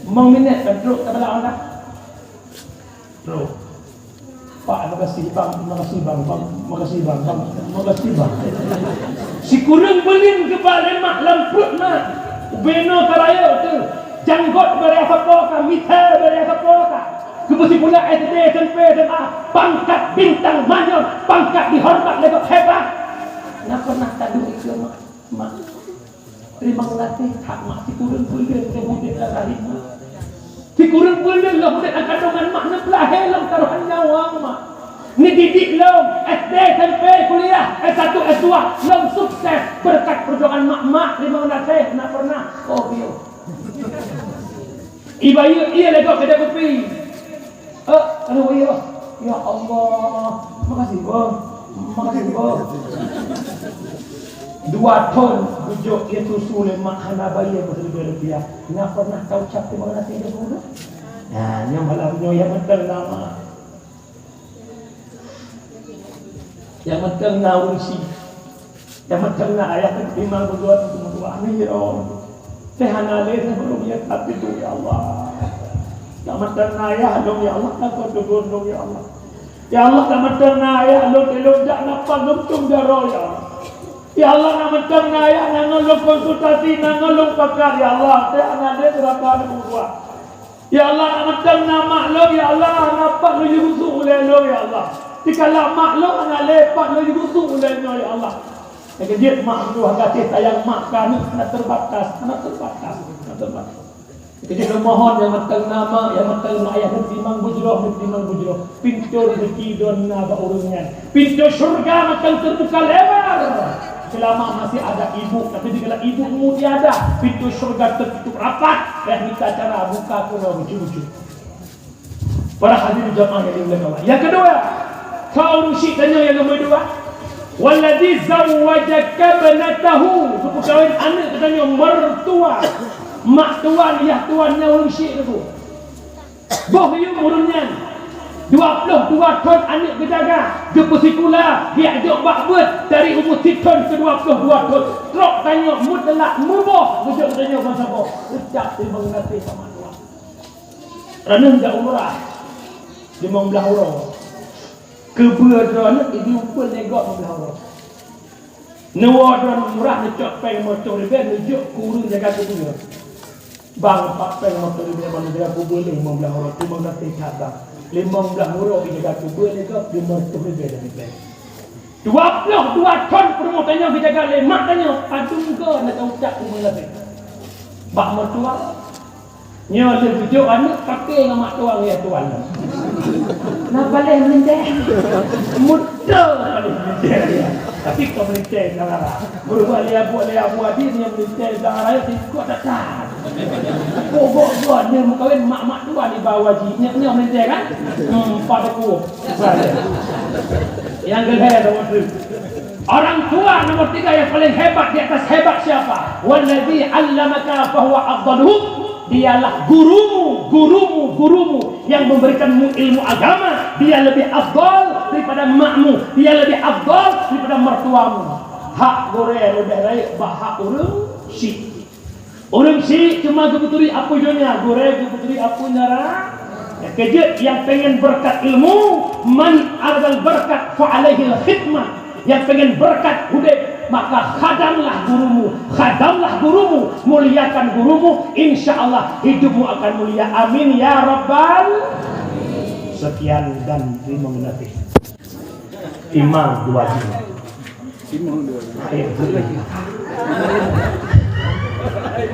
Limong minèt kan trok teubalak Honda. Trok. Pak, makasih, Bang. Makasih, Bang. Bang, makasih, Bang. Bang, makasih, Bang. Sikureueng buleuen geuba lé mak lam pruet mak. Ubé noe ka rayeuk teuh. Janggot beu raya sapo ka, mita beu raya sapo ka. Geupeusikula S D, S M P, S M A. Pangkat bintang manyang, pangkat dihoreumat lé gob hebat. Na pernah taduek ikeue mak? Mak, teurimong gaséh that mak, sikureueng buleuen lôn udép lam rahim mak. Sikureueng buleuen lôn udép lam kandongan mak, neupeulahé lôn tarohan nyawa mak. Neudidik lôn S D, S M P, kuliah, S satu, S dua, lôn sukses beureukat peujuangan mak. Mak, teurimong gaséh, na pernah. Oh, biôh. Ibayeue ie lé gob keudè kupi. Eh, aduh, ya. Ya Allah. Makasih, Bang. Makasih, Bang. Dua thon geujok ie susu lé mak hana bayeue peuet ribèe rupiah. Na pernah taucap teurimong gaséh lé guru? Nah, nyoe malam nyoe nyang mantong na mak. Nyang mantong na ureueng syiek. Nyang mantong na ayah, teurimong buleuen, teurimong buleuen. Amin ya Allah. Teuh hana lé, teuh ureueng nyang tapi tu, ya Allah. Nyang mantong na ayah lôn, ya Allah, na kon teugon lôn, ya Allah. Ya Allah, nyang mantong na ayah lôn, lôn jak na pat lôn tueng jaroe, ya Allah. Ya Allah, nyang mantong na ayah, na ngon lôn konsultasi, na ngon lôn pakar, ya Allah. Teuh hana lé, teuh rata lôn buleuen. Ya Allah, nyang mantong na mak lôn, ya Allah, na pat lôn jigusu ulèe lôn, ya Allah. Dikala mak lôn hana lé, pat lôn jigusu ulèe nyoe, ya Allah. Nyang keujeuet mak meutuah gaséh sayang mak keu aneuk hana teubatas, hana teubatas, hana teubatas. Nyang keujeuet lôn mohon nyang mantong na mak, nyang mantong na ayah, neuteurimong beujroh, neuteurimong beujroh. Pintoe rezeki droeneuh na bak ureueng nyan. Pintoe syeuruga mantong teubuka lebar. Seulama masih ada ibu, tapi dikala ibu mu tiada, pintoe syeuruga teututup rapat. Payah mita cara buka keunoe bacut-bacut. Para hadirin jamaah nyang dimuliakan Allah. Nyang keudua, keu ureueng syiek tanyoe nyang nomor dua. Walladzi zawwaja ibnatahu, geupeukawen aneuk geutanyoe, mertua, mak tuan, yah tuan nyan ureueng syiek teungku. Boh yuem ureueng nyan, dua ploh dua thon aneuk geujaga, geupeusikula, geujok bak beuet dari umu sithon keu dua ploh dua thon. Trok tanyoe mutlak muboh geujok tanyoe bansaboh. Ucap teurimong gaséh bak mak tuan. Ranuh jak umrah limong blaih uroe. Keubeue droeneuh ibi umpul lé gob limong blaih uroe. Neuwoe droeneuh umrah, neucok péng limong reutôh ribèe, neujok keu ureueng jaga keubeue. Bang, pat péng limong reutôh ribèe bang, neujaga keubeue lé limong blaih uroe, teurimong gaséh that bang. Limong blaih uroe ijaga keubeue lé gob, limong reutôh ribèe dari bank. Dua ploh dua thon peurumoh tanyoe geujaga lé mak tanyoe, padum goe na taucap teurimong gaséh. Bak mertua, nyoe lheueh geujok aneuk paké ngon mak tuan, ya tuan. Na paléh meulintèe? Muda paléh meulintèe, ya. Tapi kon meulintèe blang rara. Beureuguek lé abu, lé abu adi, nyoe meulintèe blang rara, ya, sikok that-that. Pokok buah dia meukawen mak-mak tuan di bawah ji. Nyoe, nyoe meulintèe kan? Hmm, empat ekor. Nyang keulhèe nomor tiga. Orang tua nomor tiga yang paling hebat di atas hebat siapa? Walladzi 'allamaka fahuwa afdaluhum. Dialah gurumu, gurumu, gurumu yang memberikanmu ilmu agama. Dia lebih afdal daripada makmu. Dia lebih afdal daripada mertuamu. Hak gurèe leubeh rayeuk bak hak ureueng syiek. Ureueng syiek cuma geupeuturi apui donya, gurèe geupeuturi apui nara-. Nyang keujeuet, nyang pengen beureukat ilmu, man aradal barakat fa alaihil khidmah. Nyang pengen beureukat udép, maka khadamlah gurumu, khadamlah gurumu, muliakan gurumu, insya Allah hidupmu akan mulia. Amin ya rabbal. Sekian dan terima kasih. Imam dua jam. Air putih.